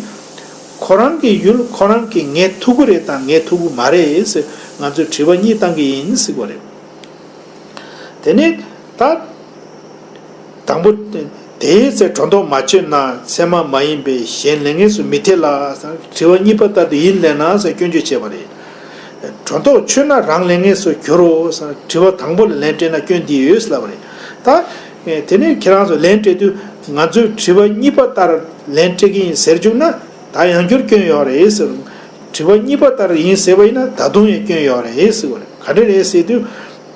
ཁོ་རང་གི་ཡུལ་ཁོ་རང་གི་ངས་ཐུག་གི་རེད་དང་ངས་ཐུག་གི་མ་རེད་ཟེར་ང་ཚོས་དྲི་བ་གཉིས་བཏང་གི་ཡིན་ཟེར་གྱི་ཡོད་རེད། དེ་ནས་ད། དང་པོ། དེའི་ཚེ་སྒྲོ་འདོགས་མ་ཆོད་ན་ཚད་མ་མ་ཡིན་པའི་གཞན་ལས་ངན་སུ་མི་འཐད་ལ། དྲི་བ་གཉིས་པ་ལྟར་དུ་ཡིན་ལབ་ན་ཟེར་སྐྱོན་བརྗོད་བྱས་པ་རེད། སྒྲོ་འདོགས་ཆོད་ན་རང་ལས་ངན་སུ་འགྱུར་རོ་ཟེར་དྲི་བ་དང་པོ་ལ་ལན་སྤྲད་ན་སྐྱོན་འདི་ཡོད་ལབ་པ་རེད། ད། དེ་ནས་ཁྱེད་རང་ཚོ་ལན་སྤྲད་དུས་ང་ཚོས་དྲི་བ་གཉིས་པ་ལྟར་ལན་སྤྲད་ཀྱི་ཡིན་ཟེར་བཅུག་ན་ད་ཡང་བསྐྱར་སྐྱོན་ཡོད་རེད་ཟེར། དྲི་བ་གཉིས་པ་ལྟར་ཡིན་ཟེར་བ་ཡིན་ན་ད་དུང་ཡང་སྐྱོན་ཡོད་རེད་ཟེར་བ་རེད། ག་འདྲ་རེད་ཟེར་དུས།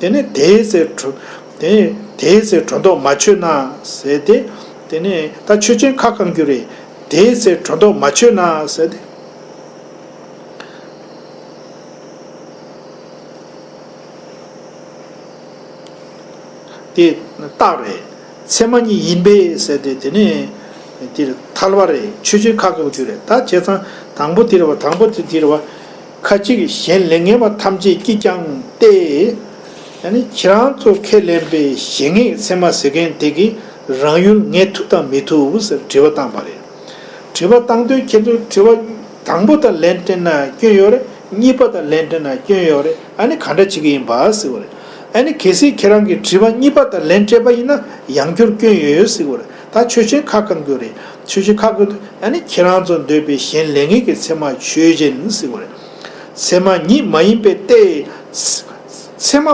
དེ་ནས་དེའི་ཚེ་གྲོ། དེ་དེའི་ཚེ་སྒྲོ་འདོགས་མ་ཆོད་ན་ཟེར་ཏེ། དེ་ནས་ད་ཆོས་ཅན་ཁ་བསྐང་རྒྱུ་རེད། དེའི་ཚེ་སྒྲོ་འདོགས་མ་ཆོད་ན་ཟེར་ཏེ། དེ་རྟགས་རེད། ཚད་མ་གཉིས་ཡིན་པས་ཟེར་ཏེ་དེ་ནས་འདིར་ཐལ་བ་རེད། ཆོས་ཅན་ཁ་བསྐང་རྒྱུ་རེད། ད་བྱས་ཙང་དང་པོ་འདིར་བ་དང་པོ་དེ་འདིར་བ། ཁ་ཅིག་གཞན་ལས་ངན་པ་ཐམས་ཅད་ཀྱིས་ཀྱང་སྟེ། ཡང་ན་ཁྱེད་རང་ཚོ་ཁས་ལེན་པའི་གཞན་ངན་ཚད་མ་ཟེར་མཁན་དེ་གིས་རང་ཡུལ་ངས་ཐུག་དང་མི་ཐུག་ཟེར་དྲི་བ་བཏང་པ་རེད། དྲི་བ་བཏང་དུས་ཁྱེད་ཚོས་དྲི་བ་དང་པོ་དང་ལན་སྤྲད་ན་སྐྱོན་ཡོད་རེད། གཉིས་པ་དང་ལན་སྤྲད་ན་སྐྱོན་ཡོད་རེད། ཨ་ནི་ག་འདྲ་བྱེད་ཀྱི་ཡིན་པ་ཟེར་བ་རེད། ཨ་ནི་གལ་སྲིད་ཁྱེད་རང་གིས་དྲི་བ་གཉིས་པ་དང་ལན་སྤྲད་པ་ཡིན་ན་ཡང་བསྐྱར་སྐྱོན་ཡོད་ཟེར་བ་རེད། ད་ཆོས་ཅན་ཁ་བསྐང་རྒྱུ་རེད། ཆོས་ཅན་ཁ་བསྐང་དུས་ཨ་ནི་ཁྱེད་རང་ཚོ་འདོད་པའི་གཞན་ལས་ངན་གྱི་ཚད་མ་ཆོས་ཅན་ཟེར་བ་རེད། ཚད་མ་ཉིད་མ་ཡིན་པའི་སྟེ། ཚད་མ།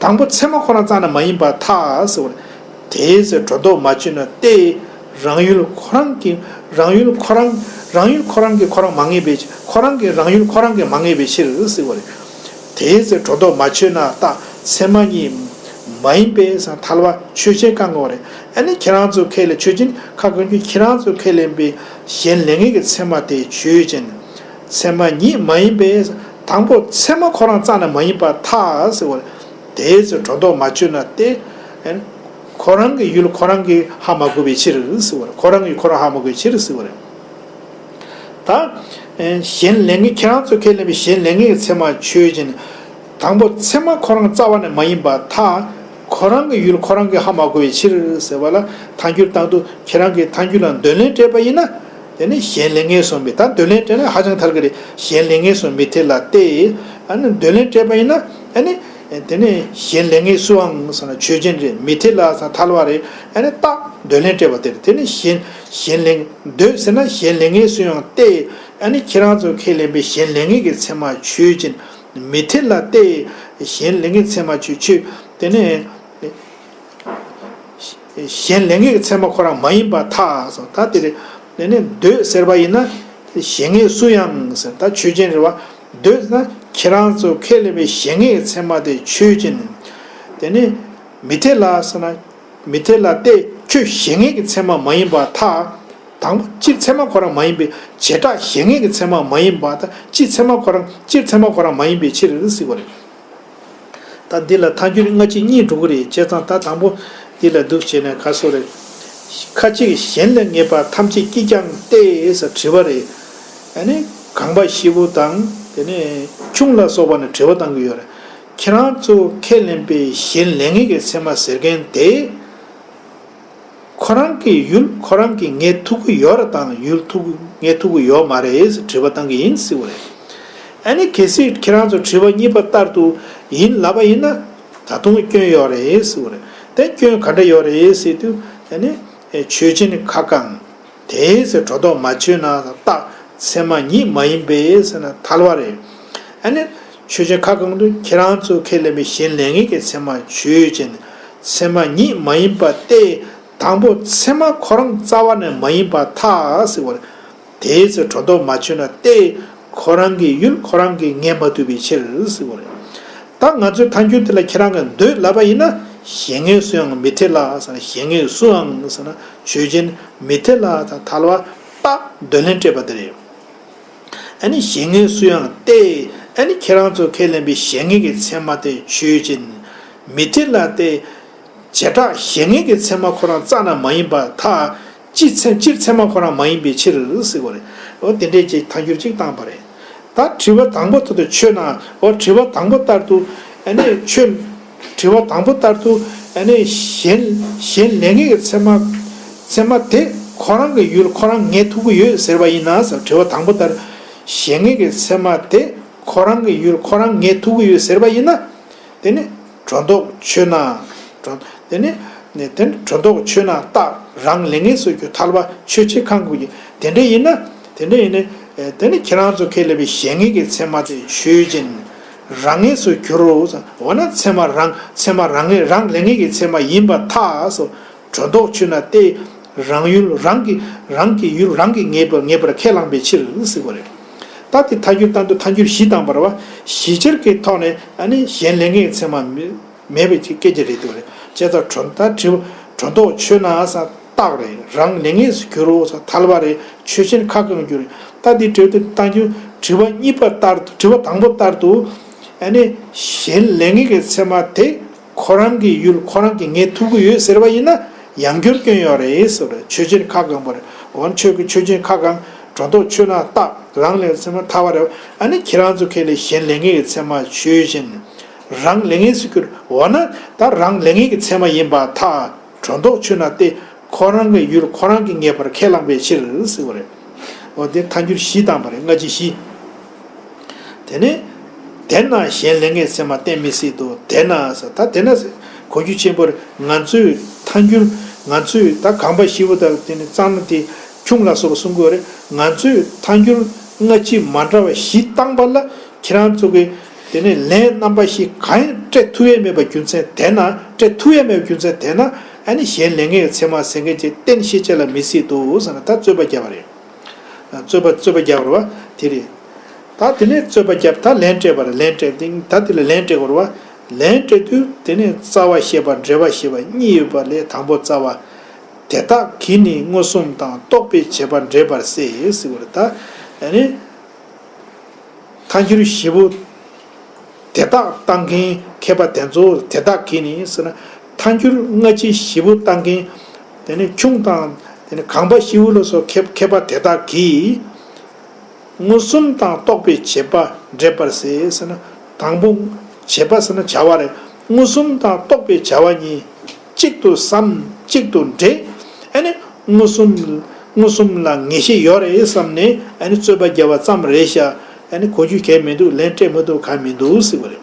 དང་པོ་ཚད་མ་ཁོ་རང་རྩ་ནས་མ་ཡིན་པར་ཐལ་ཟེར་བ་རེད། དེའི་ཚེ་སྒྲོ་འདོགས་མ་ཆོད་ན་སྟེ། རང་ཡུལ་ཁོ་རང་གི་རང་ཡུལ་ཁོ་རང་རང་ཡུལ་ཁོ་རང་གི་ཁོ་རང་མ་ངེས་པའི་ཕྱིར། ཁོ་རང་གི་རང་ཡུལ་ཁོ་རང་གི་མ་ངེས་པའི་ཕྱིར་ཟེར་བ་རེད། དེའི་ཚེ་སྒྲོ་འདོགས་མ་ཆོད་ན་རྟགས་ཚད་མ་ཉིད་མ་ཡིན་པས་ཟེར་ཐལ་བ་ཆོས་ཅན་བསྐང་དགོས་རེད། ཨ་ནི་ཁྱེད་རང་ཚོ་ཁས་ལེན་ཆོས་ཅན་ཁ་བསྐང་རྒྱུ་ཁྱེད་རང་ཚོ་ཁས་ལེན་པའི་གཞན་ལས་ངན་གྱི་ཚད་མ་དེ་ཆོས་ཅན། ཚད་མ་ཉིད་མ་ཡིན་པས་དང་པོ་ཚད་མ་ཁོ་རང་རྩ་ནས་མ་ཡིན་པར་ཐལ་ཟེར་བ་རེད། དེའི་ཚེ་སྒྲོ་འདོགས་མ་ཆོད་ན་སྟེ། ཁོ་རང་གི་ཡུལ་ཁོ་རང་གིས་ཧ་མ་གོ་བའི་ཕྱིར་ཟེར་བ་རེད། ཁོ་རང་གིས་ཁོ་རང་ཧ་མ་གོ་བའི་ཕྱིར་ཟེར་བ་རེད། ད། གཞན་ལས་ངན་ཁྱེད་རང་ཚོ་ཁས་ལེན་པའི་གཞན་ལས་ངན་གྱི་ཚད་མ་ཆོས་ཅན། དང་པོ་ཚད་མ་ཁོ་རང་རྩ་བ་ནས་མ་ཡིན་པར་ཐལ། ཁོ་རང་གི་ཡུལ་ཁོ་རང་གིས་ཧ་མ་གོ་བའི་ཕྱིར་ཟེར་བ་ལ་ཐལ་འགྱུར་བཏང་དུས་ཁྱེད་རང་གིས་ཐལ་འགྱུར་ལ་འདོད་ལན་སྤྲད་པ་ཡིན་ན། དེ་ནི་གཞན་ལས་ངན་སུའང་མི། ད་འདོད་ལན་སྤྲད་ན་ཧ་ཅང་ཐལ་གྱི་རེད། གཞན་ལས་ངན་སུའང་མི་འཐད་ལ་སྟེ། ཨ་ནི་འདོད་ལན་སྤྲད་པ་ཡིན་ན་ཨ་ནི། དེ་ནི་གཞན་ལས་ངན་སུའང་ཟེར་ན་ཆོས་ཅན་རེད། མི་འཐད་ལ་ཟེར་ན་ཐལ་བ་རེད། ཨ་ནི་རྟགས་འདོད་ལན་སྤྲད་པ་དེ་རེད། དེ་ནི་གཞན་གཞན་ལས་འདོད་ཟེར་ན་གཞན་ལས་ངན་སུའང་སྟེ། ཨ་ནི་ཁྱེད་རང་ཚོ་ཁས་ལེན་པའི་གཞན་ལས་ངན་གྱི་ཚད་མ་ཆོས་ཅན། མི་འཐད་ལ་སྟེ། གཞན་ལས་ངན་ཚད་མ་ཆོས་ཆོས། དེ་ནི། གཞན་ལས་ངན་གྱི་ཚད་མ་ཁོ་རང་མ་ཡིན་པར་ཐལ་སོང་། ད་དེ་རེད། དེ་ནི་འདོད་ཟེར་བ་ཡིན་ན། གཞན་ངན་སུ་ཡང་ཟེར། ད་ཆོས་ཅན་རེད་བ། འདོད་ཟེར་ན་ཁྱེད་རང་ཚོ་ཁས་ལེན་པའི་གཞན་ངན་གྱི་ཚད་མ་དེ་ཆོས་ཅན། དེ་ནི་མི་འཐད་ལ་ཟེར་ན། མི་འཐད་ལ་སྟེ་ཁྱོད་གཞན་ངན་གྱི་ཚད་མ་མ་ཡིན་པར་ཐལ། དང་པོ་སྤྱིར་ཚད་མ་ཁོ་རང་མ་ཡིན་པའི་བྱེ་བྲག་གཞན་ངན་གྱི་ཚད་མ་མ་ཡིན་པར་ཐལ། སྤྱིར་ཚད་མ་ཁོ་རང་སྤྱིར་ཚད་མ་ཁོ་རང་མ་ཡིན་པའི་ཕྱིར་ཟེར་བ་རེད། ད་འདི་ལ་ཐལ་འགྱུར་སྔ་ཕྱི་གཉིས་འགྲོ་གི་རེད། བྱས་ཙང་ད་དང་པོ་འདི་ལ་འདུག་བྱས་ནས་ག་སོ་རེད། ཁ་ཅིག་གཞན་ལས་ངན་པ་ཐམས་ཅད་ཀྱིས་ཀྱང་སྟེ་ཟེར་དྲི་བ་རེད། ཨ་ནི་གངས་པ་ཤི་བོ་དང་དེ་ནས་ཁྱུང་ལ་སོགས་པ་ནས་དྲི་བ་བཏང་གི་ཡོད་རེད། ཁྱེད་རང་ཚོ་ཁས་ལེན་པའི་གཞན་ལས་ངན་གྱི་ཚད་མ་ཟེར་མཁན་དེ། ཁོ་རང་གི་ཡུལ་ཁོ་རང་གིས་ངས་ཐུག་གི་ཡོད་རེད་དང་ཡུལ་ཐུག་ངས་ཐུག་གི་ཡོད་མ་རེད་ཟེར་དྲི་བ་བཏང་གི་ཡིན་ཟེར་བ་རེད། ཨ་ནི་གལ་སྲིད་ཁྱེད་རང་ཚོ་དྲི་བ་གཉིས་པ་ལྟར་དུ་ཡིན་ལབ་པ་ཡིན་ན་ད་དུང་སྐྱོན་ཡོད་རེད་ཟེར་བ་རེད། དེ་སྐྱོན་ག་འདྲ་ཡོད་རེད་ཟེར་དུས་ཨ་ནི་ཆོས་ཅན་ཁ་བསྐང་། དེའི་ཚེ་སྒྲོ་འདོགས་མ་ཆོད་ན་རྟགས་ཚད་མ་ཉིད་མ་ཡིན་པས་ཟེར་ན་ཐལ་བ་རེད། ཨ་ནི་ཆོས་ཅན་ཁ་བསྐང་དུས་ཁྱེད་རང་ཚོ་ཁས་ལེན་པའི་གཞན་ལས་ངན་གྱི་ཚད་མ་ཆོས་ཅན། ཚད་མ་ཉིད་མ་ཡིན་པ་སྟེ། དང་པོ་ཚད་མ་ཁོ་རང་རྩ་བ་ནས་མ་ཡིན་པར་ཐལ་ཟེར་བ་རེད། དེའི་ཚེ་སྒྲོ་འདོགས་མ་ཆོད་ན་སྟེ། ཁོ་རང་གི་ཡུལ་ཁོ་རང་གིས་ངེས་མ་ཐུབ་པའི་ཕྱིར་ཟེར་བ་རེད། ད་ང་ཚོའི་ཐལ་འགྱུར་དེ་ལ་ཁྱེད་རང་གིས་འདོད་ལབ་པ་ཡིན་ན་གཞན་ངན་སུའང་མི་འཐད་ལ་ཟེར་ན་གཞན་ངན་སུའང་ཟེར་ན་ཆོས་ཅན་མི་འཐད་ལ་ད་ཐལ་བ། རྟགས་འདོད་ལན་སྤྲད་པ་དེ་རེད། ཨ་ནི་གཞན་ངེས་སུ་ཡང་སྟེ། ཨ་ནི་ཁྱེད་རང་ཚོ་ཁས་ལེན་པའི་གཞན་ངེས་ཀྱི་ཚད་མ་དེ་ཆོས་ཅན། མི་མཐུན་ལ་སྟེ། བྱེ་བྲག་གཞན་ངེས་ཀྱི་ཚད་མ་ཁོ་རང་རྩ་ན་མ་ཡིན་པར་ཐལ། སྤྱིར་ཚད་སྤྱིར་ཚད་མ་ཁོ་རང་མ་ཡིན་པའི་ཕྱིར་ཟེར་དགོས་རེད། འོ་དེ་འདྲའི་ཅིག་ཐལ་འགྱུར་ཅིག་བཏང་པ་རེད། ད་དྲི་བ་དང་པོ་དེ་དུ་ཆོས་ན། འོ་དྲི་བ་དང་པོ་ལྟར་དུ། ཨ་ནི་ཆོས། དྲི་བ་དང་པོ་ལྟར་དུ། ཨ་ནི་གཞན་གཞན་ལས་ངེས་ཀྱི་ཚད་མ། ཚད་མ་དེ་ཁོ་རང་གི་ཡུལ་ཁོ་རང་ངེས་ཐུབ་ཀྱི་ཡོད་ཟེར་བ་ཡིན་ན་ཟེར། དྲི་བ་དང་པོ་ལྟར་གཞན་ངེས་ཀྱི་ཚད་མ་དེ་ཁོ་རང་གི་ཡུལ་ཁོ་རང་ངེས་ཐུབ་ཀྱི་ཡོད་ཟེར་བ་ཡིན་ན། དེ་ནི་སྒྲོ་འདོགས་ཆོད་ན། སྒྲོ། དེ་ནི་ནི་དེ་ནི་སྒྲོ་འདོགས་ཆོད་ན་རྟགས་རང་ལས་ངེས་སུ་གྱུར་ཐལ་བ་ཆོས་ཅན་ཁ་འགོག་གི། དེ་འདྲ་ཡིན་ན། དེ་འདྲ་ཡིན་ན། ཨེ་དེ་ནི་ཁྱེད་རང་ཚོ་ཁས་ལེན་པའི་གཞན་ངེས་ཀྱི་ཚད་མ་དེ་ཆོས་ཅན། རང་ངེས་སུ་གྱུར་རོ། འོ་ན་ཚད་མ་རང་ཚད་མ་རང་ངེས་རང་ལས་ངེས་ཀྱི་ཚད་མ་ཡིན་པར་ཐལ་སོ། སྒྲོ་འདོགས་ཆོད་ན་སྟེ། རང་ཡུལ་རང་གི་རང་གི་ཡུལ་རང་གིས་ངེས་པར་ངེས་པར་ཁས་བླངས་པའི་ཕྱིར་ཟེར་བ་རེད། ད་དེ་ཐལ་འགྱུར་བཏང་དུས་ཐལ་འགྱུར་བཞི་བཏང་བ་རེད་བ། བཞི་ཆར་གྱི་ཐོག་ནས་ཨ་ནི་གཞན་ལས་ངེས་ཀྱི་ཚད་མ་མེད། མེད་པའི་ཆེད་སྐད་ཆ་རེད་འདུག་རེད། བྱས་ཙང་སྒྲོ་ད་དྲི་བ་སྒྲོ་འདོགས་ཆོད་ན་ས་རྟགས་རེད། རང་ལས་ངེས་སུ་གྱུར་རོ་ས་ཐལ་བ་རེད། ཆོས་ཅན་ཁ་བཀང་རྒྱུ་རེད། ད་འདི་འགྲེལ་དུ་བཏང་རྒྱུ། དྲི་བ་གཉིས་པ་ལྟར་དུ། དྲི་བ་དང་པོ་ལྟར་དུ། ཨ་ནི་གཞན་ལས་ངེས་ཀྱི་ཚད་མ་དེ་ཁོ་རང་གི་ཡུལ་ཁོ་རང་གིས་ངེས་ཐུབ་ཀྱི་ཡོད་ཟེར་བ་ཡིན་ན་ཡང་སྐྱར་སྐྱོན་ཡོད་རེད་ཟེར་བ་རེད། ཆོས་ཅན་ཁ་བཀང་པ་རེད། འོ་ན་ཆོས་ཀྱི་ཆོས་ཅན་ཁ་བཀང་། སྒྲོ་འདོགས་ཆོད་ན་རྟགས་རང་ལས་ཚད་མ་ཐལ་བ་རེད། ཨ་ནི་ཁྱེད་རང་ཚོ་ཁས་ལེན་གཞན་ལས་ངེས་ཀྱི་ཚད་མ་ཆོས་ཅན། རང་ལས་ངེས་སུ་གྱུར། འོ་ན་ད་རང་ལས་ངེས་ཀྱི་ཚད་མ་ཡིན་པར་ཐལ། སྒྲོ་འདོགས་ཆོད་ན་སྟེ། ཁོ་རང་གི་ཡུལ་ཁོ་རང་གིས་ངེས་པར་ཁས་བླངས་པའི་ཕྱིར་ཟེར་བ་རེད། འོ་དེ་ཐལ་འགྱུར་བཞི་བཏང་པ་རེད། སྔ་ཕྱི་བཞི། དེ་ནས། དེས་ན་གཞན་ལས་ངེས་ཚད་མ་བསྟན་མི་སྲིད་དོ། དེས་ན་ཟེར། ད་དེས་ན་ཟེར་གོ་རྒྱུ་ཆེན་པོ་རེད། ང་ཚོས་ཐལ་འགྱུར། ང་ཚོས་ད་གང་པ་བཞི་པོ་དང་དེ་ནས་གཙང་མ་དེ་ཁྱུང་ལ་སོགས་པ་གསུང་གི་ཡོད་རེད། ང་ཚོས་ཐལ་འགྱུར་སྔ་ཕྱི་མ་འདྲ་བ་བཞི་བཏང་པ་ལ། ཁྱེད་རང་ཚོ་གིས་དེ་ནས་ལན་རྣམ་པ་བཞི་གང་ཡང་སྤྲད་ཐུབ་ཡས་མེད་པའི་རྒྱུ་མཚན་དེས་ན། སྤྲད་ཐུབ་ཡས་མེད་པའི་རྒྱུ་མཚན་དེས་ན། ཨ་ནི་གཞན་ལས་ངེས་ཚད་མ་ཟེར་མཁན་ཅིག་གཏན་ཤེས་བྱ་ལ་མི་སྲིད་དོ་ཟེར་ན་ད་རྩོད་པ་བརྒྱབ་པ་རེད། རྩོད་པ་རྩོད་པ་བརྒྱབ་པ་རེད་བ། དེ་རེད། ད་དེ་ནས་རྩོད་པ་བརྒྱབ། ད་ལན་སྤྲད་པ་རེད། ལན་སྤྲད་དེ་ད་དེ་ལ་ལན་སྤྲད་དགོས་རེད་བ། ལན་སྤྲད་དུས་དེ་ནས་རྩ་བ་ཤེས་པ་འབྲེལ་བ་ཤེས་པ་གཉིས་ཡོད་པ་ལས། དང་པོ་རྩ་བ། དེ་དག་གིས་ནི་མངོན་སུམ་དང་རྟོག་པའི་བྱེད་པ་འདྲེས་པར་ཟད་ཟེར་བ་རེད། ད་ཨ་ནི། ཐལ་འགྱུར་བཞི་པོ་དེ་དག་བཏང་མཁན་མཁས་པ་དེ་ཚོ། དེ་དག་གིས་ནི་ཟེར་ན། ཐལ་འགྱུར་སྔ་ཕྱི་བཞི་པོ་བཏང་མཁན། དེ་ནས་ཁྱུང་དང་། དེ་ནས་གང་པ་བཞི་པོ་ལ་སོགས་མཁས་མཁས་པ་དེ་དག་གིས། མངོན་སུམ་དང་རྟོག་པའི་བྱེད་པ་འདྲེས་པར་ཟད་ཟེར་ན། དང་པོ་བྱེད་པ་ཟེར་ན་བྱ་བ་རེད། མངོན་སུམ་དང་རྟོག་པའི་བྱ་བ་གཉིས་གཅིག་ཏུ་བསམ། གཅིག་ཏུ་འདྲེས། ཨ་ནི་མངོན་སུམ། མངོན་སུམ་ལ་ངེས་ཤེས་ཡོད་རེད་བསམ་ནས། ཨ་ནི་རྩོད་པ་བརྒྱབ་པ་ཙམ་རེད་ཤག་ཨ་ནི་གོ་རྒྱུ་གལ་མི་འདུག་ལན་སྤྲད་མི་འདུག་གང་མི་འདུག་ཟེར་བ་རེད།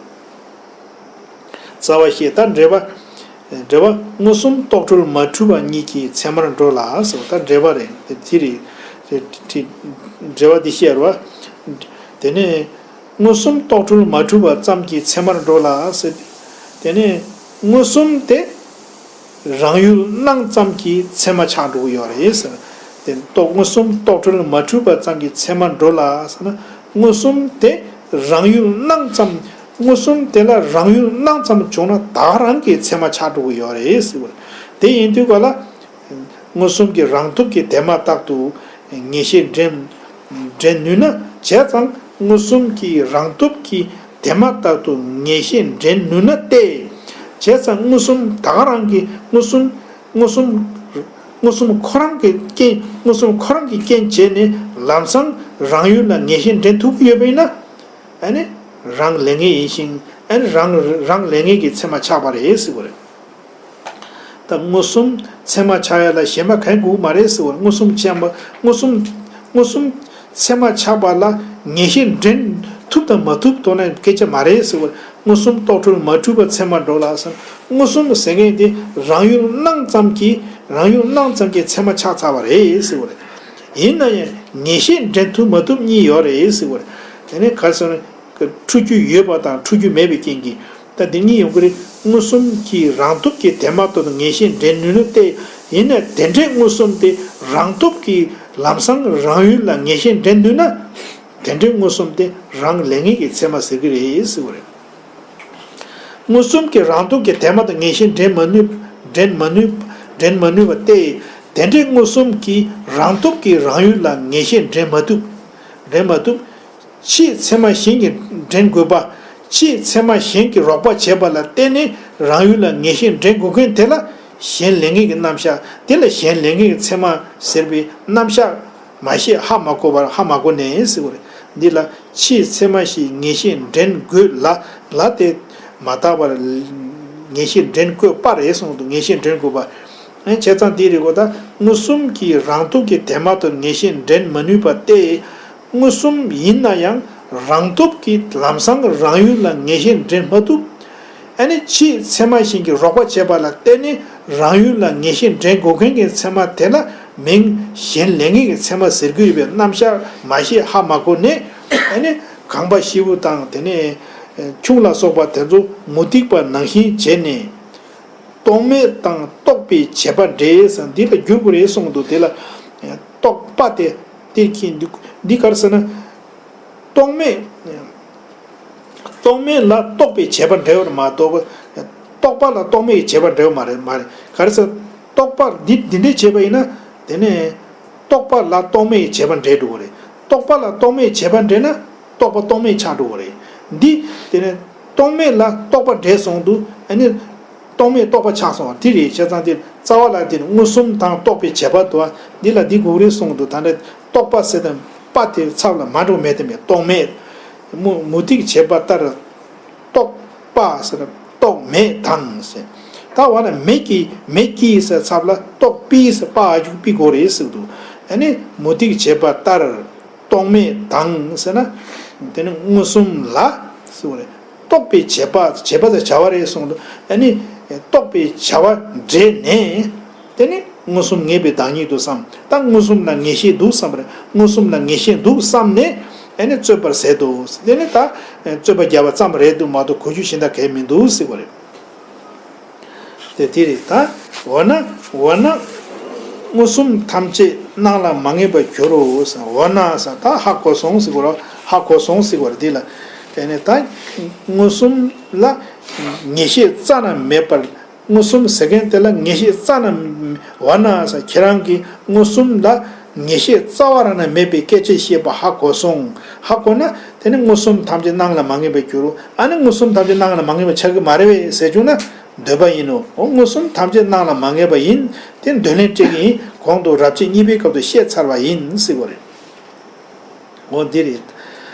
རྩ་བ་ཤེས། ད་འདྲེས་པ། འདྲེས་པ་མངོན་སུམ་རྟོག་བྲལ་མ་འཁྲུལ་བ་གཉིས་ཀྱི་ཚད་མར་འགྲོ་ལ་ཟེར་བ། ད་འདྲེས་པ་རེད། དེ་དེ་རེད། དེ་དེ་འདྲེས་པ་འདི་བཤད་རེད་བ། དེ་ནས་མངོན་སུམ་རྟོག་བྲལ་མ་འཁྲུལ་བ་ཙམ་གྱི་ཚད་མར་འགྲོ་ལ་ཟེར། དེ་ནས་མངོན་སུམ་དེ་རང་ཡུལ་སྣང་ཙམ་གྱི་ཚད་མ་ཆགས་འགྲོ་གི་ཡོད་རེད་ཟེར། དེ་རྟོག་མངོན་སུམ་རྟོག་བྲལ་མ་འཁྲུལ་བ་ཙམ་གྱི་ཚད་མར་འགྲོ་ལ་ཟེར་ན། མངོན་སུམ་དེ་རང་ཡུལ་སྣང་ཙམ། མངོན་སུམ་དེ་ལ་རང་ཡུལ་སྣང་ཙམ་བྱུང་ན་ད་ག་རང་གི་ཚད་མ་ཆགས་འགྲོ་གི་ཡོད་རེད་ཟེར་བ་རེད། དེ་ཡིན་དུས་ག་ལ། མངོན་སུམ་གྱི་རང་སྟོབས་ཀྱིས་དེ་མ་ཐག་ཏུ་ངེས་ཤེས་འདྲེན། འདྲེན་ནུས་ན། བྱས་ཙང་མངོན་སུམ་གྱི་རང་སྟོབས་ཀྱིས་དེ་མ་ཐག་ཏུ་ངེས་ཤེས་འདྲེན་ནུས་ན་སྟེ། བྱས་ཙང་མངོན་སུམ་ད་ག་རང་གི་མངོན་སུམ། མངོན་སུམ། མངོན་སུམ་ཁོ་རང་གི་རྐྱེན། མངོན་སུམ་ཁོ་རང་གི་རྐྱེན་བྱས་ནས་ལམ་སང་རང་ཡུལ་ལ་ངེས་ཤེས་འདྲེན་ཐུབ་ཀྱི་ཡོད་པ་ཡིན་ན། ཨ་ནི་རང་ལས་ངེས་ཡིན་ཞིང་། ཨ་ནི་རང་རང་ལས་ངེས་ཀྱི་ཚད་མ་ཆགས་པ་རེད་ཟེར་བ་རེད། ད་མངོན་སུམ་ཚད་མ་ཆགས་ཡ་ལ་གཞན་པ་གང་དགོས་མ་རེད་ཟེར་བ། མངོན་སུམ་ཆགས་པ། མངོན་སུམ། མངོན་སུམ་ཚད་མ་ཆགས་པ་ལ་ངེས་ཤེས་འདྲེན་ཐུབ་དང་མ་ཐུབ་དོ་ན་སྐད་ཆ་མ་རེད་ཟེར་བ། མངོན་སུམ་རྟོག་བྲལ་མ་འཁྲུལ་བ་ཚད་མར་འགྲོ་ལ་ཟེར། མངོན་སུམ་ཟེར་མཁན་དེ་རང་ཡུལ་སྣང་ཙམ་གྱིས། རང་ཡུལ་སྣང་ཙམ་གྱིས་ཚད་མ་ཆགས་ཚར་བ་རེད་ཟེར་བ་རེད། ཡིན་ན་ཡང་ངེས་ཤེས་འདྲེན་ཐུབ་མ་ཐུབ་གཉིས་ཡོད་རེད་ཟེར་བ་རེད། དེ་ནས་ག་རེ་ཟེར་ན། འཁྲུལ་རྒྱུ་ཡོད་པ་དང་འཁྲུལ་རྒྱུ་མེད་པའི་རྐྱེན་གྱིས། ད་འདི་གཉིས་ཡོང་གི་རེད། མངོན་སུམ་གྱི་རང་སྟོབས་ཀྱིས་དེ་མ་ཐག་ཏུ་ངེས་ཤེས་འདྲེན་ནུས་ན་སྟེ། ཡིན་ནའི་དེ་འདྲའི་མངོན་སུམ་དེ་རང་སྟོབས་ཀྱིས་ལམ་སང་རང་ཡུལ་ལ་ངེས་ཤེས་འདྲེན་ནུས་ན། དེ་འདྲའི་མངོན་སུམ་དེ་རང་ལས་ངེས་ཀྱི་ཚད་མ་ཟེར་གྱི་རེད་ཟེར་བ་རེད། མངོན་སུམ་གྱི་རང་སྟོབས་ཀྱིས་དེ་མ་ཐག་ངེས་ཤེས་འདྲེན་མ་ནུས། འདྲེན་མ་ནུས། འདྲེན་མ་ནུས་པ་སྟེ། དེ་འདྲའི་མངོན་སུམ་གྱིས་རང་སྟོབས་ཀྱིས་རང་ཡུལ་ལ་ངེས་ཤེས་འདྲེན་མ་ཐུབ། འདྲེན་མ་ཐུབ། ཕྱིའི་ཚད་མ་གཞན་གྱིས་འདྲེན་དགོས་པ། ཕྱིའི་ཚད་མ་གཞན་གྱིས་རོགས་པ་བྱས་པ་ལ་བརྟེན་ནས་རང་ཡུལ་ལ་ངེས་ཤེས་འདྲེན་དགོས་མཁན་དེ་ལ་གཞན་ལས་ངེས་ཀྱི་རྣམ་གཞག་དེ་ལ་གཞན་ལས་ངེས་ཀྱི་ཚད་མ་ཟེར་བའི་རྣམ་གཞག་མ་ཤེས་ཧ་མ་གོ་བར་ཧ་མ་གོ་ནས་ཟེར་བ་རེད། འདི་ལ་ཕྱིའི་ཚད་མ་ཞིག་ངེས་ཤེས་འདྲེན་དགོས་ལ་ལ་དེ་མ་དག་པར་ངེས་ཤེས་འདྲེན་དགོས་པ་རེད་གསུངས་འདུག་ངེས་ཤེས་འདྲེན་དགོས་པ། ཨེ་བྱས་ཙང་འདི་རེད་གོ་ད་མངོན་སུམ་གྱིས་རང་སྟོབས་ཀྱིས་དེ་མ་ཐག་ངེས་ཤེས་འདྲེན་མ་ནུས་པ་སྟེ། མངོན་སུམ་ཡིན་ན་ཡང་རང་སྟོབས་ཀྱིས་ལམ་སང་རང་ཡུལ་ལ་ངེས་ཤེས་འདྲེན་མ་ཐུབ། ཨ་ནི་ཕྱིའི་ཚད་མ་གཞན་གྱིས་རོགས་པ་བྱས་པ་ལ་བརྟེན་ནས་རང་ཡུལ་ལ་ངེས་ཤེས་འདྲེན་དགོས་མཁན་གྱི་ཚད་མ་དེ་ལ་མིང་གཞན་ལས་ངེས་ཀྱི་ཚད་མ་ཟེར་གྱི་ཡོད་པའི་རྣམ་གཞག་མ་ཤེས་ཧ་མ་གོ་ནས། ཨ་ནི་ཁང་པ་ཤེལ་བུ་དང་དེ་ནས་ཁྱུང་ལ་སོགས་པ་དེ་ཚོ་མུ་སྟེགས་པ་ནང་བཞིན་བྱས་ནས། རྟོག་མེད་དང་རྟོག་པའི་བྱེད་པ་འདྲེས་ཟེར་འདི་ལ་བསྒྱུར་དགོས་རེད་གསུངས་འདུག་དེ་ལ་རྟོག་པ་དེ་དེ་ཁྱེད་འདི་འདི་ག་རེ་ཟེར་ན། རྟོག་མེད། རྟོག་མེད་ལ་རྟོག་པའི་བྱེད་པ་འདྲེས་པར་མ་གཏོགས། རྟོག་པ་ལ་རྟོག་མེད་ཀྱི་བྱེད་པ་འདྲེས་པ་མ་རེད་མ་རེད། ག་རེ་ཟེར། རྟོག་པ་འདི་འདི་འདྲའི་བྱེད་པ་ཡིན་ན། དེ་ནས། རྟོག་པ་ལ་རྟོག་མེད་ཀྱི་བྱེད་པ་འདྲེས་འགྲོ་གི་རེད། རྟོག་པ་ལ་རྟོག་མེད་ཀྱི་བྱེད་པ་འདྲེས་ན། རྟོག་པ་རྟོག་མེད་ཆགས་འགྲོ་གི་རེད། འདི། དེ་ནས། རྟོག་མེད་ལ་རྟོག་པ་འདྲེས་སོང་དུས་ཨ་ནི། རྟོག་མེད་རྟོག་པ་ཆགས་སོང་བ་དེ་རེད། བྱས་ཙང་དེ་རྩ་བ་ལ་དེ་ནི་མངོན་སུམ་དང་རྟོག་པའི་བྱེད་པ་དུ་བ་འདི་ལ་འདི་དགོས་རེད་གསུངས་འདུག་ད་ནི་རྟོག་པ་ཟེར་དང་པ་དེ་ཚབ་ལ་མ་འགྲོ་མེད་དེ་མེད་རྟོག་མེད། མུ་མུ་སྟེགས་བྱེད་པ་ལྟར། རྟོག་པ་ཟེར་རྟོག་མེད་དང་ཟེར། ད་བ་ན་མེད་ཀྱི་མེད་ཀྱི་ཟེར་ཚབ་ལ་རྟོག་པའི་ཟེར་པ་ཨ་ཇུག་པི་དགོས་རེད་ཟེར་འདུག་ཨ་ནི་མུ་སྟེགས་བྱེད་པ་ལྟར། རྟོག་མེད་དང་ཟེར་ན། དེ་ནི་མངོན་སུམ་ལ་ཟེར་བ་རེད། རྟོག་པའི་བྱེད་པ་བྱེད་པ་དང་བྱ་བ་རེད་གསུངས་འདུག་ཨ་ནི། རྟོག་པའི་བྱ་བ་འདྲེས་ནས། དེ་ནི་མངོན་སུམ་ངེས་པའི་བདག་ཉིད་དུ་བསམ། ད་མངོན་སུམ་ལ་ངེས་ཤེས་འདུག་བསམ་པ་རེད། མངོན་སུམ་ལ་ངེས་ཤེས་འདུག་བསམ་ནས། ཨ་ནི་རྩོད་པར་ཟད་དོ། དེ་ནི་ད། རྩོད་པ་རྒྱག་པ་ཙམ་རེད་འདུག་མ་གཏོགས་གོ་རྒྱུ་གཞན་དག་གལ་མི་འདུག་ཟེར་བ་རེད། དེ་དེ་རེད་ད། འོ་ན། འོ་ན། མངོན་སུམ་ཐམས་ཅད་སྣང་ལ་མ་ངེས་པར་འགྱུར་རོ་ཟེར། འོ་ན་ཟེར་ད་ཧ་གོ་སོང་ཟེར་གོ་ར། ཧ་གོ་སོང་ཟེར་གོ་ར་འདི་ལ། དེ་ནས་ད། མངོན་སུམ་ལ་ངེས་ཤེས་རྩ་ན་མེད་པར། མངོན་སུམ་ཟེར་མཁན་དེ་ལ་ངེས་ཤེས་རྩ་ན་མེད། འོ་ན་ཟེར་ཁྱེད་རང་གིས་མངོན་སུམ་ལ་ངེས་ཤེས་རྩ་བ་རང་ན་མེད་པའི་སྐད་ཆ་བཤད་པ་ཧ་གོ་སོང་། ཧ་གོ་ན་དེ་ནི་མངོན་སུམ་ཐམས་ཅད་སྣང་ལ་མ་ངེས་པར་འགྱུར་རོ། ཨ་ནི་མངོན་སུམ་ཐམས་ཅད་སྣང་ལ་མ་ངེས་པ་ཆགས་ཀྱི་མ་རེད་པས་ཟེར་བྱུང་ན། འདོད་པ་ཡིན་ནོ། འོ་མངོན་སུམ་ཐམས་ཅད་སྣང་ལ་མ་ངེས་པ་ཡིན། དེ་འདོད་ལན་སྤྲད་ཀྱི་ཡིན། གོང་དུ་རབ་བྱེད་གཉིས་པའི་སྐབས་སུ་བཤད་ཚར་བ་ཡིན་ཟེར་བ་རེད། འོ་འདི་རེད།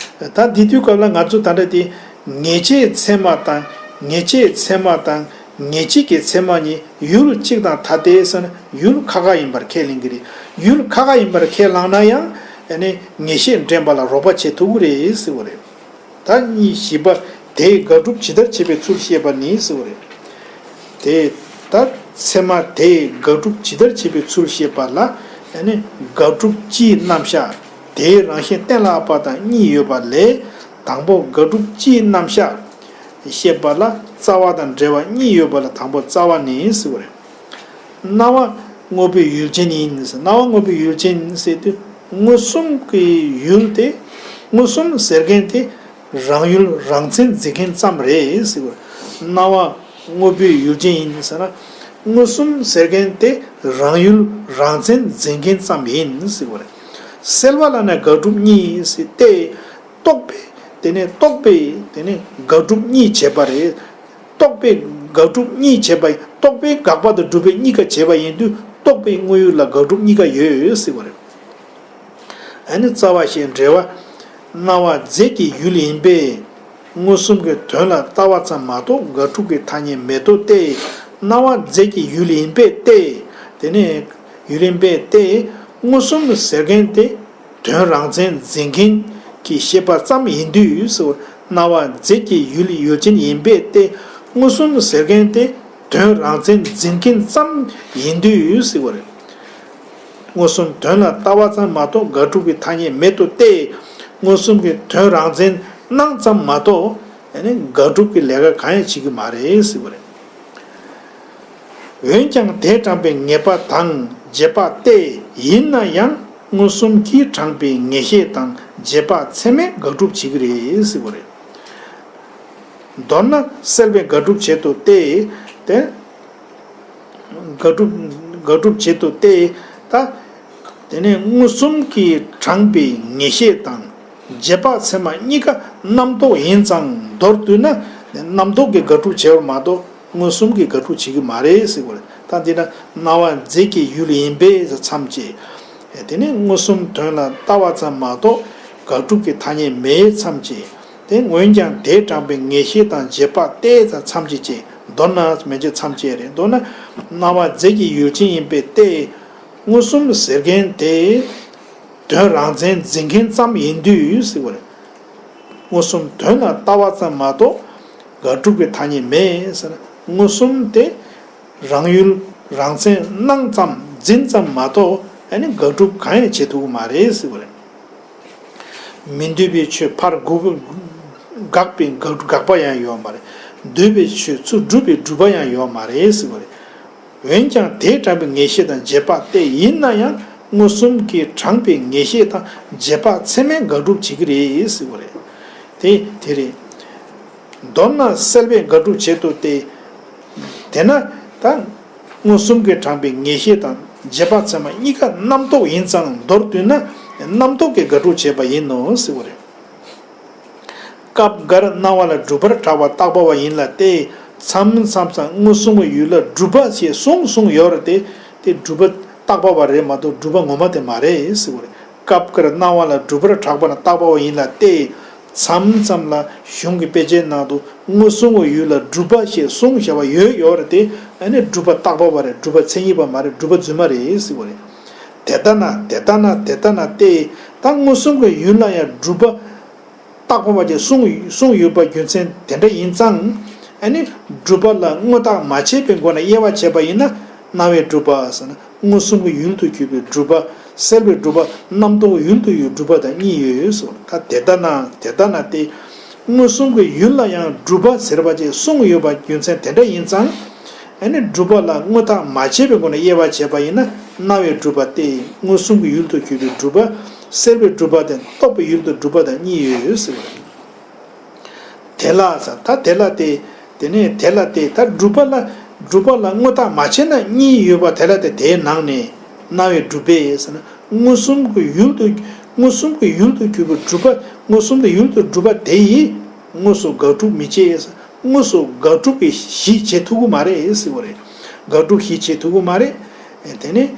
ད་འདི་དུས་སྐབས་ལ་ང་ཚོ་ད་ལྟ་དེ་ངེས་བྱའི་ཚད་མ་དང་ངེས་བྱེད་ཚད་མ་དང་ངེས་བྱེད་ཀྱི་ཚད་མ་གཉིས་ཡུལ་གཅིག་དང་ཐ་དད་ཟེར་ན་ཡུལ་ཁ་ཁ་ཡིན་པར་ཁས་ལེན་གྱི་རེད། ཡུལ་ཁ་ཁ་ཡིན་པར་ཁས་བླངས་ན་ཡང་ཨ་ནི་ངེས་ཤེས་འདྲེན་པ་ལ་རོགས་པ་བྱེད་ཐུབ་ཀྱི་རེད་ཟེར་བ་རེད། ད་གཉིས་བཞི་པ་དེས་དགག་སྒྲུབ་ཇི་ལྟར་བྱེད་པའི་ཚུལ་བཤད་པ་ནི་ཟེར་བ་རེད། དེ་ད་ཚད་མ་དེས་དགག་སྒྲུབ་ཇི་ལྟར་བྱེད་པའི་ཚུལ་བཤད་པ་ལ་ཨ་ནི་དགག་སྒྲུབ་སྤྱིའི་རྣམ་གཞག་དེའི་རང་བཞིན་གཏན་ལ་དབབ་པ་དང་གཉིས་ཡོད་པ་ལས་དང་པོ་དགག་སྒྲུབ་སྤྱིའི་རྣམ་གཞག་བཤད་པ་ལ་རྩ་བ་དང་འབྲེལ་བ་གཉིས་ཡོད་པ་ལ་དང་པོ་རྩ་བ་ནི་ཟེར་བ་རེད། སྣང་བ་དངོས་པོའི་ཡུལ་ཅན་ཡིན། སྣང་བ་དངོས་པོའི་ཡུལ་ཅན་ཟེར་དུས་མངོན་སུམ་གྱི་ཡུལ་དེ། མངོན་སུམ་ཟེར་མཁན་དེ་རང་ཡུལ་རང་མཚན་འཛིན་མཁན་ཙམ་རེད་ཟེར་བ། སྣང་བ་དངོས་པོའི་ཡུལ་ཅན་ཡིན་ཟེར་ན། མངོན་སུམ་ཟེར་མཁན་དེ་རང་ཡུལ་རང་མཚན་འཛིན་མཁན་ཙམ་ཡིན་ཟེར་བ་རེད། སེལ་བ་ལ་ནི་དགག་སྒྲུབ་གཉིས་ཟེར་ཏེ། རྟོག་པས་དེ་ནས་རྟོག་པས་དེ་ནས་དགག་སྒྲུབ་གཉིས་བྱེད་པ་རེད། རྟོག་པས་དགག་སྒྲུབ་གཉིས་བྱེད་པ་ཡིན། རྟོག་པས་དགག་པ་དང་སྒྲུབ་པའི་གཉིས་ཀ་བྱེད་པ་ཡིན་དུས་རྟོག་པའི་དངོས་ཡུལ་ལ་དགག་སྒྲུབ་གཉིས་ཀ་ཡོད་ཟེར་བ་རེད། ཨ་ནི་རྩ་བ་ཞེས་འགྲེལ་བ། སྣང་བ་རྫས་ཀྱི་ཡུལ་ཡིན་པས་མངོན་སུམ་གྱི་དོན་ལ་ལྟ་བ་ཙམ་མ་གཏོགས་དགག་སྒྲུབ་ཀྱི་ཐ་སྙད་མེད་དོ་སྟེ། སྣང་བ་རྫས་ཀྱི་ཡུལ་ཡིན་པས་ཏེ། དེ་ནས་ཡུལ་ཡིན་པས་ཏེ། མངོན་སུམ་ཟེར་མཁན་དེ། དོན་རང་མཚན་འཛིན་མཁན་གྱི་ཤེས་པ་ཙམ་ཡིན་དུས་སོ། སྣང་བ་རྫས་ཀྱི་ཡུལ་ཡུལ་ཅན་ཡིན་པས་ཏེ། མངོན་སུམ་ཟེར་མཁན་དེ་དོན་རང་མཚན་འཛིན་མཁན་ཙམ་ཡིན་དུས་ཟེར་བ་རེད། མངོན་སུམ་དོན་ལ་ལྟ་བ་ཙམ་མ་གཏོགས་དགག་སྒྲུབ་ཀྱི་ཐ་སྙད་མེད་དོ་སྟེ། མངོན་སུམ་གྱི་དོན་རང་མཚན་སྣང་ཙམ་མ་གཏོགས་ཨ་ནི་དགག་སྒྲུབ་ཀྱི་ལས་ཀ་གང་ཡང་བྱེད་ཀྱི་མ་རེད་ཟེར་བ་རེད། འོན་ཀྱང་དེས་དྲངས་པའི་ངེས་པ་དང་རྗེས་དཔག་སྟེ། ཡིན་ན་ཡང་མངོན་སུམ་གྱིས་དྲངས་པའི་ངེས་ཤེས་དང་རྗེས་དཔག་ཚད་མས་དགག་སྒྲུབ་བྱེད་ཀྱི་རེད་ཟེར་བ་རེད། མདོར་ན་སེལ་བས་དགག་སྒྲུབ་བྱེད་དོ་སྟེ། དེ། དགག་སྒྲུབ་དགག་སྒྲུབ་བྱེད་དོ་སྟེ། ད། དེ་ནས་མངོན་སུམ་གྱིས་དྲངས་པའི་ངེས་ཤེས་དང་རྗེས་དཔག་ཚད་མ་གཉིས་ཀ་རྣམ་རྟོག་ཡིན་ཙང་མདོར་བསྡུས་ན་རྣམ་རྟོག་གིས་དགག་སྒྲུབ་བྱེད་པ་མ་གཏོགས་མངོན་སུམ་གྱིས་དགག་སྒྲུབ་བྱེད་ཀྱི་མ་རེད་ཟེར་དགོས་རེད། ད་འདི་ན་སྣང་བ་རྫས་ཀྱི་ཡུལ་ཡིན་པས་མཚམས་བཅད། དེ་ནས་མངོན་སུམ་དོན་ལ་ལྟ་བ་ཙམ་མ་གཏོགས་དགག་སྒྲུབ་ཀྱི་ཐ་སྙད་མེད་མཚམས་བཅད། དེ་འོན་ཀྱང་དེས་དྲངས་པའི་ངེས་ཤེས་དང་རྗེས་དཔག་སྟེ་མཚམས་བཅད་ཅེས། མདོར་ན་མན་ཆད་མཚམས་བཅད་རེད། མདོར་ན་སྣང་བ་རྫས་ཀྱི་ཡུལ་ཅན་ཡིན་པས་ཏེ། མངོན་སུམ་ཟེར་མཁན་དེ་དོན་རང་མཚན་འཛིན་མཁན་ཙམ་ཡིན་དུས་ཟེར་བ་རེད། མངོན་སུམ་དོན་ལ་ལྟ་བ་ཙམ་མ་གཏོགས་དགག་སྒྲུབ་ཀྱི་ཐ་སྙད་མེད་ཟེར། མངོན་སུམ་དེ་རང་ཡུལ་རང་མཚན་སྣང་ཙམ་འཛིན་ཙམ་མ་གཏོགས་ཨ་ནི་དགག་སྒྲུབ་གང་ཡང་བྱེད་ཐུབ་ཀྱི་མ་རེད་ཟེར་བ་རེད། མི་འདོད་པའི་ཆོས་ཕར་དགག་པའི་དགག་པ་ཡང་ཡོད་མ་རེད། འདོད་པའི་ཆོས་ཚུར་སྒྲུབ་པའི་སྒྲུབ་པ་ཡང་ཡོད་མ་རེད་ཟེར་བ་རེད། འོན་ཀྱང་དེས་དྲངས་པའི་ངེས་ཤེས་དང་རྗེས་དཔག་སྟེ་ཡིན་ན་ཡང་མངོན་སུམ་གྱིས་དྲངས་པའི་ངེས་ཤེས་དང་རྗེས་དཔག་ཚད་མས་དགག་སྒྲུབ་བྱེད་ཀྱི་རེད་ཟེར་བ་རེད། དེ་དེ་རེད། མདོར་ན་སེལ་བས་དགག་སྒྲུབ་བྱེད་དོ་སྟེ། དེས་ན་ད་མངོན་སུམ་གྱིས་དྲངས་པའི་ངེས་ཤེས་དང་རྗེས་དཔག་ཚད་མ་གཉིས་ཀ་རྣམ་རྟོག་ཡིན་ཙང་མདོར་བསྡུས་ན་རྣམ་རྟོག་གིས་དགག་སྒྲུབ་བྱས་པ་ཡིན་ནོ་ཟེར་བ་རེད། སྐབས་འགར་སྣང་བ་ལ་སྒྲུབ་པར་གྲགས་པ་བཏགས་པ་བ་ཡིན་ལ་སྟེ། མཚམས་མཚམས་སུ་མངོན་སུམ་གྱི་ཡུལ་ལ་སྒྲུབ་པ་ཞེས་གསུངས་གསུངས་ཡོད་རེད་དེ། དེ་སྒྲུབ་པ་བཏགས་པ་བ་རེད་མ་གཏོགས་སྒྲུབ་པ་ངོ་མ་དེ་མ་རེད་ཟེར་བ་རེད། སྐབས་འགར་སྣང་བ་ལ་སྒྲུབ་པར་གྲགས་པ་ན་བཏགས་པ་བ་ཡིན་ལ་སྟེ། མཚམས་མཚམས་ལ་གཞུང་གི་དཔེ་ཆའི་ནང་དུ་མངོན་སུམ་གྱི་ཡུལ་ལ་སྒྲུབ་པ་ཞེས་གསུངས་བཞག་པ་ཡོད་ཡོད་རེད་དེ། ཨ་ནི་སྒྲུབ་པ་བཏགས་པ་བ་རེད། སྒྲུབ་པ་མཚན་ཉིད་པ་མ་རེད། སྒྲུབ་པ་རྫུན་མ་རེད་ཟེར་བ་རེད། དེ་ལྟ་ན་དེ་ལྟ་ན་དེ་ལྟ་ན་སྟེ། ད་མངོན་སུམ་གྱི་ཡུལ་ལ་ཡང་སྒྲུབ་པ་བཏགས་པ་བ་ཅེས་གསུངས་གསུངས་ཡོད་པ་རྒྱུ་མཚན་དེ་འདྲ་ཡིན་ཙང་། ཨ་ནི་སྒྲུབ་པ་ལ་དངོས་བཏགས་མ་བྱས་པའི་སྒོ་ནས་དབྱེ་བ་བྱས་པ་ཡིན་ན་སྣང་བས་སྒྲུབ་པ་ཟེར་ན་མངོན་སུམ་གྱི་ཡུལ་དུ་གྱུར་པའི་སྒྲུབ་པ། སེལ་བའི་སྒྲུབ་པ་རྣམ་རྟོག་ཡུལ་དུ་ཡོད་སྒྲུབ་པ་དང་གཉིས་ཡོད་ཟེར། ད་དེ་ལྟ་ན་དེ་ལྟ་ན་སྟེ། མངོན་སུམ་གྱི་ཡུལ་ལ་ཡང་སྒྲུབ་པ་ཟེར་བ་ཅེས་གསུངས་ཡོད་པ་རྒྱུ་མཚན་དེ་འདྲ་ཡིན་ཙང་། ཨ་ནི་སྒྲུབ་པ་ལ་དངོས་བཏགས་མ་བྱས་པའི་སྒོ་ནས་དབྱེ་བ་བྱས་པ་ཡིན་ན་སྣང་བའི་སྒྲུབ་པ་སྟེ་མངོན་སུམ་གྱི་ཡུལ་དུ་གྱུར་པའི་སྒྲུབ་པ། སེལ་བའི་སྒྲུབ་པ་དེ་རྟོག་པའི་ཡུལ་དུ་སྒྲུབ་པ་དང་གཉིས་ཡོད་ཟེར་བ་རེད། དེ་ལ་ཟེར། ད་དེ་ལ་སྟེ། དེ་ནས་དེ་ལ་སྟེ། ད་སྒྲུབ་པ་ལ་སྒྲུབ་པ་ལ་དངོས་བཏགས་མ་བྱས་ན་གཉིས་ཡོད་པ་དེ་ལ་སྟེ། དེའི་ནང་ནས་སྣང་བའི་སྒྲུབ་པས་ཟེར་ན་མངོན་སུམ་གྱི་ཡུལ་དུ་མངོན་སུམ་གྱི་ཡུལ་དུ་གྱུར་པའི་སྒྲུབ་པ། མངོན་སུམ་གྱི་ཡུལ་དུ་སྒྲུབ་པ་དེ་ཡིས་དངོས་སུ་དགག་སྒྲུབ་མི་བྱེད། དངོས་སུ་དགག་སྒྲུབ་ཀྱི་གཞི་བྱེད་ཐུབ་ཀྱི་མ་རེད་ཟེར་བ་རེད། དགག་སྒྲུབ་གཞི་བྱེད་ཐུབ་ཀྱི་མ་རེད། དེ་ནས་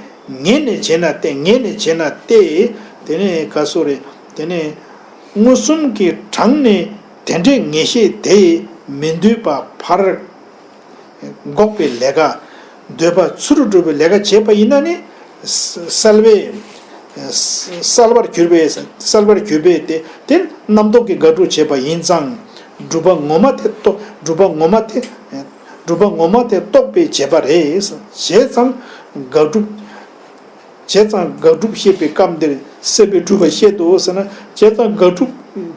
ངེས་ནས་བྱས་ན་སྟེ། ངེས་ནས་བྱས་ན་སྟེ། དེ་ནས་ག་སོ་རེད། དེ་ནས་མངོན་སུམ་གྱིས་དྲངས་ནས་དེ་འདྲའི་ངེས་ཤེས་དེ་མི་འདོད་པ་ཕར་འགོག་པའི་ལས་ཀ། འདོད་པ་ཚུར་སྒྲུབ་པའི་ལས་ཀ་བྱས་པ་ཡིན་ན་ནི། སེལ་བས། སེལ་བར་གྱུར་པས། སེལ་བར་གྱུར་པས་དེ་དེ་རྣམ་རྟོག་གིས་དགག་སྒྲུབ་བྱས་པ་ཡིན་ཙང་། སྒྲུབ་པ་ངོ་མ་དེ་རྟོགས། སྒྲུབ་པ་ངོ་མ་དེ། སྒྲུབ་པ་ངོ་མ་དེ་རྟོགས་པས་བྱས་པ་རེད། བྱས་ཙང་དགག་སྒྲུབ། བྱས་ཙང་དགག་སྒྲུབ་བཤད་པའི་སྐབས་འདིར་སེལ་བའི་སྒྲུབ་པ་བཤད་དོ་ཟེར་ན། བྱས་ཙང་དགག་སྒྲུབ་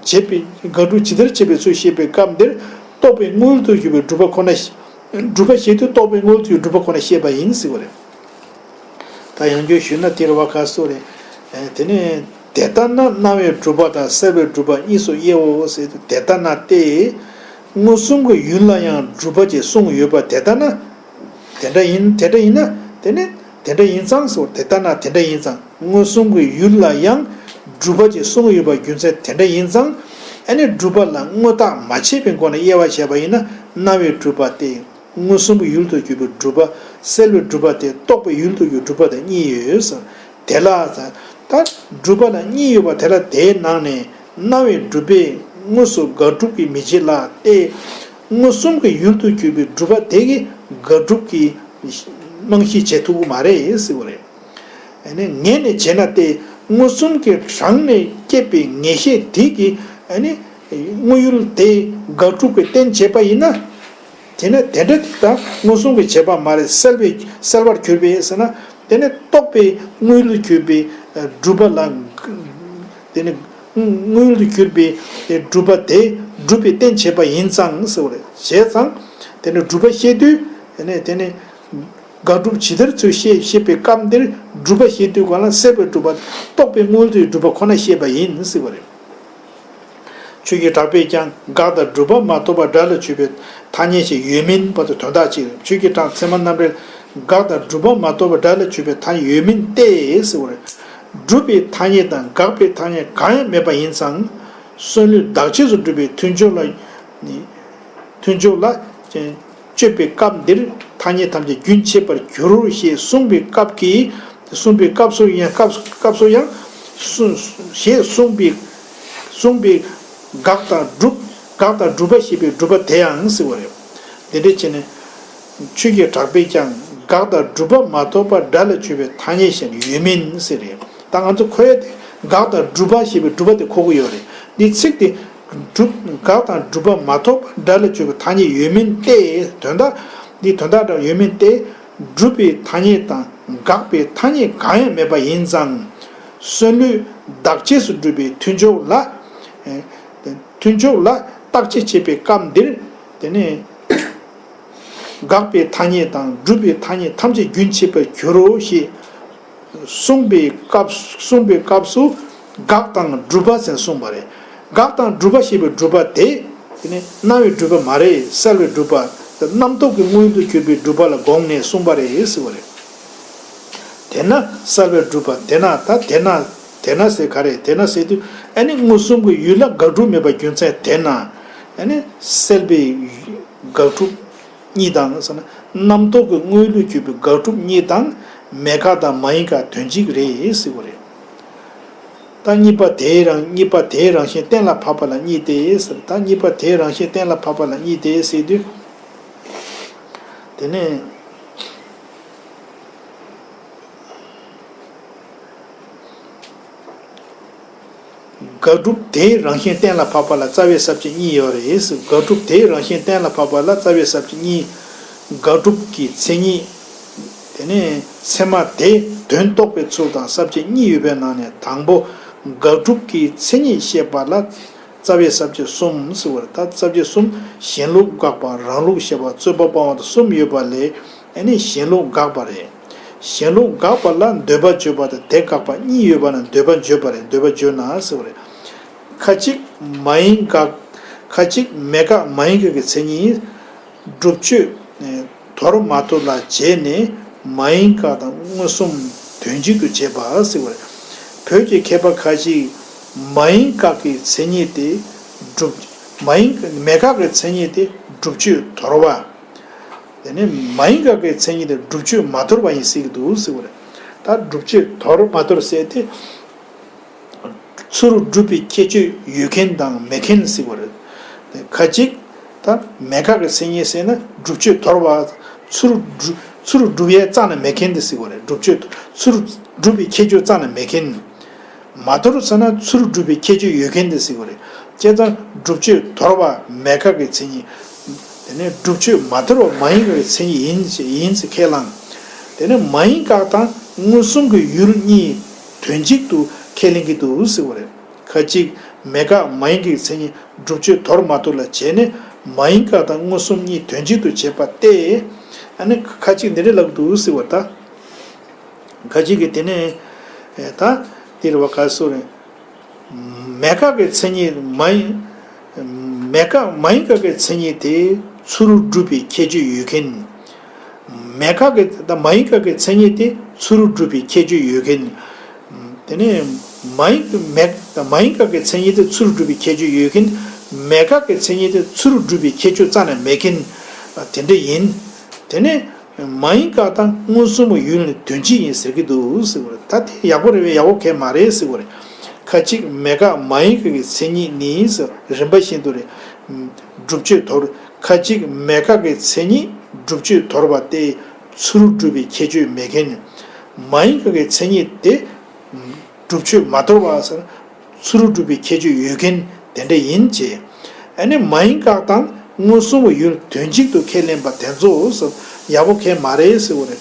བྱེད་པའི་དགག་སྒྲུབ་ཇི་ལྟར་བྱེད་པའི་ཚུལ་བཤད་པའི་སྐབས་འདིར་རྟོག་པའི་དངོས་ཡུལ་དུ་གྱུར་པའི་སྒྲུབ་པ་ཁོ་ན། སྒྲུབ་པ་བཤད་དུས་རྟོག་པའི་དངོས་ཡུལ་དུ་གྱུར་སྒྲུབ་པ་ཁོ་ན་བཤད་པ་ཡིན་ཟེར་བ་རེད། ད་ཡང་བསྐྱར་ཞུས་ན་དེ་རེད་བ། ག་སོ་རེད། དེ་ནས་དེ་ལྟ་ན་སྣང་བའི་སྒྲུབ་པ་དང་སེལ་བའི་སྒྲུབ་པ་གཉིས་སུ་དབྱེའོ་ཟེར་དུས། དེ་ལྟ་ན་སྟེ། མངོན་སུམ་གྱི་ཡུལ་ལ་ཡང་སྒྲུབ་པ་ཅེས་གསུངས་ཡོད་པ་དེ་ལྟ་ན། དེ་འདྲ་ཡིན། དེ་འདྲ་ཡིན་ན། དེ་ནི་དེ་འདྲ་ཡིན་ཙང་ཟེར། དེ་ལྟ་ན་དེ་འདྲ་ཡིན་ཙང་། མངོན་སུམ་གྱི་ཡུལ་ལ་ཡང་སྒྲུབ་པ་ཅེས་གསུངས་ཡོད་པ་རྒྱུ་མཚན་དེ་འདྲ་ཡིན་ཙང་། ཨ་ནི་སྒྲུབ་པ་ལ་དངོས་བཏགས་མ་བྱས་པའི་སྒོ་ནས་དབྱེ་བ་བྱས་པ་ཡིན་ན་སྣང་བའི་སྒྲུབ་པ་སྟེ། མངོན་སུམ་གྱི་ཡུལ་དུ་གྱུར་པའི་སྒྲུབ་པ། སེལ་བའི་སྒྲུབ་པ་སྟེ་རྟོག་པའི་ཡུལ་དུ་གྱུར་སྒྲུབ་པ་དང་གཉིས་ཡོད་ཟེར། དེ་ལ་ཟེར། ད་སྒྲུབ་པ་ལ་གཉིས་ཡོད་པ་དེ་ལ་དེའི་ནང་ནས་སྣང་བའི་སྒྲུབ་པས་དངོས་སུ་དགག་སྒྲུབ་ཀྱི་མི་བྱེད་ལ་སྟེ། མངོན་སུམ་གྱི་ཡུལ་དུ་གྱུར་པའི་སྒྲུབ་པ་དེ་གིས་དགག་སྒྲུབ་ཀྱི་རྨང་གཞི་བྱེད་ཐུབ་ཀྱི་མ་རེད་ཟེར་བ་རེད། ཨ་ནི་ངེས་ནས་བྱས་ན་སྟེ། མངོན་སུམ་གྱིས་དྲངས་ནས་སྐྱེས་པའི་ངེས་ཤེས་དེ་གིས་ཨ་ནི་དངོས་ཡུལ་དེ་དགག་སྒྲུབ་ཀྱི་རྟེན་བྱེད་པ་ཡིན་ན། དེ་ནི་དེ་འདྲ་དེ་དག་མངོན་སུམ་གྱིས་བྱས་པ་མ་རེད། སེལ་བའི་སེལ་བར་གྱུར་པས་ཟེར་ན། དེ་ནི་རྟོག་པའི་དངོས་ཡུལ་དུ་གྱུར་པའི་སྒྲུབ་པ་ལ། དེ་ནི་དངོས་ཡུལ་དུ་གྱུར་པའི་སྒྲུབ་པ་དེ་སྒྲུབ་པའི་རྟེན་བྱེད་པ་ཡིན་ཙང་ཟེར་བ་རེད། བྱས་ཙང་དེ་ནི་སྒྲུབ་པ་བཤད་དུས་དེ་ནི་དེ་ནི། དགག་སྒྲུབ་ཇི་ལྟར་ཚུལ་བཤད་བཤད་པའི་སྐབས་འདིར་སྒྲུབ་པ་བཤད་དུས་གང་ལ་སེལ་བའི་སྒྲུབ་པ་རྟོག་པའི་དངོས་ཡུལ་དུ་སྒྲུབ་པ་ཁོ་ན་བཤད་པ་ཡིན་ཟེར་བ་རེད། ཆོས་ཀྱི་གྲགས་པས་ཀྱང་དགག་དང་སྒྲུབ་པ་མ་གཏོགས་པ་སྒྲ་ལ་ཆུད་པའི་ཐ་སྙད་ཅིག་ཡོད་མིན་པ་དང་དོན་དག་ཅིག་རེད། ཆོས་ཀྱི་གྲགས་ཚད་མ་རྣམ་འགྲེལ་ དགག་དང་སྒྲུབ་པ་མ་གཏོགས་པ་སྒྲ་ལ་བརྗོད་པའི་ཐ་སྙད་ཡོད་མིན་ཏེ་ཟེར་བ་རེད། སྒྲུབ་པའི་ཐ་སྙད་དང་དགག་པའི་ཐ་སྙད་གང་ཡང་མེད་པ་ཡིན་ཙང་། གསོན་ལུས་བདག་བྱེད་དུ་གྲུབ་པའི་མཐུན་ཕྱོགས་ལ་ནི། མཐུན་ཕྱོགས་ལ་དཔྱོད་པའི་སྐབས་འདིར་ཐ་སྙད་ཐམས་ཅད་རྒྱུན་ཆད་པར་འགྱུར་རོ་ཞེས་གསུངས་པའི་སྐབས་ཀྱི། གསུངས་པའི་སྐབས་སུ་ཡང་སྐབས་སྐབས་སུ་ཡང་གསུངས་ཞེས་གསུངས་པའི། གསུངས་པའི་དགག་དང་སྒྲུབ། དགག་དང་སྒྲུབ་པ་ཞེས་པའི་སྒྲུབ་པ་དེ་ཡང་ཟེར་བ་རེད། དེ་འདྲ་བྱས་ནས། ཆོས་ཀྱི་གྲགས་པས་ཀྱང་དགག་དང་སྒྲུབ་པ་མ་གཏོགས་པ་སྒྲ་ལ་བརྗོད་པའི་ཐ་སྙད་གཞན་ཡོད་མིན་ཟེར་རེད། ད་ང་ཚོ་གོ་ཡ་དེ་དགག་དང་སྒྲུབ་པ་ཞེས་པའི་སྒྲུབ་པ་དེ་གོ་གི་ཡོད་རེད། འདི་ཚིག་དེ་སྒྲུབ། དགག་དང་སྒྲུབ་པ་མ་གཏོགས་པ་སྒྲ་ལ་བརྗོད་པའི་ཐ་སྙད་ཡོད་མིན་ཏེ། དོན་དག་འདི་དོན་དག་འདྲ་ཡོད་མིན་ཏེ། སྒྲུབ་པའི་ཐ་སྙད་དང་དགག་པའི་ཐ་སྙད་གང་ཡང་མེད་པ་ཡིན་ཙང་། གསོན་ལུས་བདག་བྱེད་དུ་གྲུབ་པའི་མཐུན་ཕྱོགས་ལ། མཐུན་ཕྱོགས་ལ་བརྟག་དཔྱད་བྱེད་པའི་སྐབས་འདིར། དེ་ནས། དགག་པའི་ཐ་སྙད་དང་སྒྲུབ་པའི་ཐ་སྙད་ཐམས་ཅད་རྒྱུན་ཆད་པར་འགྱུར་རོ་ཞེས་གསུངས་པའི་སྐབས། གསུངས་པའི་སྐབས་སུ་དགག་དང་སྒྲུབ་པ་ཟེར་གསུངས་པ་རེད། དགག་དང་སྒྲུབ་པ་ཞེས་པའི་སྒྲུབ་པ་དེ། དེ་ནི་སྣང་བའི་སྒྲུབ་པ་མ་རེད། གསལ་བའི་སྒྲུབ་པ། རྣམ་རྟོག་གི་དངོས་ཡུལ་དུ་གྱུར་པའི་སྒྲུབ་པ་ལ་དགོངས་ནས་གསུངས་པ་རེད་ཟེར་བ་རེད། དེས་ན་གསལ་བའི་སྒྲུབ་པ་དེས་ན་ད་དེས་ན་དེས་ན་ཟེར་ག་རེ་དེས་ན་ཟེར་དུས་ཨ་ནི་མངོན་སུམ་གྱི་ཡུལ་ལ་དགག་སྒྲུབ་མེད་པ་རྒྱུ་མཚན་དེས་ན་ཨ་ནི་གསལ་བའི་དགག་སྒྲུབ་གཉིས་དང་ཟེར་ན་རྣམ་རྟོག་གི་དངོས་ཡུལ་དུ་གྱུར་པའི་དགག་སྒྲུབ་གཉིས་དང་མེད་དགག་དང་མ་ཡིན་དགག་དོན་གཅིག་རེད་ཟེར་བ་རེད། ད་གཉིས་པ་དེའི་རང་གཉིས་པ་དེའི་རང་བཞིན་གཏན་ལ་ཕབ་པ་ལ་གཉིས་ཏེ་ཟེར། ད་གཉིས་པ་དེའི་རང་བཞིན་གཏན་ལ་ཕབ་པ་ལ་གཉིས་ཏེ་ཟེར་དུས། དེ་ནས། དགག་སྒྲུབ་དེའི་རང་བཞིན་གཏན་ལ་ཕབ་པ་ལ་རྩ་བའི་ས་བཅད་གཉིས་ཡོད་རེད། དགག་སྒྲུབ་དེའི་རང་བཞིན་གཏན་ལ་ཕབ་པ་ལ་རྩ་བའི་ས་བཅད་གཉིས། དགག་སྒྲུབ་ཀྱི་མཚན་ཉིད། དེ་ནས་ཚད་མ་དེ་དོན་རྟོགས་པའི་ཚུལ་དང་ས་བཅད་གཉིས་ཡོད་པའི་ནང་ནས་དང་པོ་དགག་སྒྲུབ་ཀྱི་མཚན་ཉིད་བཤད་པ་ལ་རྩ་བའི་ས་བཅད་གསུམ་ཟེར་བ་རེད། ད་ས་བཅད་གསུམ་གཞན་ལུགས་དགག་པ་རང་ལུགས་བཤད་པ་རྩོད་པ་སྤང་བ་དང་གསུམ་ཡོད་པ་ལས་ཨ་ནི་གཞན་ལུགས་དགག་པ་རེད། གཞན་ལུགས་དགག་པ་ལ་འདོད་པ་བརྗོད་པ་དང་དེ་དགག་པ་གཉིས་ཡོད་པ་ན་འདོད་པ་བརྗོད་པ་རེད། འདོད་པ་བརྗོད་ན་ཟེར་བ་རེད། ཁ་ཅིག་མ་ཡིན་དགག་ཁ་ཅིག་མེད་དགག་མ་ཡིན་དགག་གི་མཚན་ཉིད་སྒྲུབ་ཆོས་དོར་མ་དོར་ལ་བྱས་ནས་མ་ཡིན་དགག་དང་མངོན་སུམ་དོན་གཅིག་ཏུ་བྱེད་པ་ཟེར་བ་རེད། བོད་ཀྱི་མཁས་པ་ཁ་ཅིག་མ་ཡིན་དགག་གི་མཚན་ཉིད་དེ་སྒྲུབ་མ་ཡིན་མེད་དགག་གི་མཚན་ཉིད་དེ་སྒྲུབ་ཆོས་དོར་བ། དེ་ནས་མ་ཡིན་དགག་གི་མཚན་ཉིད་དེ་སྒྲུབ་ཆོས་མ་དོར་བ་ཡིན་ཟེར་གྱི་འདུག་ཟེར་བ་རེད། ད་སྒྲུབ་ཆོས་དོར་མ་དོར་ཟེར་དེ། ཚུར་སྒྲུབ་པའི་ཁྱད་ཆོས་ཡོད་མཁན་དང་མེད་མཁན་ཟེར་བ་རེད། ཁ་ཅིག་ད་མེད་དགག་གི་མཚན་ཉིད་ཟེར་ན་སྒྲུབ་ཆོས་དོར་བ། ཚུར་སྒྲུབ་ཚུར་སྒྲུབ་ཡས་རྩ་ནས་མེད་མཁན་དེ་ཟེར་བ་རེད། སྒྲུབ་ཆོས་ཚུར་སྒྲུབ་པའི་ཁྱད་ཆོས་རྩ་ནས་མེད་མཁན། མ་དོར་ཟེར་ན་ཚུར་སྒྲུབ་པའི་ཁྱད་ཆོས་ཡོད་མཁན་དེ་ཟེར་བ་རེད། བྱས་ཙང་སྒྲུབ་ཆོས་དོར་བ་མེད་དགག་གི་མཚན་ཉིད། དེ་ནས་སྒྲུབ་ཆོས་མ་དོར་བ་མ་ཡིན་དགག་གི་མཚན་ཉིད་ཡིན་ཡིན་ཟེར་ཁས་བླངས། དེ་ནས་མ་ཡིན་དགག་དང་མངོན་སུམ་གྱི་ཡུལ་གཉིས་དོན་གཅིག་ཏུ་ཁས་ལེན་གྱི་འདུག་ཟེར་བ་རེད། ཁ་ཅིག་མེད་དགག་མ་ཡིན་དགག་གི་མཚན་ཉིད་སྒྲུབ་ཆོས་དོར་མ་དོར་ལ་བྱས་ནས་མ་ཡིན་དགག་དང་མངོན་སུམ་གཉིས་དོན་གཅིག་ཏུ་བྱེད་པ་སྟེ། ཨ་ནི་ཁ་ཅིག་འདི་འདྲ་ལབ་འདུག་ཟེར་བ་ད། ཁ་ཅིག་གིས་དེ་ནས་ད་འདིར་བ་ག་སོ་རེད། མེད་དགག་གི་མཚན་ཉིད་མ་ཡིན། མེད་དགག་མ་ཡིན་དགག་གི་མཚན་ཉིད་དེ་ཚུར་སྒྲུབ་པའི་ཁྱད་ཆོས་ཡོད་མཁན། མེད་དགག་གི་ད་མ་ཡིན་དགག་གི་མཚན་ཉིད་དེ་ཚུར་སྒྲུབ་པའི་ཁྱད་ཆོས་ཡོད་མཁན། དེ་ནས་མ་ཡིན་མེད་ད་མ་ཡིན་དགག་གི་མཚན་ཉིད་དེ་ཚུར་སྒྲུབ་པའི་ཁྱད་ཆོས་ཡོད་མཁན། མེད་དགག་གི་མཚན་ཉིད་དེ་ཚུར་སྒྲུབ་པའི་ཁྱད་ཆོས་རྩ་ནས་མེད་མཁན། དེ་འདྲ་ཡིན། དེ་ནས། མ་ཡིན་དགག་དང་མངོན་སུམ་གྱི་ཡུལ་ནི་དོན་གཅིག་ཡིན་ཟེར་གྱི་འདུག་ཟེར་བ་རེད། ད་དེ་ཡག་པོ་རེད་པས་ཡག་པོ་གང་ཡང་མ་རེད་ཟེར་བ་རེད། ཁ་ཅིག་མེད་དགག་མ་ཡིན་དགག་གི་མཚན་ཉིད་ནི་ཟེར་རིམ་པ་བཞིན་དུ་རེད། སྒྲུབ་ཆོས་དོར། ཁ་ཅིག་མེད་དགག་གི་མཚན་ཉིད་སྒྲུབ་ཆོས་དོར་བ་སྟེ་ཚུར་སྒྲུབ་པའི་ཁྱད་ཆོས་མེད་མཁན། མ་ཡིན་དགག་གི་མཚན་ཉིད་དེ། སྒྲུབ་ཆོས་མ་དོར་བ་ཟེར། ཚུར་སྒྲུབ་པའི་ཁྱད་ཆོས་ཡོད་མཁན་དེ་འདྲ་ཡིན་ཅེས། ཨ་ནི་མ་ཡིན་དགག་དང་མངོན་སུམ་གྱི་ཡུལ་དོན་གཅིག་ཏུ་ཁས་ལེན་པ་དེ་ཚོ་ཟེར་ཡག་པོ་གང་ཡང་མ་རེད་ཟེར་བ་རེད།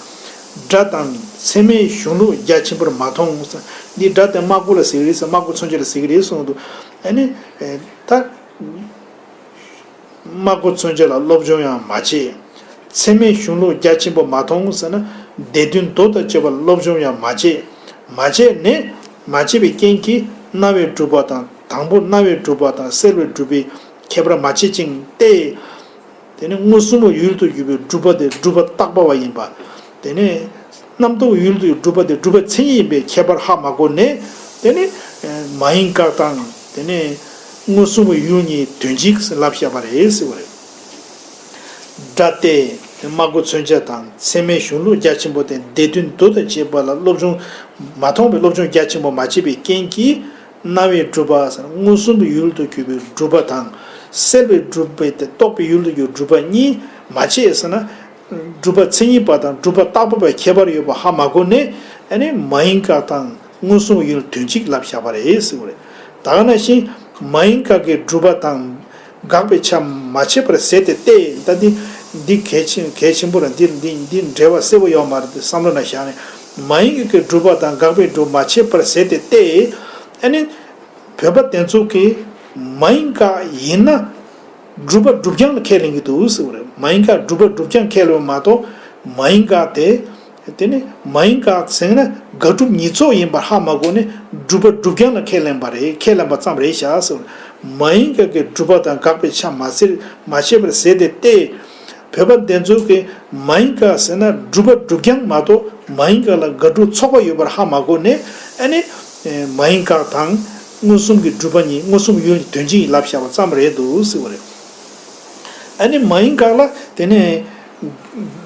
སྒྲ་དང་ཚད་མའི་གཞུང་ལུགས་རྒྱ་ཆེན་པོར་མ་མཐོང་ཟེར། འདི་སྒྲ་དེ་སྨྲ་སྒོ་ལ་ཟེར་གྱི་རེད་ཟེར། སྨྲ་སྒོ་མཚོན་བྱེད་ལ་ཟེར་གྱི་རེད་གསུངས་འདུག་ཨ་ནི། ད། སྨྲ་སྒོ་མཚོན་བྱེད་ལ་སློབ་སྦྱོང་ཡང་མ་བྱས། ཚད་མའི་གཞུང་ལུགས་རྒྱ་ཆེན་པོ་མ་མཐོང་ཟེར་ན། སྡེ་བདུན་མདོ་དང་བཅས་པ་ལ་སློབ་སྦྱོང་ཡང་མ་བྱས། མ་བྱས་ནས་མ་བྱས་པའི་རྐྱེན་གྱིས་སྣང་བའི་སྒྲུབ་པ་དང་དང་པོ་སྣང་བའི་སྒྲུབ་པ་དང་གསལ་བའི་སྒྲུབ་པའི་ཁྱད་པར་མ་ཕྱེད་ཅིང་སྟེ། དེ་ནི་མངོན་སུམ་གྱི་ཡུལ་དུ་གྱུར་པའི་སྒྲུབ་པ་དེ་སྒྲུབ་པ་བཏགས་པ་བ་ཡིན་པ། དེ་ནས་རྣམ་རྟོག་ཡུལ་དུ་སྒྲུབ་པ་དེ་སྒྲུབ་པ་མཚན་ཉིད་ཡིན་པའི་ཁྱད་པར་ཧ་མ་གོ་ནས། དེ་ནས་མ་ཡིན་དགག་དང་དེ་ནས་མངོན་སུམ་ཡུལ་གཉིས་དོན་གཅིག་ལབ་བཞག་པ་རེད་ཟེར་བ་རེད། སྒྲ་སྟེ། སྨྲ་སྒོ་མཚོན་བྱ་དང་ཚད་མའི་གཞུང་ལུགས་རྒྱ་ཆེན་པོ་སྟེ་སྡེ་བདུན་མདོ་དང་བཅས་པ་ལ་སློབ་སྦྱོང་མ་མཐོང་བའི་སློབ་སྦྱོང་རྒྱ་ཆེན་པོ་མ་བྱས་པའི་རྐྱེན་གྱིས། རྣ་བའི་སྒྲུབ་པ་ཟེར་ན་མངོན་སུམ་དུ་ཡུལ་དུ་གྱུར་པའི་སྒྲུབ་པ་དང་། སེལ་བའི་སྒྲུབ་པའི་སྟེ་རྟོག་པའི་ཡུལ་དུ་གྱུར་སྒྲུབ་པ་གཉིས་མ་བྱས་ཟེར་ན། སྒྲུབ་པ་མཚན་ཉིད་པ་དང་སྒྲུབ་པ་རྟག་པ་བའི་ཁྱད་པར་ཡོད་པ་ཧ་མ་གོ་ནས། ཨ་ནི་མ་ཡིན་དགག་དང་མངོན་སུམ་ཡུལ་དོན་གཅིག་ལབ་བཞག་པ་རེད་ཟེར་བ་རེད། ད་ག་ནང་བཞིན་མ་ཡིན་དགག་གི་སྒྲུབ་པ་དང་། དགག་པའི་ཆ་མ་ཕྱེད་པར་ཟད་དེ་སྟེ། ད་འདི་འདི་གལ་ཆེན་གལ་ཆེན་པོ་ར། འདི་འདི་འདི་འགྲེལ་བ་གསལ་པོ་ཡོད་མ་རེད་དེ་བསམ་བློ་ན་བཞག་ནས། མ་ཡིན་གྱི་སྒྲུབ་པ་དང་དགག་པའི་སྒྲུབ་མ་ཕྱེད་པར་ཟད་དེ་སྟེ། ཨ་ནི་བོད་པ་དེ་ཚོ་གིས་མ་ཡིན་དགག་ཡིན་ན་སྒྲུབ་པ་སྒྲུབ་རྐྱང་ལ་ཁས་ལེན་གྱི་འདུག་ཟེར་བ་རེད། མ་ཡིན་དགག་སྒྲུབ་པ་སྒྲུབ་རྐྱང་ཁས་ལེན་པ་མ་གཏོགས། མ་ཡིན་དགག་དེ། དེ་ནི་མ་ཡིན་དགག་ཟེར་ན་དགག་སྒྲུབ་ཉིས་ཚོགས་ཡིན་པར་ཧ་མ་གོ་ནས་སྒྲུབ་པ་སྒྲུབ་རྐྱང་ལ་ཁས་ལེན་པ་རེད། ཁས་ལེན་པ་ཙམ་རེད་བཞག་ཟེར། མ་ཡིན་དགག་གི་སྒྲུབ་པ་དང་དགག་པའི་ཆ་མ་ཟད་མ་ཕྱེད་པར་ཟད་དེ་སྟེ། བོད་པ་དེ་ཚོ་གིས་མ་ཡིན་དགག་ཟེར་ན་སྒྲུབ་པ་སྒྲུབ་རྐྱང་མ་གཏོགས་མ་ཡིན་དགག་ལ་དགག་སྒྲུབ་ཚོགས་པ་ཡོད་པར་ཧ་མ་གོ་ནས། ཨ་ནི་མ་ཡིན་དགག་དང་མངོན་སུམ་གྱི་སྒྲུབ་པ་གཉིས་མངོན་སུམ་ཡུལ་གྱི་དོན་གཅིག་ཡིན་ལབ་བཞག་པ་ཙམ་རེད་འདུག་ཟེར་བ་རེད། ཨ་ནི་མ་ཡིན་དགག་ལ་དེ་ནས་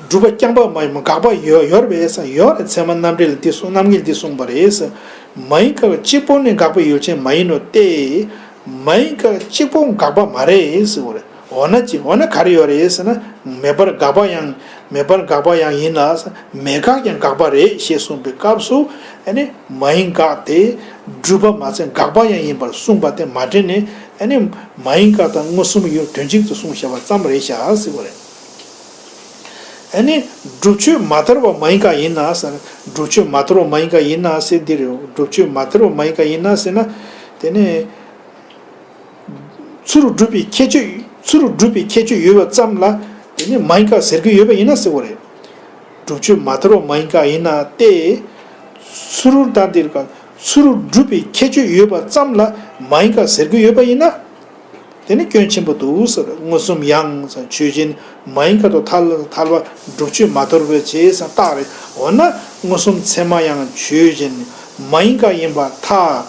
སྒྲུབ་པ་རྐྱང་པ་མ་ཡིན་པ་དགག་པ་ཡོད་ཡོད་རེད་པས་ཟེར། ཡོད་རེད། ཚད་མ་རྣམ་འགྲེལ་འདི་གསུངས། རྣམ་ངེས་འདི་གསུངས་པ་རེད་ཟེར། མ་ཡིན་དགག་གཅིག་པོ་ནི་དགག་པའི་ཡུལ་ཅན་མ་ཡིན་ནོ་སྟེ། མ་ཡིན་དགག་གཅིག་པོ་དགག་པ་མ་རེད་ཟེར་བ་རེད། འོ་ན་ཅི། འོ་ན་ག་རེ་ཡོད་རེད་ཟེར་ན། མེད་པར་དགག་པ་ཡང་མེད་པར་དགག་པ་ཡང་ཡིན་ལ། མེད་དགག་ཀྱང་དགག་པ་རེད་ཞེས་གསུངས་པའི་སྐབས་སུ། ཨ་ནི་མ་ཡིན་དགག་དེ་སྒྲུབ་པ་མ་ཚད་དགག་པ་ཡང་ཡིན་པར་གསུངས་པ་དེ་མ་དྲན་ནས། ཨ་ནི་མ་ཡིན་དགག་དང་མངོན་སུམ་ཡུལ་དོན་གཅིག་ཏུ་གསུངས་བཞག་པ་ཙམ་རེད་བཞག་ཟེར་བ་རེད། ཨ་ནི་སྒྲུབ་ཆོས་མ་དོར་བ་མ་ཡིན་དགག་ཡིན་ན་ཟེར། སྒྲུབ་ཆོས་མ་དོར་བ་མ་ཡིན་དགག་ཡིན་ན་ཟེར་འདི་རེད། སྒྲུབ་ཆོས་མ་དོར་བ་མ་ཡིན་དགག་ཡིན་ན་ཟེར་ན། དེ་ནས་ཚུ་རུ་སྒྲུབ་པའི་ཁྱད་ཆོས། ཚུ་རུ་སྒྲུབ་པའི་ཁྱད་ཆོས་ཡོད་པ་ཙམ་ལ་དེ་ནི་མ་ཡིན་དགག་ཟེར་གྱི་ཡོད་པ་ཡིན་ན་ཟེར་བ་རེད། སྒྲུབ་ཆོས་མ་དོར་བ་མ་ཡིན་དགག་ཡིན་ན་སྟེ། ཚུ་རུ་ད་འདིར་ག་ཚུ་རུ་སྒྲུབ་པའི་ཁྱད་ཆོས་ཡོད་པ་ཙམ་ལ་མ་ཡིན་དགག་ཟེར་གྱི་ཡོད་པ་ཡིན་ན། དེ་ནི་སྐྱོན་ཆེན་པོ་འདུག་ཟེར། མངོན་སུམ་ཡང་ཟེར་ཆོས་ཅན། མ་ཡིན་དགག་ཏུ་ཐལ། ཐལ་བ་སྒྲུབ་ཆོས་མ་དོར་བའི་ཕྱིར་ཟེར་རྟགས་རེད། འོ་ན་མངོན་སུམ་ཚད་མ་ཡང་ཆོས་ཅན། མ་ཡིན་དགག་ཡིན་པར་ཐལ།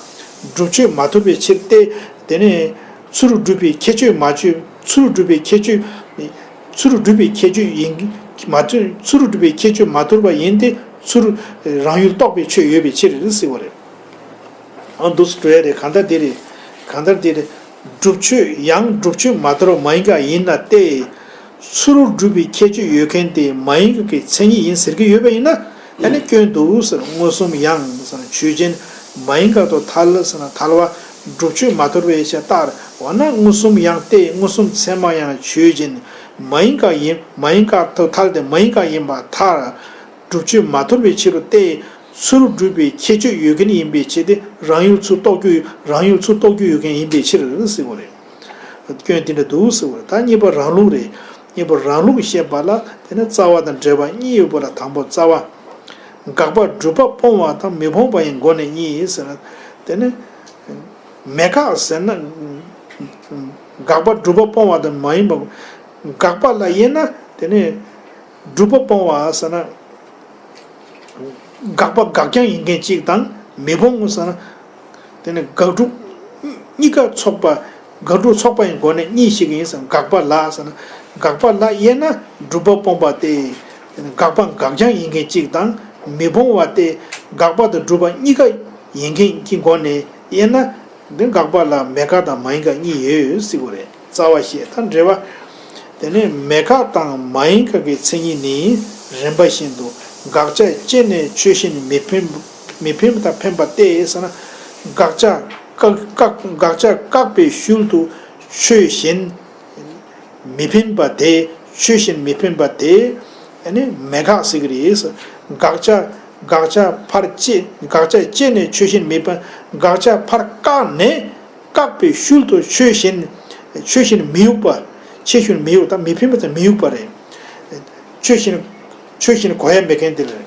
སྒྲུབ་ཆོས་མ་དོར་བའི་ཕྱིར་ཏེ། དེ་ནས་ཚུ་རུ་སྒྲུབ་པའི་ཁྱད་ཆོས་མ་ཆོས། ཚུ་རུ་སྒྲུབ་པའི་ཁྱད་ཆོས། ཚུ་རུ་སྒྲུབ་པའི་ཁྱད་ཆོས་ཡིན། མ་ཚུ་ཚུ་རུ་སྒྲུབ་པའི་ཁྱད་ཆོས་མ་དོར་བ་ཡིན་ཏེ། ཚུ་རུ་རང་ཡུལ་རྟོགས་པའི་ཆོས་ཡོད་པའི་ཕྱིར་ཟེར་བ་རེད། ཨ་འདུག་སེ་འགྲོ་ཡ་རེད། གང་ལྟར་འདི་རེད། གང་ལྟར་འདི་རེད། སྒྲུབ་ཆོས་ཡང་སྒྲུབ་ཆོས་མ་དོར་བ་མ་ཡིན་དགག་ཡིན་ན་སྟེ། ཚུ་རུ་སྒྲུབ་པའི་ཁྱད་ཆོས་ཡོད་མཁན་དེ་མ་ཡིན་དགག་གི་མཚན་ཉིད་ཡིན་ཟེར་གྱི་ཡོད་པ་ཡིན་ན། ཨ་ནི་སྐྱོན་འདུག་ཟེར། མངོན་སུམ་ཡང་ཟེར་ན་ཆོས་ཅན། མ་ཡིན་དགག་ཏུ་ཐལ་ཟེར་ན་ཐལ་བ་སྒྲུབ་ཆོས་མ་དོར་བའི་ཕྱིར་རྟགས་རེད། འོ་ན་མངོན་སུམ་ཡང་སྟེ་མངོན་སུམ་ཚད་མ་ཡང་ཆོས་ཅན། མ་ཡིན་དགག་ཡིན། མ་ཡིན་དགག་ཏུ་ཐལ་ཏེ་མ་ཡིན་དགག་ཡིན་པར་ཐལ། སྒྲུབ་ཆོས་མ་དོར་བའི་ཕྱིར་རོ་སྟེ། ཚུ་རུ་སྒྲུབ་པའི་ཁྱད་ཆོས་ཡོད་མཁན་ཡིན་པའི་ཕྱིར་ཏེ། རང་ཡུལ་ཚུར་རྟོགས་རྒྱུ། རང་ཡུལ་ཚུར་རྟོགས་རྒྱུ་ཡོད་མཁན་ཡིན་པའི་ཕྱིར་ཟེར་བ་རེད། སྐྱོན་དེ་འདྲ་འདུག་ཟེར་བ་རེད། ད་གཉིས་པ་རང་ལུགས་རེད། གཉིས་པ་རང་ལུགས་བཤད་པ་ལ་དེ་ནི་རྩ་བ་དང་འབྲེལ་བ་གཉིས་ཡོད་པ་ལ། དང་པོ་རྩ་བ། དགག་པ་སྒྲུབ་པ་སྤོང་བ་དང་མི་སྤོང་བ་ཡི་སྒོ་ནས་གཉིས་ཟེར་ན། དེ་ནི་མེད་དགག་ཟེར་ན། དགག་པ་སྒྲུབ་པ་སྤོང་བ་དང་མ་ཡིན་པ། དགག་པ་ལ་དབྱེ་ན་དེ་ནི། སྒྲུབ་པ་སྤོང་བ་ཟེར་ན། དགག་པ་དགག་རྐྱང་ཡིན་མཁན་གཅིག་དང་མི་སྤོང་ཟེར་ན། དེ་ནི་དགག་སྒྲུབ་གཉིས་ཀ་ཚོགས་པ། དགག་སྒྲུབ་ཚོགས་པ་ཡི་སྒོ་ནས་གཉིས་ཤིག་ཡིན་ཟེར་ན། དགག་པ་ལ་ཟེར་ན། དགག་པ་ལ་དབྱེ་ན་སྒྲུབ་པ་སྤོང་བ་སྟེ། དེ་ནི་དགག་པ་དགག་རྐྱང་ཡིན་མཁན་གཅིག་དང་མི་སྤོང་བ་སྟེ། དགག་པ་དང་སྒྲུབ་པ་གཉིས་ཀ་ཡིན་མཁན་གྱི་སྒོ་ནས་དབྱེ་ན། འདི་དགག་པ་ལ་མེད་དགག་དང་མ་ཡིན་དགག་གཉིས་ཡོད་ཟེར་བ་རེད། རྩ་བ་བཤད། ད་འགྲེལ་བ། དེ་ནས་མེད་དགག་དང་མ་ཡིན་དགག་གི་མཚན་ཉིད་ནི། རིམ་པ་བཞིན་དུ་དགག་བྱ་སྐྱེས་ནས་ཆོས་གཞན་མི་འཕེན། མི་འཕེན་པ་དང་འཕེན་པ་སྟེ་ཟེར་ན། དགག་བྱ་བཀག་བཀག་དགག་བྱ་བཀག་པའི་ཤུལ་དུ་ཆོས་གཞན་མི་འཕེན་པ་དེ། ཆོས་གཞན་མི་འཕེན་པ་དེ་ནི་མེད་དགག་ཟེར་གྱི་རེད། དགག་བྱ་དགག་བྱ་ཕར་བཅད། དགག་བྱ་བཅད་ནས་ཆོས་གཞན་མི་འཕེན། དགག་བྱ་ཕར་བཀག་ནས། བཀག་པའི་ཤུལ་དུ་ཆོས་གཞན། ཆོས་གཞན་མི་དབྱུག་པ། ཆོས་གཞན་མི་དབྱུག་ད་མི་འཕེན་པ་ཙམ་མི་དབྱུག་པ་རེད། ཆོས་གཞན། ཆོས་གཞན་གོ་ཡ་མེད་མཁན་དེ་རེད།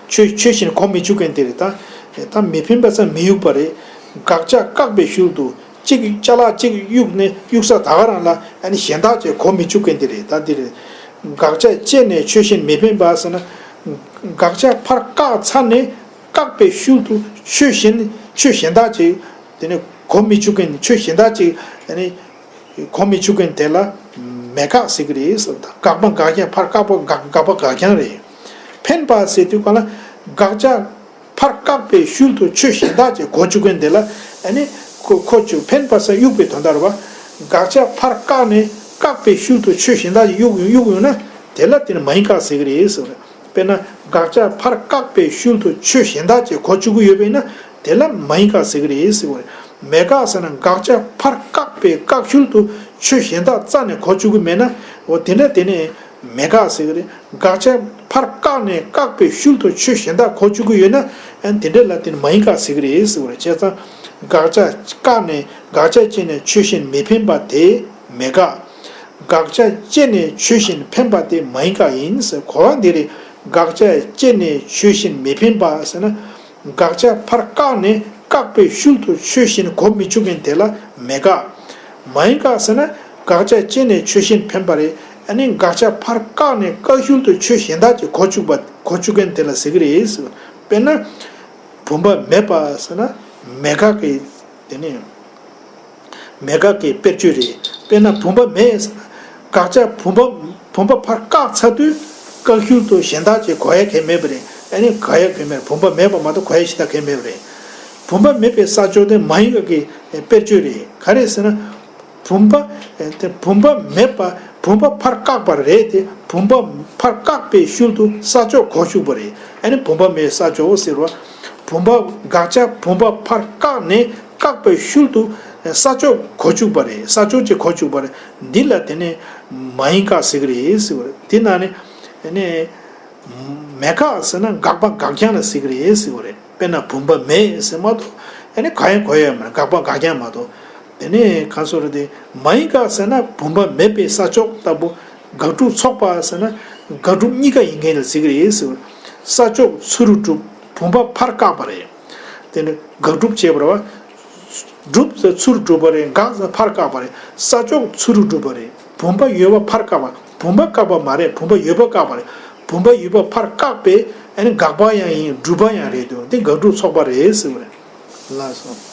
ཆོས་ཆོས་གཞན་གོ་མི་བཅུག་མཁན་དེ་རེད། ད་ད་མི་འཕེན་པ་ཙམ་མི་དབྱུག་པ་རེད། དགག་བྱ་བཀག་པའི་ཤུལ་དུ་གཅིག་ཅ་ལག་གཅིག་དབྱུག་ནས་དབྱུག་ས་ད་ག་རང་ལ་ཨ་ནི་གཞན་དག་ཅིག་གོ་མི་བཅུག་མཁན་དེ་རེད། ད་དེ་རེད། དགག་བྱ་བཅད་ནས་ཆོས་གཞན་མི་འཕེན་པ་ཟེར་ན། དགག་བྱ་ཕར་བཀག་ཚར་ནས་བཀག་པའི་ཤུལ་དུ་ཆོས་གཞན་ཆོས་གཞན་དག་ཅིག་དེ་ནི་གོ་མི་བཅུག་མཁན་ཆོས་གཞན་དག་ཅིག་དེ་ནི་གོ་མི་བཅུག་མཁན་དེ་ལ་མེད་དགག་ཟེར་གི་རེད་ཟེར། དགག་པ་དགག་རྐྱང་ཕར་བཀག་པ་དགག་དགག་པ་དགག་རྐྱང་རེད། འཕེན་པ་ཟེར་དུས་གང་ལ་དགག་བྱ་ཕར་བཀག་པའི་ཤུལ་དུ་ཆོས་གཞན་དག་ཅིག་གོ་བཅུག་མཁན་དེ་ལ་ཨ་ནི་ཁོ་ཁོ་བཅུག་འཕེན་པ་ཟེར་གཡུག་པའི་དོན་དག་རེད་བ། དགག་བྱ་ཕར་བཀག་ནས་བཀག་པའི་ཤུལ་དུ་ཆོས་གཞན་དག་ཅིག་གཡུག་གཡུག་ཡོང་ན་དེ་ལ་དེ་ནི་མ་ཡིན་དགག་ཟེར་གི་རེད་ཟེར་བ་རེད། དཔེར་ན་དགག་བྱ་ཕར་བཀག་པའི་ཤུལ་དུ་ཆོས་གཞན་དག་ཅིག་གོ་བཅུག་གི་ཡོད་པ་ཡིན་ན་དེ་ལ་མ་ཡིན་དགག་ཟེར་གི་རེད་ཟེར་བ་རེད། མེད་དགག་ཟེར་ན་དགག་བྱ་ཕར་བཀག་པའི་བཀག་ཤུལ་དུ་ཆོས་གཞན་དག་རྩ་ནས་གོ་བཅུག་གི་མེད་ན་འོ་དེ་འདྲ་དེ་ནི་མེད་དགག་ཟེར་གི་རེད། དགག་བྱ་ཕར་བཀག་ནས་བཀག་པའི་ཤུལ་དུ་ཆོས་གཞན་དག་གོ་བཅུག་གི་ཡོད་ན་ཨ་ནི་དེ་འདྲ་ལ་དེ་ནི་མ་ཡིན་དགག་ཟེར་གི་རེད་ཟེར་བ་རེད། བྱས་ཙང་དགག་བྱ་བཀག་ནས་དགག་བྱ་བཅད་ནས་ཆོས་གཞན་མི་འཕེན་པ་དེ་མེད་དགག་དགག་བྱ་བཅད་ནས་ཆོས་གཞན་འཕེན་པ་དེ་མ་ཡིན་དགག་ཡིན་ཟེར། གོ་བ་འདི་རེད། དགག་བྱ་བཅད་ནས་ཆོས་གཞན་མི་འཕེན་པ་ཟེར་ན། དགག་བྱ་ཕར་བཀག་ནས་བཀག་པའི་ཤུལ་དུ་ཆོས་གཞན་གོ་མི་བཅུག་མཁན་དེ་ལ་མེད་དགག་མ་ཡིན་དགག་ཟེར་ན་དགག་བྱ་བཅད་ནས་ཆོས་གཞན་འཕེན་པ་རེད། ཨ་ནི་དགག་བྱ་ཕར་བཀག་ནས་བཀག་ཤུལ་དུ་ཆོས་གཞན་དག་ཅིག་གོ་བཅུག་པ་གོ་བཅུག་མཁན་དེ་ལ་ཟེར་གི་རེད་ཟེར། དཔེར་ན་བུམ་པ་མེད་པ་ཟེར་ན་མེད་དགག་གི་དེ་ནི། མེད་དགག་གི་དཔེར་བརྗོད་རེད། དཔེར་ན་བུམ་པ་མེད་ཟེར་ན། དགག་བྱ་བུམ་པ་བུམ་པ་ཕར་བཀག་ཚར་དུས་བཀག་ཤུལ་དུ་གཞན་དག་ཅིག་གོ་ཡ་གང་ཡང་མེད་པ་རེད། ཨ་ནི་གོ་ཡ་གང་ཡང་མེད་རེད། བུམ་པ་མེད་པ་མ་གཏོགས་གོ་ཡ་གཞན་དག་གང་ཡང་མེད་པ་རེད། བུམ་པ་མེད་པའི་ས་ཕྱོགས་དེ་མ་ཡིན་དགག་གི་དཔེར་བརྗོད་རེད། ག་རེ་ཟེར་ན། བུམ་པ་དེ་བུམ་པ་མེད་པ་བུམ་པ་ཕར་བཀག་པ་རེད་དེ་བུམ་པ་ཕར་བཀག་པའི་ཤུལ་དུ་ས་ཕྱོགས་གོ་བཅུག་པ་རེད། ཨ་ནི་བུམ་པ་མེད་ས་ཕྱོགས་ཟེར་བ། བུམ་པ་དགག་བྱ་བུམ་པ་ཕར་བཀག་ནས་བཀག་པའི་ཤུལ་དུ་ས་ཕྱོགས་གོ་བཅུག་པ་རེད། ས་ཕྱོགས་ཅིག་གོ་བཅུག་པ་རེད། འདི་ལ་དེ་ནི་མ་ཡིན་དགག་ཟེར་གི་རེད་ཟེར་བ་རེད། དེ་ན་ནི་ནི་མེད་དགག་ཟེར་ན་དགག་པ་དགག་རྐྱང་ལ་ཟེར་གི་རེད་ཟེར་བ་རེད། དཔེར་ན་བུམ་པ་མེད་ཟེར་མ་གཏོགས་ཨ་ནི་གང་ཡང་གོ་ཡ་མ་རེད། དགག་པ་དགག་རྐྱང་མ་གཏོགས། དེ་ནས་གང་སོགས་རེད་དེ། མ་ཡིན་དགག་ཟེར་ན་བུམ་པ་མེད་པའི་ས་ཕྱོགས་ལྟ་བུ། དགག་སྒྲུབ་ཚོགས་པ་ཟེར་ན་དགག་སྒྲུབ་གཉིས་ཀ་ཡིན་མཁན་ལ་ཟེར་གི་རེད་ཟེར། ས་ཕྱོགས་ཚུ་རུ་སྒྲུབ། བུམ་པ་ཕར་བཀག་པ་རེད། དེ་ནས་དགག་སྒྲུབ་བྱས་པ་རེད་བ། སྒྲུབ་ཟེར་ཚུ་རུ་སྒྲུབ་པ་རེད། དགག་ཟེར་ཕར་བཀག་པ་རེད། ས་ཕྱོགས་ཚུ་རུ་སྒྲུབ་པ་རེད། བུམ་པ་ཡོད་པ་ཕར་བཀག་པ། བུམ་པ་བཀག་པ་མ་རེད། བུམ་པ་ཡོད་པ་བཀག་པ་རེད། བུམ་པ་ཡོད་པ་ཕར་བཀག་པས་ཨ་ནི་དགག་པ་ཡང་ཡིན་སྒྲུབ་པ་ཡང་རེད་དོ། དེ་དགག་སྒྲུབ་ཚོགས་པ་རེད་ཟེར་བ་རེད། ལགས་སོ།